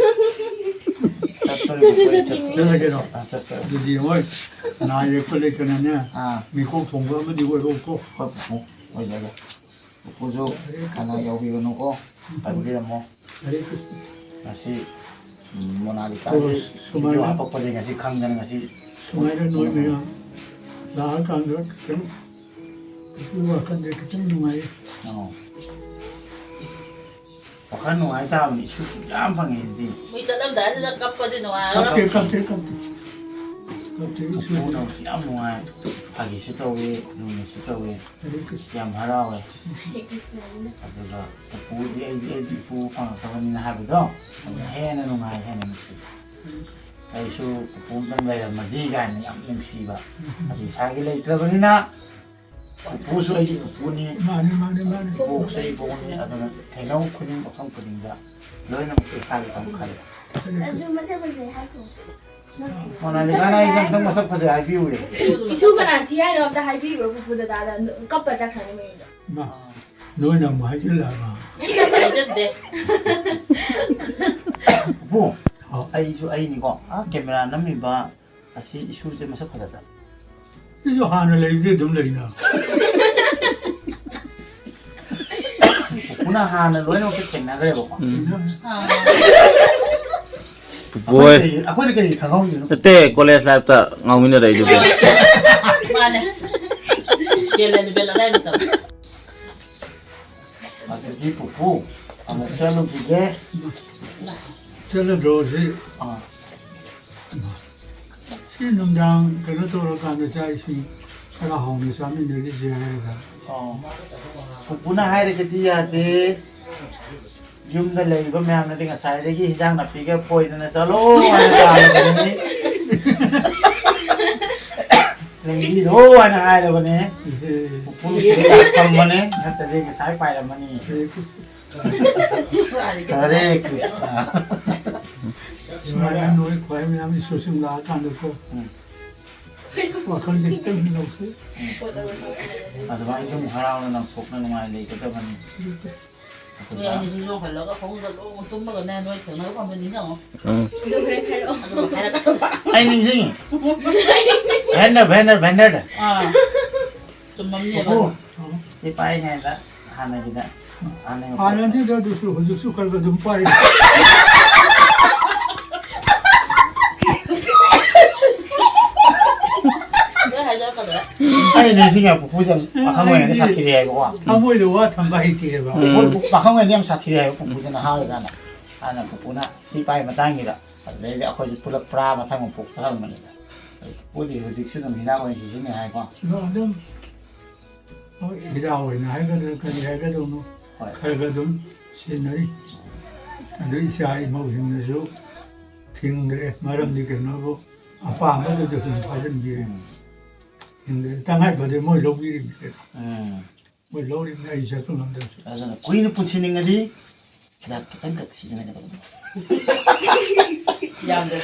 ꯆꯠꯇꯣꯔꯦ, ꯆꯠꯇꯣꯔꯦ꯫ ꯆꯠꯂꯒꯦꯔꯣ? ꯑꯥ, ꯆꯠꯇꯣꯔꯦ꯫ ꯑꯗꯨꯗꯤ ꯍꯣꯏ, ꯅꯥ ꯌꯦꯛꯄ ꯂꯩꯇꯅꯅꯦ, ꯑꯥ꯫ ꯃꯤꯀꯣꯛ ꯊꯣꯡꯕ ꯑꯃꯗꯤ ꯑꯣꯏꯔꯣꯀꯣ꯫ ꯍꯣꯏ, ꯄꯨꯄꯨ, ꯑꯣꯏꯖꯒꯦ꯫ ꯄꯨꯄꯨꯁꯨ ꯍꯥꯟꯅ ꯌꯥꯎꯕꯤꯔꯅꯨꯀꯣ꯫ ꯄꯥꯏꯕꯤꯔꯝꯃꯣ꯫ ꯍꯔꯦ ꯀ꯭ꯔꯤꯁꯅ꯫ ꯉꯁꯤ, ꯎꯝ, ꯃꯣꯅꯥꯂꯤꯁꯥꯒꯤ ꯑꯣ, ꯁꯨꯃꯥꯏꯅ video ꯍꯥꯄꯛꯄꯁꯦ ꯉꯁꯤ ꯈꯪꯗꯅ ꯉꯁꯤ ꯁꯨꯃꯥꯏꯅ ꯅꯣꯏ ꯃꯌꯥꯝ ꯂꯥꯛꯑꯀꯥꯟꯗ ꯈꯤꯇꯪ ꯄꯨꯛꯅꯤꯡ ꯋꯥꯈꯜꯁꯦ ꯈꯤꯇꯪ ꯅꯨꯡꯉꯥꯏ꯫ ꯑꯣ꯫ ꯋꯥꯈꯜ ꯅꯨꯡꯉꯥꯏ ꯇꯥꯕꯅꯤ, ꯏꯁꯨ ꯌꯥꯝ ꯐꯪꯉꯦ ꯑꯗꯨꯗꯤ꯫ ꯃꯤ ꯆꯠꯂꯝꯗꯥꯏꯗꯨꯗ ꯀꯞꯄꯗꯤ ꯅꯨꯡꯉꯥꯏꯔꯣꯏ꯫ ꯀꯞꯇꯦ, ꯀꯞꯇꯦ, ꯀꯞꯇꯦ꯫ ꯀꯞꯇꯦ, ꯏꯁꯨ꯫ ꯄꯨꯄꯨꯅ ꯌꯥꯝ ꯅꯨꯡꯉꯥꯏ, ꯐꯥꯒꯤꯁꯨ ꯇꯧꯏ, ꯂꯨꯅꯁꯨ ꯇꯧꯏ꯫ ꯍꯔꯦ ꯀ꯭ꯔꯤꯁꯅ꯫ ꯌꯥꯝ ꯍꯔꯥꯎꯋꯦ꯫ ꯑꯗꯨꯒ ꯄꯨꯄꯨꯗꯤ ꯑꯩꯗꯤ, ꯑꯩꯗꯤ ꯏꯄꯨ ꯐꯪꯉꯛꯇꯕꯅꯤꯅ ꯍꯥꯏꯕꯗꯣ, ꯑꯗꯨꯅ ꯍꯦꯟꯅ ꯅꯨꯡꯉꯥꯏ, ꯍꯦꯟꯅ ꯅꯨꯡꯁꯤ꯫ ꯑꯩꯁꯨ ꯄꯨꯄꯨ ꯑꯝꯇꯪ ꯂꯩꯔꯝꯃꯗꯤ ꯀꯥꯏꯅ ꯌꯥꯝ ꯅꯨꯡꯁꯤꯕ꯫ ꯑꯗꯨ ꯏꯁꯥꯒꯤ ꯂꯩꯇ꯭ꯔꯕꯅꯤꯅ ꯄꯨꯄꯨꯁꯨ ꯑꯩꯒꯤ ꯄꯨꯄꯨꯅꯤ꯫ ꯃꯥꯅꯤ, ꯃꯥꯅꯤ, ꯃꯥꯅꯤ꯫ ꯏꯕꯣꯛꯁꯨ ꯑꯩ ꯏꯕꯣꯛꯅꯤ꯫ ꯑꯗꯨꯅ ꯊꯦꯡꯅꯧ ꯈꯨꯗꯤꯡ, ꯃꯐꯝ ꯈꯨꯗꯤꯡꯗ ꯂꯣꯏꯅꯃꯛꯁꯦ ꯏꯁꯥꯒꯤ ꯇꯧꯈꯜꯂꯦ꯫ ꯑꯗꯨ ꯃꯁꯛ ꯐꯖꯩ ꯍꯥꯏꯈꯣ꯫ ꯃꯣꯅꯥꯂꯤꯁꯥꯅ ꯑꯩꯁꯦ ꯑꯝꯇꯪ ꯃꯁꯛ ꯐꯖꯩ ꯍꯥꯏꯕꯤꯌꯨꯔꯦ꯫ ꯏꯁꯨ ꯀꯅꯥ ꯊꯤ ꯍꯥꯏꯅꯣ ꯑꯝꯇ ꯍꯥꯏꯕꯤꯈ꯭ꯔꯣ ꯄꯨꯄꯨ ꯗꯗꯥꯗ꯫ ꯀꯞꯄ ꯆꯠꯈ꯭ꯔꯅꯤ ꯃꯌꯨꯝꯗ꯫ ꯃꯥ, ꯅꯣꯏꯅ ꯑꯃꯨꯛ ꯍꯥꯏꯖꯤꯜꯂꯛꯑꯕ꯫ ꯍꯥꯏꯖꯟꯗꯦ꯫ ꯄꯨꯄꯨ, ꯍꯥꯎ꯫ ꯑꯩꯁꯨ ꯑꯩꯅꯤꯀꯣ, ꯑꯥ, ꯀꯦꯃꯦꯔꯥ ꯅꯝꯃꯤꯕ ꯑꯁꯤ ꯏꯁꯨꯁꯦ ꯃꯁꯛ ꯐꯖꯗꯕ꯫ ꯁꯤꯁꯨ ꯍꯥꯟꯅ ꯂꯩꯕꯗꯤ ꯑꯗꯨꯝ ꯂꯩꯅ꯫ ꯄꯨꯄꯨꯅ ꯍꯥꯟꯅ ꯂꯣꯏꯅꯃꯛꯇ ꯊꯦꯡꯅꯈ꯭ꯔꯦꯕꯀꯣ꯫ ꯎꯝ꯫ ꯑꯥ꯫ ꯄꯨꯄꯨ ꯍꯣꯏ꯫ ꯑꯩꯈꯣꯏꯅ ꯀꯔꯤ, ꯑꯩꯈꯣꯏꯅ ꯀꯔꯤ ꯈꯪꯍꯧꯗꯣꯏꯅꯣ? ꯅꯠꯇꯦ, ꯀꯣꯂꯦꯖ ꯂꯥꯏꯐꯇ ꯉꯥꯎꯃꯤꯟꯅꯔꯛꯏꯗꯨꯗꯤ꯫ ꯃꯥꯅꯦ꯫ ꯀꯦꯂꯦꯟ ꯕꯦꯜ ꯑꯗꯥꯏ ꯃꯇꯝ꯫ ꯑꯗꯒꯤ ꯄꯨꯄꯨ, ꯑꯃꯨꯛ ꯆꯠꯂꯨꯈꯤꯒꯦ꯫ ꯆꯠꯂꯗ꯭ꯔꯣ ꯁꯤ? ꯑꯥ꯫ ꯁꯤ ꯅꯨꯡꯗꯥꯡ ꯀꯩꯅꯣ ꯇꯧꯔꯀꯥꯟꯗ ꯆꯥꯛ ꯏꯁꯤꯡ ꯈꯔ ꯍꯥꯎꯅ ꯆꯥꯃꯤꯟꯅꯈꯤꯁꯦ ꯍꯥꯏꯔꯒ꯫ ꯑꯣ꯫ ꯄꯨꯄꯨꯅ ꯍꯥꯏꯔꯒꯗꯤ ꯌꯥꯗꯦ꯫ ꯌꯨꯝꯗ ꯂꯩꯔꯤꯕ ꯃꯌꯥꯝꯅꯗꯤ ꯉꯁꯥꯏꯗꯒꯤ ꯍꯤꯟꯖꯥꯡ ꯅꯥꯄꯤꯒ ꯐꯣꯏꯗꯅ "ꯆꯠꯂꯣ" ꯍꯥꯏꯅ ꯇꯥꯜꯂꯕꯅꯤ꯫ "ꯂꯦꯡꯕꯤꯔꯣ" ꯍꯥꯏꯅ ꯍꯥꯏꯔꯕꯅꯦ꯫ ꯄꯨꯄꯨ ꯁꯤꯗ ꯐꯝꯕꯅꯦ, ꯅꯠꯇ꯭ꯔꯗꯤ ꯉꯁꯥꯏ ꯄꯥꯏꯔꯝꯃꯅꯤ꯫ ꯍꯔꯦ ꯀ꯭ꯔꯤꯁꯅ꯫ ꯁꯨꯃꯥꯏꯅ ꯅꯣꯏ ꯈ꯭ꯋꯥꯏ ꯃꯌꯥꯝ ꯏꯁꯣꯔꯁꯤꯡ ꯂꯥꯛꯑꯀꯥꯟꯗꯀꯣ, ꯎꯝ꯫ ꯋꯥꯈꯜꯁꯦ ꯈꯤꯇꯪ ꯂꯧꯁꯤ꯫ ꯎꯝ꯫ ꯑꯗꯨꯃꯥꯏꯅ ꯑꯗꯨꯝ ꯍꯔꯥꯎꯅ ꯅꯧꯊꯣꯛꯅ ꯅꯨꯡꯉꯥꯏꯅ ꯂꯩꯒꯗꯕꯅꯤ꯫ ꯅꯣꯏ ꯑꯅꯤꯁꯤ ꯌꯣꯡꯈꯠꯂꯒ ꯐꯃꯨꯡꯗ ꯂꯣꯡ ꯇꯨꯝꯃꯒꯅꯦ, ꯅꯣꯏ ꯊꯦꯡꯅꯕ ꯄꯥꯝꯕ ꯅꯤꯡꯁꯤꯡꯉꯣ꯫ ꯎꯝ꯫ ꯑꯗꯨ ꯍꯣꯔꯦꯟ ꯍꯥꯏꯔꯛꯑꯣ꯫ ꯑꯗꯨꯒ ꯍꯥꯏꯔꯛꯀꯗꯕ꯫ ꯑꯩ ꯅꯤꯡꯁꯤꯡꯉꯤ꯫ Vendor, vendor, ꯚꯦꯟꯗꯔꯗ꯫ ꯑꯥ꯫ ꯆꯨꯝꯃꯝꯅꯦꯕ꯫ ꯄꯨꯄꯨ, ꯁꯤ ꯄꯥꯏꯔꯤꯉꯩꯗ ꯍꯥꯟꯅꯒꯤꯗ, ꯍꯥꯟꯅꯒꯤ ꯍꯥꯟꯅꯗꯤꯗ ꯑꯗꯨꯁꯨ ꯍꯧꯖꯤꯛꯁꯨ ꯈꯔ ꯈꯔ ꯑꯗꯨꯝ ꯄꯥꯏꯔꯤ꯫ ꯂꯣꯏ ꯍꯥꯏꯖꯔꯛꯀꯗ꯭ꯔꯥ? ꯑꯩ ꯅꯤꯡꯁꯤꯡꯉꯦ, ꯄꯨꯄꯨꯁꯦ ꯌꯥꯝ ꯄꯥꯈꯪ ꯑꯣꯏꯔꯤꯉꯩꯗ ꯁꯥꯊꯤꯔꯛꯑꯦꯕ꯫ ꯊꯃꯣꯏꯗ ꯋꯥ ꯊꯝꯕ ꯍꯩꯇꯦꯕ꯫ ꯎꯝ꯫ ꯄꯥꯈꯪ ꯑꯣꯏꯔꯤꯉꯩꯗ ꯌꯥꯝ ꯁꯥꯊꯤꯔꯛꯑꯦꯕ ꯄꯨꯄꯨꯁꯦ, ꯅꯍꯥ ꯑꯣꯏꯔꯤꯀꯥꯟꯗ꯫ ꯍꯥꯟꯅ ꯄꯨꯄꯨꯅ ꯁꯤ ꯄꯥꯏ ꯃꯇꯥꯡꯒꯤꯗ꯫ ꯑꯗꯨꯗꯩꯗꯤ ꯑꯩꯈꯣꯏꯁꯨ ꯄꯨꯂꯞ ꯄꯨꯔꯥ ꯃꯊꯪ ꯑꯃꯨꯛ ꯄꯣꯛꯄ ꯍꯪꯕꯅꯤꯗ꯫ ꯄꯨꯄꯨꯗꯤ ꯍꯧꯖꯤꯛꯁꯨ ꯑꯗꯨꯝ ꯍꯤꯗꯥꯛ ꯑꯣꯏꯅ ꯁꯤꯖꯤꯟꯅꯩ ꯍꯥꯏꯀꯣ꯫ ꯑꯗꯣ ꯑꯗꯨꯝ ꯍꯣꯏ, ꯍꯤꯗꯥꯛ ꯑꯣꯏꯅ ꯍꯥꯏꯒꯗ꯭ꯔꯥ ꯀꯔꯤ ꯍꯥꯏꯒꯗꯧꯅꯣ? ꯍꯣꯏ꯫ ꯈꯔ ꯈꯔ ꯑꯗꯨꯝ ꯁꯤꯖꯤꯟꯅꯔꯤ꯫ ꯑꯗꯨ ꯏꯆꯥ ꯏꯃꯧꯁꯤꯡꯅꯁꯨ ꯊꯤꯡꯗ꯭ꯔꯦ, ꯃꯔꯝꯗꯤ ꯀꯩꯅꯣꯕꯨ ꯑꯄꯥꯝꯕꯗꯨꯗ ꯑꯗꯨꯝ ꯊꯥꯖꯤꯟꯕꯤꯔꯦ꯫ ꯎꯝ꯫ ꯇꯉꯥꯏ ꯐꯗꯦ ꯃꯣꯏ ꯂꯧꯕꯤꯔꯤꯕꯅꯤ ꯀꯩꯅꯣ꯫ ꯎꯝ꯫ ꯃꯣꯏ ꯂꯧꯔꯤꯕꯅꯤ ꯑꯩ ꯆꯠꯄ ꯉꯝꯗ꯭ꯔꯁꯨ꯫ ꯑꯗꯨꯅ ꯀꯨꯏꯅ ꯄꯨꯟꯁꯤꯅꯤꯡꯉꯗꯤ ꯍꯤꯗꯥꯛ ꯈꯤꯇꯪꯈꯛ ꯁꯤꯖꯤꯟꯅꯒꯗꯕꯅꯤ꯫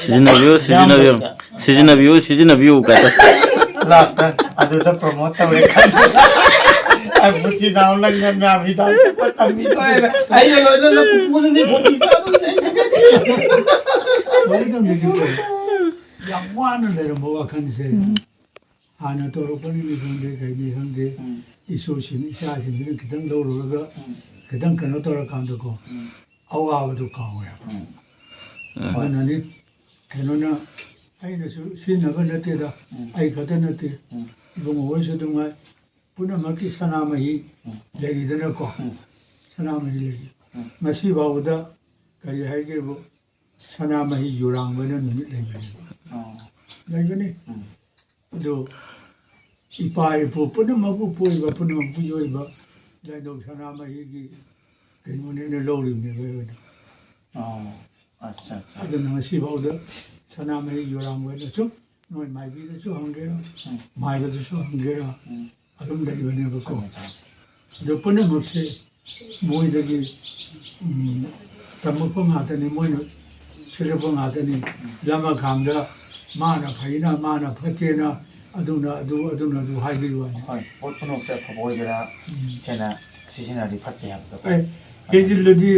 ꯁꯤꯖꯤꯟꯅꯕꯤꯌꯨ, ꯁꯤꯖꯤꯟꯅꯕꯤꯌꯨ꯫ ꯁꯤꯖꯤꯟꯅꯕꯤꯌꯨ, ꯁꯤꯖꯤꯟꯅꯕꯤꯌꯨ ꯀꯥꯏꯅ꯫ ꯂꯥꯁꯇ ꯑꯗꯨꯗ ꯄ꯭ꯔꯣꯃꯣꯠ ꯇꯧꯔꯦ ꯈꯟꯕ꯫ ꯑꯩ ꯕꯨꯆꯤ ꯅꯥꯎ ꯅꯪ ꯅꯪ ꯃꯌꯥꯝ ꯍꯤꯗꯥꯛ ꯊꯛꯄ ꯇꯝꯃꯤꯗꯣ꯫ ꯑꯩꯒ ꯂꯣꯏꯅꯅ ꯄꯨꯄꯨꯗꯨꯗꯤ ꯈꯣꯟꯊꯤ ꯆꯥꯗꯣꯏꯁꯦ꯫ ꯂꯣꯏꯅ ꯃꯤꯗꯨꯀꯣ꯫ ꯌꯥꯝ ꯋꯥꯅ ꯂꯩꯔꯝꯕ ꯋꯥꯈꯜꯁꯦ꯫ ꯍꯥꯟꯅ ꯇꯧꯔꯛꯄꯅꯤꯅꯤ ꯈꯪꯗꯦ, ꯀꯩꯅꯤ ꯈꯪꯗꯦ, ꯎꯝ꯫ ꯏꯁꯨꯁꯤꯡ, ꯏꯆꯥꯁꯤꯡꯁꯤꯅ ꯈꯤꯇꯪ ꯂꯧꯔꯨꯔꯒ ꯎꯝ꯫ ꯈꯤꯇꯪ ꯀꯩꯅꯣ ꯇꯧꯔꯀꯥꯟꯗꯀꯣ, ꯎꯝ꯫ ꯑꯋꯥꯕꯗꯨ ꯀꯥꯎꯋꯦꯕ꯫ ꯎꯝ꯫ ꯑꯗꯨꯅꯅꯤ ꯀꯩꯅꯣꯅ, ꯑꯩꯅꯁꯨ ꯁꯤꯖꯤꯟꯅꯕ ꯅꯠꯇꯦꯗ, ꯎꯝ꯫ ꯑꯩ ꯈꯛꯇ ꯅꯠꯇꯦ, ꯎꯝ꯫ ꯏꯕꯨꯡꯉꯣ ꯍꯣꯏꯁꯨ ꯑꯗꯨꯝ ꯉꯥꯏ, ꯄꯨꯝꯅꯃꯛꯀꯤ ꯁꯅꯥꯃꯍꯤ ꯎꯝ꯫ ꯂꯩꯔꯤꯗꯅꯀꯣ, ꯎꯝ꯫ ꯁꯅꯥꯃꯍꯤ ꯂꯩꯔꯤ꯫ ꯎꯝ꯫ ꯉꯁꯤ ꯐꯥꯎꯕꯗ ꯀꯔꯤ ꯍꯥꯏꯒꯦꯕꯨ, ꯁꯅꯥꯃꯍꯤ ꯌꯨꯔꯥꯡꯕꯅ ꯅꯨꯃꯤꯠ ꯂꯩꯕꯅꯦꯕ꯫ ꯑꯣ꯫ ꯂꯩꯕꯅꯤ꯫ ꯎꯝ꯫ ꯑꯗꯨ ꯏꯄꯥ ꯏꯄꯨ ꯄꯨꯝꯅꯃꯛꯄꯨ ꯄꯣꯛꯏꯕ ꯄꯨꯝꯅꯃꯛꯄꯨ ꯌꯣꯛꯏꯕ ꯂꯥꯏꯅꯤꯡꯊꯧ ꯁꯅꯥꯃꯍꯤꯒꯤ ꯀꯩꯅꯣꯅꯦꯅ ꯂꯧꯔꯤꯕꯅꯦꯕ ꯑꯩꯈꯣꯏꯅ꯫ ꯑꯣ, ꯑꯠꯆꯥ, ꯑꯠꯆꯥ꯫ ꯑꯗꯨꯅ ꯉꯁꯤꯐꯥꯎꯗ ꯁꯅꯥꯃꯍꯤ ꯌꯨꯔꯥꯡꯕꯅ ꯁꯨꯝ ꯅꯣꯏ ꯃꯥꯏꯕꯤꯗꯁꯨ ꯍꯪꯒꯦꯔꯥ, ꯎꯝ꯫ ꯃꯥꯏꯕꯗꯁꯨ ꯍꯪꯒꯦꯔꯥ, ꯎꯝ꯫ ꯑꯗꯨꯝ ꯂꯩꯕꯅꯦꯕꯀꯣ꯫ ꯆꯨꯝꯃꯦ, ꯆꯨꯝꯃꯦ꯫ ꯑꯗꯨ ꯄꯨꯝꯅꯃꯛꯁꯦ ꯃꯣꯏꯗꯒꯤ, ꯎꯝ, ꯇꯝꯃꯛꯄ ꯉꯥꯛꯇꯅꯤ, ꯃꯣꯏꯅ ꯁꯤꯜꯂꯛꯄ ꯉꯥꯛꯇꯅꯤ꯫ ꯂꯃꯈꯥꯡꯗ ꯃꯥꯅ ꯐꯩꯅ, ꯃꯥꯅ ꯐꯠꯇꯦꯅ, ꯑꯗꯨꯅ ꯑꯗꯨ, ꯑꯗꯨꯅ ꯑꯗꯨ ꯍꯥꯏꯕꯒꯤ ꯋꯥꯅꯤ꯫ ꯍꯣꯏ, ꯄꯣꯠ ꯄꯨꯝꯅꯃꯛꯁꯦ ꯑꯐꯕ ꯑꯣꯏꯒꯦꯔꯥ, ꯎꯝ꯫ ꯍꯦꯟꯅ ꯁꯤꯖꯤꯟꯅꯔꯗꯤ ꯐꯠꯇꯦ ꯍꯥꯏꯕꯗꯣ꯫ ꯑꯦ, ꯍꯦꯟꯖꯤꯜꯂꯗꯤ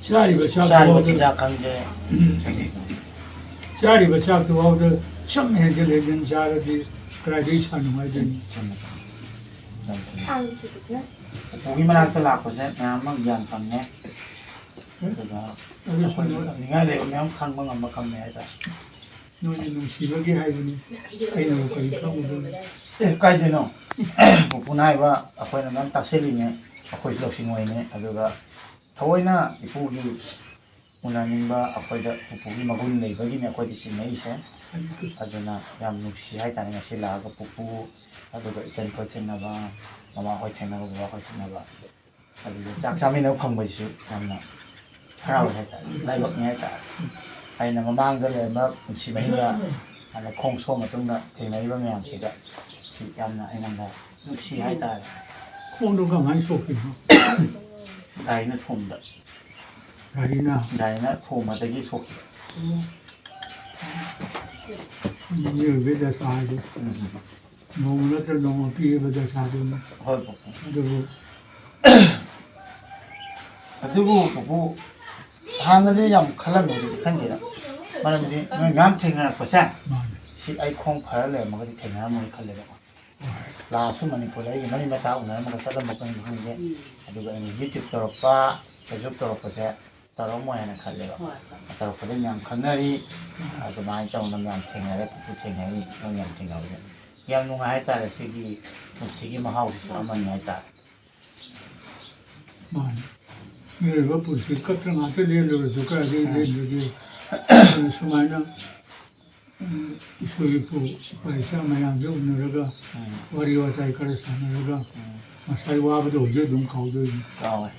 ꯆꯥꯔꯤꯕ ꯆꯥꯛ ꯆꯥꯔꯤꯕ ꯐꯥꯎꯗ ꯆꯤꯟꯖꯥꯛ ꯈꯪꯗꯦ꯫ ꯎꯝ꯫ ꯆꯥꯔꯤꯕ ꯆꯥꯛꯇꯨ ꯐꯥꯎꯗ ꯁꯨꯝ ꯍꯦꯟꯖꯤꯜ ꯍꯦꯟꯖꯤꯜ ꯆꯥꯔꯗꯤ ꯀꯗꯥꯏꯗꯒꯤ ꯏꯁꯥ ꯅꯨꯡꯉꯥꯏꯗꯣꯏꯅꯣ? ꯆꯨꯝꯃꯦ, ꯆꯨꯝꯃꯦ꯫ ꯌꯥꯝ ꯆꯨꯝꯃꯦ꯫ ꯄꯨꯄꯨꯒꯤ ꯃꯅꯥꯛꯇ ꯂꯥꯛꯄꯁꯦ ꯃꯌꯥꯝ ꯑꯃ ꯒ꯭ꯌꯥꯟ ꯐꯪꯉꯦ꯫ ꯑꯗꯨꯒ ꯑꯗꯨ ꯁꯨꯝ ꯑꯩꯈꯣꯏ ꯅꯤꯡꯉꯥꯏ ꯂꯩꯕ ꯃꯌꯥꯝ ꯈꯪꯕ ꯉꯝꯕ ꯉꯝꯃꯦ ꯍꯥꯏꯇꯥꯔꯦ꯫ ꯅꯣꯏꯅ ꯅꯨꯡꯁꯤꯕꯒꯤ ꯍꯥꯏꯕꯅꯤ, ꯑꯩꯅꯕꯨ ꯀꯔꯤ ꯈꯪꯉꯨꯗꯣꯏꯅꯣ? ꯑꯦ, ꯀꯥꯏꯗꯩꯅꯣ? ꯄꯨꯄꯨꯅ ꯍꯥꯏꯕ ꯑꯩꯈꯣꯏꯅ ꯃꯌꯥꯝ ꯇꯥꯁꯤꯜꯂꯤꯅꯦ, ꯑꯩꯈꯣꯏꯁꯨ ꯂꯧꯁꯤꯡ ꯑꯣꯏꯅꯦ꯫ ꯑꯗꯨꯒ ꯊꯑꯣꯏꯅ ꯏꯄꯨꯒꯤ ꯎꯅꯅꯤꯡꯕ, ꯑꯩꯈꯣꯏꯗ ꯄꯨꯄꯨꯒꯤ ꯃꯒꯨꯟ ꯂꯩꯕꯒꯤꯅꯦ ꯑꯩꯈꯣꯏꯗꯤ ꯆꯤꯡꯅꯔꯤꯁꯦ꯫ ꯑꯗꯨꯅ ꯌꯥꯝ ꯅꯨꯡꯁꯤ ꯍꯥꯏꯇꯥꯔꯦ, ꯉꯁꯤ ꯂꯥꯛꯑꯒ ꯄꯨꯄꯨ, ꯑꯗꯨꯒ ꯏꯆꯟꯈꯣꯏ ꯊꯦꯡꯅꯕ, ꯃꯃꯥꯍꯣꯏ ꯊꯦꯡꯅꯕ, ꯕꯕꯥꯍꯣꯏ ꯊꯦꯡꯅꯕ꯫ ꯑꯗꯨꯗ ꯆꯥꯛ ꯆꯥꯃꯤꯟꯅꯕ ꯐꯪꯕꯁꯤꯁꯨ ꯌꯥꯝꯅ ꯍꯔꯥꯎꯋꯦ ꯍꯥꯏꯇꯥꯔꯦ, ꯂꯥꯏꯕꯛꯅꯤ ꯍꯥꯏꯇꯥꯔꯦ꯫ ꯑꯩꯅ ꯃꯃꯥꯡꯗ ꯂꯩꯔꯝꯕ ꯄꯨꯟꯁꯤ ꯃꯍꯤꯡꯒ ꯑꯗ ꯈꯣꯡ ꯁꯣꯛ ꯃꯇꯨꯡꯗ ꯊꯦꯡꯅꯔꯤꯕ ꯃꯌꯥꯝꯁꯤꯗ ꯁꯤ ꯌꯥꯝꯅ ꯑꯩꯉꯣꯟꯗ ꯅꯨꯡꯁꯤ ꯍꯥꯏꯇꯥꯔꯦ꯫ ꯈꯣꯡꯗꯣ ꯀꯃꯥꯏꯅ ꯁꯣꯛꯈꯤꯅꯣ? ꯒꯥꯔꯤꯅ ꯊꯣꯝꯕꯗ꯫ ꯒꯥꯔꯤꯅ? ꯒꯥꯔꯤꯅ ꯊꯣꯝꯕꯗꯒꯤ ꯁꯣꯛꯈꯤꯕ꯫ ꯃꯤꯑꯣꯏꯕꯒꯤ ꯗꯁꯥ ꯍꯥꯏꯁꯦ ꯎꯝ꯫ ꯅꯣꯡꯃ ꯅꯠꯇ꯭ꯔꯒ ꯅꯣꯡꯃ ꯄꯤꯔꯤꯕ ꯗꯁꯥꯗꯨꯅꯤ꯫ ꯍꯣꯏ ꯄꯨꯄꯨ꯫ ꯑꯗꯨꯕꯨ ꯑꯗꯨꯕꯨ ꯄꯨꯄꯨ, ꯍꯥꯟꯅꯗꯤ ꯌꯥꯝ ꯈꯜꯂꯝꯃꯦ, ꯍꯧꯖꯤꯛꯇꯤ ꯈꯟꯗꯦꯗ꯫ ꯃꯔꯝꯗꯤ ꯅꯣꯏ ꯃꯌꯥꯝ ꯊꯦꯡꯅꯔꯛꯄꯁꯦ, ꯃꯥꯅꯦ꯫ ꯁꯤ ꯑꯩ ꯈꯣꯡ ꯐꯔ ꯂꯩꯔꯝꯃꯒꯗꯤ ꯊꯦꯡꯅꯔꯝꯃꯣꯏ ꯈꯜꯂꯦꯕꯀꯣ꯫ ꯍꯣꯏ꯫ ꯂꯥꯛꯑꯁꯨ ꯃꯅꯤꯄꯨꯔꯗ ꯑꯩꯒꯤ ꯃꯔꯤ ꯃꯇꯥ ꯎꯅꯔꯝꯃꯒ ꯆꯠꯂꯝꯕ ꯑꯩꯈꯣꯏꯅ ꯈꯪꯗꯦ꯫ ꯑꯗꯨꯒ ꯑꯩꯅ YouTube ꯇꯧꯔꯛꯄ, Facebook ꯇꯧꯔꯛꯄꯁꯦ ꯇꯧꯔꯝꯃꯣꯏ ꯍꯥꯏꯅ ꯈꯜꯂꯦꯕ꯫ ꯍꯣꯏ꯫ ꯇꯧꯔꯛꯄꯗꯒꯤ ꯃꯌꯥꯝ ꯈꯪꯅꯔꯤ꯫ ꯑꯗꯨꯃꯥꯏꯅ ꯇꯧꯅ ꯃꯌꯥꯝ ꯊꯦꯡꯅꯔꯦ, ꯄꯨꯄꯨ ꯊꯦꯡꯅꯔꯤ, ꯅꯪ ꯌꯥꯝ ꯊꯦꯡꯅꯕꯁꯦ ꯌꯥꯝ ꯅꯨꯡꯉꯥꯏ ꯍꯥꯏꯇꯥꯔꯦ꯫ ꯁꯤꯒꯤ ꯄꯨꯟꯁꯤꯒꯤ ꯃꯍꯥꯎꯁꯤꯁꯨ ꯑꯃꯅꯤ ꯍꯥꯏꯇꯥꯔꯦ꯫ ꯃꯥꯅꯤ꯫ ꯃꯤꯑꯣꯏꯕ ꯄꯨꯟꯁꯤ ꯀꯠꯇ ꯉꯥꯛꯇ ꯂꯦꯜꯂꯨꯔꯁꯨ ꯀꯥꯏꯗꯒꯤ ꯂꯦꯟꯕꯒꯦ? ꯑꯗꯨꯅ ꯁꯨꯃꯥꯏꯅ, ꯎꯝ, ꯏꯁꯣꯔ ꯏꯄꯨ ꯏꯄꯥ ꯏꯆꯥ ꯃꯌꯥꯝꯁꯦ ꯎꯅꯔꯒ ꯎꯝ꯫ ꯋꯥꯔꯤ ꯋꯥꯇꯥꯏ ꯈꯔ ꯁꯥꯟꯅꯔꯒ ꯎꯝ꯫ ꯉꯁꯥꯏ ꯋꯥꯕꯗꯣ ꯍꯧꯖꯤꯛ ꯑꯗꯨꯝ ꯀꯥꯎꯗꯣꯏꯅꯤ꯫ ꯀꯥꯎꯋꯦ꯫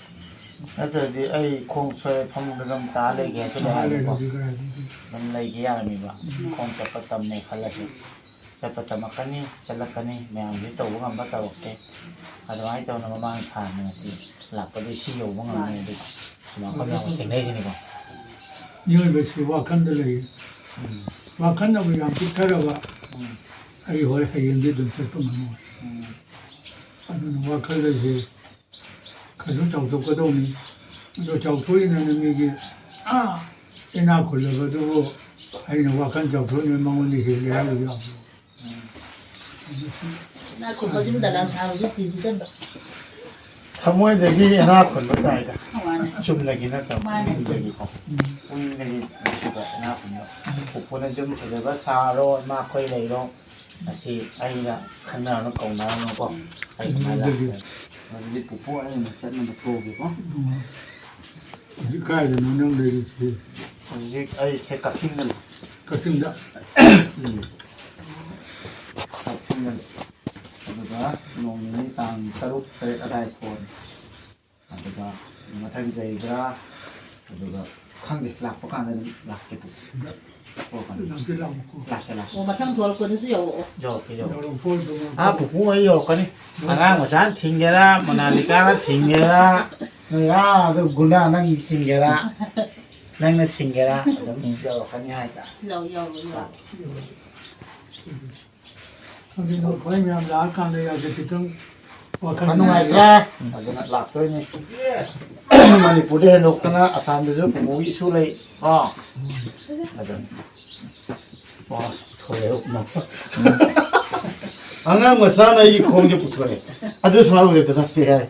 ꯅꯠꯇ꯭ꯔꯗꯤ ꯑꯩ ꯈꯣꯡ ꯁꯣꯛꯑꯦ ꯐꯃꯨꯡꯗ ꯑꯗꯨꯝ ꯇꯥ ꯂꯩꯒꯦ ꯍꯥꯏꯁꯨ ꯇꯥ ꯂꯩꯔꯝꯃꯦꯀꯣ꯫ ꯂꯩꯔꯗꯤ ꯀꯗꯥꯏꯗꯒꯤ? ꯑꯗꯨꯝ ꯂꯩꯒꯦ ꯌꯥꯔꯝꯃꯤꯕ꯫ ꯈꯣꯡ ꯆꯠꯄ ꯇꯝꯃꯦ ꯈꯜꯂꯁꯨ꯫ ꯆꯠꯄ ꯇꯝꯃꯛꯀꯅꯤ, ꯆꯠꯂꯛꯀꯅꯤ, ꯃꯌꯥꯝꯁꯦ ꯇꯧꯕ ꯉꯝꯕ ꯇꯧꯔꯛꯀꯦ꯫ ꯑꯗꯨꯃꯥꯏꯅ ꯇꯧꯅ ꯃꯃꯥꯡ ꯊꯥꯅ ꯉꯁꯤ ꯂꯥꯛꯄꯗꯒꯤ ꯁꯤ ꯌꯧꯕ ꯉꯝꯃꯦ꯫ ꯑꯗꯨ ꯁꯨꯃꯥꯡ ꯃꯌꯥꯝ ꯊꯦꯡꯅꯩꯁꯤꯅꯤꯀꯣ꯫ ꯃꯤꯑꯣꯏꯕꯁꯤ ꯋꯥꯈꯜꯗ ꯂꯩ꯫ ꯎꯝ꯫ ꯋꯥꯈꯜꯅꯕꯨ ꯌꯥꯝ ꯄꯤꯛꯊꯔꯕ ꯎꯝ꯫ ꯑꯩ ꯍꯣꯔꯦꯟ ꯍꯌꯦꯡꯗꯤ ꯑꯗꯨꯝ ꯆꯠꯄ ꯉꯝꯃꯣꯏ꯫ ꯎꯝ꯫ ꯑꯗꯨꯅ ꯋꯥꯈꯜ ꯑꯁꯤ ꯈꯔꯁꯨ ꯆꯥꯎꯊꯣꯛꯀꯗꯧꯅꯤ꯫ ꯑꯗꯣ ꯆꯥꯎꯊꯣꯛꯏꯅꯦꯅ ꯃꯤꯒꯤ ꯑꯥ ꯏꯅꯥꯛ ꯈꯨꯜꯂꯕꯗꯨꯕꯨ ꯑꯩꯅ ꯋꯥꯈꯜ ꯆꯥꯎꯊꯣꯛꯏꯅꯦ ꯃꯉꯣꯟꯗ ꯍꯦꯜꯂꯦ ꯍꯥꯏꯕ ꯌꯥꯕ꯭ꯔꯣ? ꯏꯅꯥꯛ ꯈꯨꯟꯕ ꯌꯨꯝꯗ ꯂꯥꯟ ꯁꯥꯕꯁꯨ ꯇꯤꯟꯁꯤ ꯆꯟꯕ꯫ ꯊꯃꯣꯏꯗꯒꯤ ꯏꯅꯥꯛ ꯈꯨꯟꯕ ꯇꯥꯏꯗ꯫ ꯃꯥꯅꯦ꯫ ꯆꯨꯝꯅꯒꯤ ꯅꯠꯇꯕ, ꯃꯥꯅꯦ꯫ ꯄꯨꯛꯅꯤꯡꯗꯒꯤꯀꯣ꯫ ꯄꯨꯛꯅꯤꯡꯗꯒꯤ ꯅꯨꯡꯁꯤꯕ ꯏꯅꯥꯛ ꯈꯨꯟꯕ꯫ ꯄꯨꯄꯨꯅ ꯌꯨꯝ ꯐꯖꯕ ꯁꯥꯔꯣ, ꯏꯃꯥꯈꯣꯏ ꯂꯩꯔꯣ꯫ ꯑꯁꯤ ꯑꯩꯅ ꯈꯪꯅꯔꯅꯨ ꯀꯧꯅꯔꯅꯨꯀꯣ꯫ ꯑꯩ ꯑꯗꯨꯃꯥꯏꯅ ꯂꯥꯛꯄꯅꯦ꯫ ꯑꯗꯨꯗꯤ ꯄꯨꯄꯨ ꯑꯩ ꯑꯃꯨꯛ ꯆꯠꯅꯕ ꯊꯣꯛꯑꯒꯦꯀꯣ꯫ ꯍꯧꯖꯤꯛ ꯀꯥꯏꯗꯅꯣ ꯅꯪ ꯂꯩꯔꯤꯁꯤ? ꯍꯧꯖꯤꯛ ꯑꯩꯁꯦ ꯀꯛꯆꯤꯡꯗ ꯂꯩ꯫ ꯀꯛꯆꯤꯡꯗ? ꯎꯝ꯫ ꯀꯛꯆꯤꯡꯗ ꯂꯩ꯫ ꯑꯗꯨꯒ ꯅꯣꯡ ꯅꯤꯅꯤ ꯇꯥꯡ ꯇꯔꯨꯛ ꯇꯔꯦꯠ ꯑꯗꯥꯏ ꯊꯣꯛꯑꯅꯤ꯫ ꯑꯗꯨꯒ ꯃꯊꯪ ꯆꯍꯤꯗ, ꯑꯗꯨꯒ ꯈꯪꯗꯦ, ꯂꯥꯛꯄ ꯀꯥꯟꯗ ꯑꯗꯨꯝ ꯂꯥꯛꯀꯦ ꯇꯧꯕ꯫ ꯂꯥꯛꯀꯦ, ꯂꯥꯛꯀꯦ꯫ ꯑꯣ, ꯃꯊꯪ ꯊꯣꯛꯂꯛꯄꯗꯁꯨ ꯌꯧꯔꯛꯑꯣ꯫ ꯌꯧꯔꯛꯀꯦ, ꯌꯧꯔꯛꯀꯦ꯫ ꯌꯧꯔꯛꯄ ꯑꯣꯏꯗꯕ꯫ ꯑꯥ, ꯄꯨꯄꯨ ꯍꯣꯏ ꯌꯧꯔꯛꯀꯅꯤ꯫ ꯑꯉꯥꯡ ꯃꯆꯥꯅ ꯊꯤꯟꯒꯦꯔꯥ, ꯃꯣꯅꯥꯂꯤꯀꯥꯅ ꯊꯤꯟꯒꯦꯔꯥ, ꯅꯣꯏ ꯑꯥꯗ ꯒꯨꯟꯗꯥ ꯅꯪ ꯊꯤꯟꯒꯦꯔꯥ, ꯅꯪꯅ ꯊꯤꯟꯒꯦꯔꯥ, ꯑꯗꯨꯝ ꯌꯧꯔꯛꯀꯅꯤ ꯍꯥꯏꯇꯥꯔꯦ꯫ ꯌꯧ-, ꯌꯧꯔꯛꯑꯣ, ꯌꯧꯔꯛꯑꯣ꯫ ꯑꯗꯨꯅ ꯑꯩꯈꯣꯏ ꯃꯌꯥꯝ ꯂꯥꯛꯑꯀꯥꯟꯗ ꯌꯥꯁꯦ ꯈꯤꯇꯪ ꯋꯥꯈꯜ ꯋꯥꯈꯜ ꯅꯨꯡꯉꯥꯏꯇ꯭ꯔꯦ꯫ ꯑꯗꯨꯅ ꯂꯥꯛꯇꯣꯏꯅꯤ꯫ ꯃꯅꯤꯄꯨꯔꯗ ꯍꯦꯟꯗꯣꯛꯇꯅ ꯑꯁꯥꯝꯗꯁꯨ ꯄꯨꯄꯨꯒꯤ ꯏꯁꯨ ꯂꯩ꯫ ꯑꯣ꯫ ꯑꯗꯨꯅ꯫ ꯑꯣ, ꯑꯁ, ꯄꯨꯊꯣꯔꯛꯑꯦ, ꯎꯞꯅꯕ꯫ ꯑꯉꯥꯡ ꯃꯆꯥꯅ ꯑꯩꯒꯤ ꯈꯣꯡꯁꯦ ꯄꯨꯊꯣꯔꯛꯑꯦ꯫ ꯑꯗꯨ ꯁꯨꯃꯥꯏꯅ ꯎꯗꯦꯗꯅ ꯁꯤ ꯍꯥꯏ꯫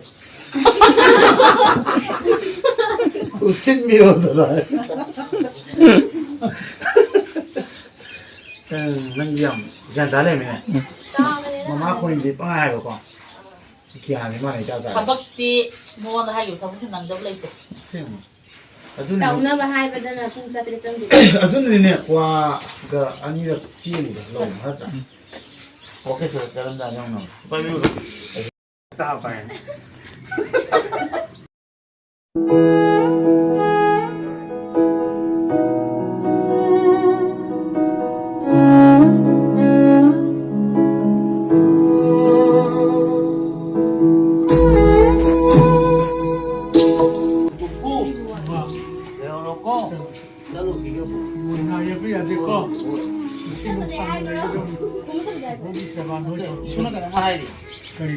ꯎꯁꯤꯠꯄꯤꯔꯣꯗꯅ꯫ ꯎꯝ, ꯅꯪꯗꯤ ꯌꯥꯝ ꯒ꯭ꯌꯥꯟ ꯇꯥ ꯂꯩꯔꯝꯃꯤꯅꯦ꯫ ꯆꯥꯕꯅꯤꯅ ꯃꯃꯥ ꯈꯣꯏꯅꯗꯤ ꯄꯪꯍꯥꯏ ꯍꯥꯏꯕꯀꯣ꯫ ꯒ꯭ꯌꯥꯟꯗꯤ ꯃꯥꯅ ꯏꯇꯥ ꯇꯥꯗꯦ꯫ ꯊꯕꯛꯇꯤ ꯃꯉꯣꯟꯗ ꯍꯥꯏꯈꯤꯕ ꯊꯕꯛꯁꯨ ꯅꯪꯗꯕ ꯂꯩꯇꯦ꯫ ꯑꯁꯦꯡꯕ꯫ ꯑꯗꯨꯅꯅꯦ꯫ ꯇꯧꯅꯕ ꯍꯥꯏꯕꯗꯅ ꯄꯨꯡ ꯆꯥꯇ꯭ꯔꯦꯠ ꯆꯪꯗꯣꯏꯅꯦ꯫ ꯑꯗꯨꯅꯅꯤꯅꯦ ꯀ꯭ꯋꯥꯒ ꯑꯅꯤꯔꯛ ꯆꯦꯜꯂꯤꯗꯣ ꯂꯧꯕ ꯅꯠꯇ꯭ꯔꯥ? ꯑꯣꯀꯦ ꯁꯔ, ꯆꯠꯂꯝꯗꯥꯏꯗ ꯌꯥꯎꯅꯕ꯫ ꯄꯥꯏꯕꯤꯌꯨ꯫ ꯇꯥ ꯄꯥꯏ꯫ ꯏꯁꯣꯔꯅ ꯀꯩꯅꯣꯝ ꯍꯥꯏꯔꯤ꯫ ꯀꯔꯤ?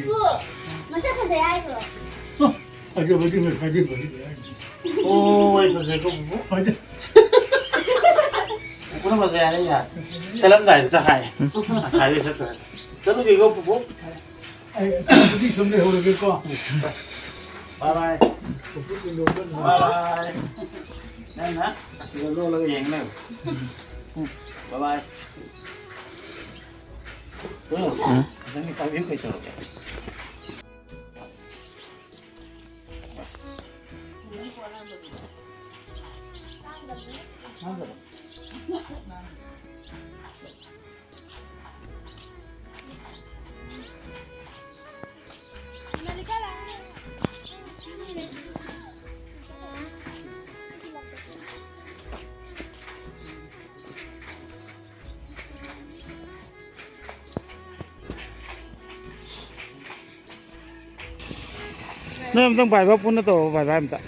ꯃꯁꯛ ꯐꯖꯩ ꯍꯥꯏꯕ꯭ꯔꯣ? ꯐꯖꯕꯗꯤ ꯐꯖꯩ, ꯐꯖꯩ, ꯐꯖꯩ꯫ ꯑꯣ, ꯑꯩ ꯐꯖꯩꯀꯣ, ꯄꯨꯄꯨ꯫ ꯐꯖꯩ꯫ ꯄꯨꯄꯨꯅ ꯐꯖꯩ ꯍꯥꯏꯔꯛꯏꯅꯦ꯫ ꯆꯠꯂꯝꯗꯥꯏꯗꯨꯗ ꯍꯥꯏ꯫ ꯉꯁꯥꯏꯗꯩ ꯆꯠꯇ꯭ꯔꯦ꯫ ꯆꯠꯂꯨꯒꯦꯀꯣ, ꯄꯨꯄꯨ꯫ ꯑꯩ ꯑꯗꯨꯗꯤ ꯁꯨꯝ ꯂꯩꯍꯧꯔꯒꯦꯀꯣ꯫ ꯕꯥꯏ ꯕꯥꯏ꯫ ꯄꯨꯄꯨ ꯇꯤꯟꯗꯣꯛꯄ ꯅꯨꯡꯉꯥꯏ꯫ ꯕꯥꯏ ꯕꯥꯏ꯫ ꯅꯪꯅ ꯑꯁꯤꯗ ꯂꯣꯜꯂꯒ ꯌꯦꯡ ꯂꯩꯌꯨ꯫ ꯎꯝ꯫ ꯕꯥꯏ ꯕꯥꯏ꯫ ꯎꯝ꯫ ꯅꯪꯒꯤ ꯄꯥꯏꯕꯤꯌꯨ ꯀꯩꯗꯧꯔꯒꯦ? ꯅꯣꯏ ꯑꯝꯇꯪ ꯕꯥꯏ ꯕꯥꯏ ꯄꯨꯟꯅ ꯇꯧꯔꯣ, ꯕꯥꯏ ꯕꯥꯏ ꯑꯝꯇ꯫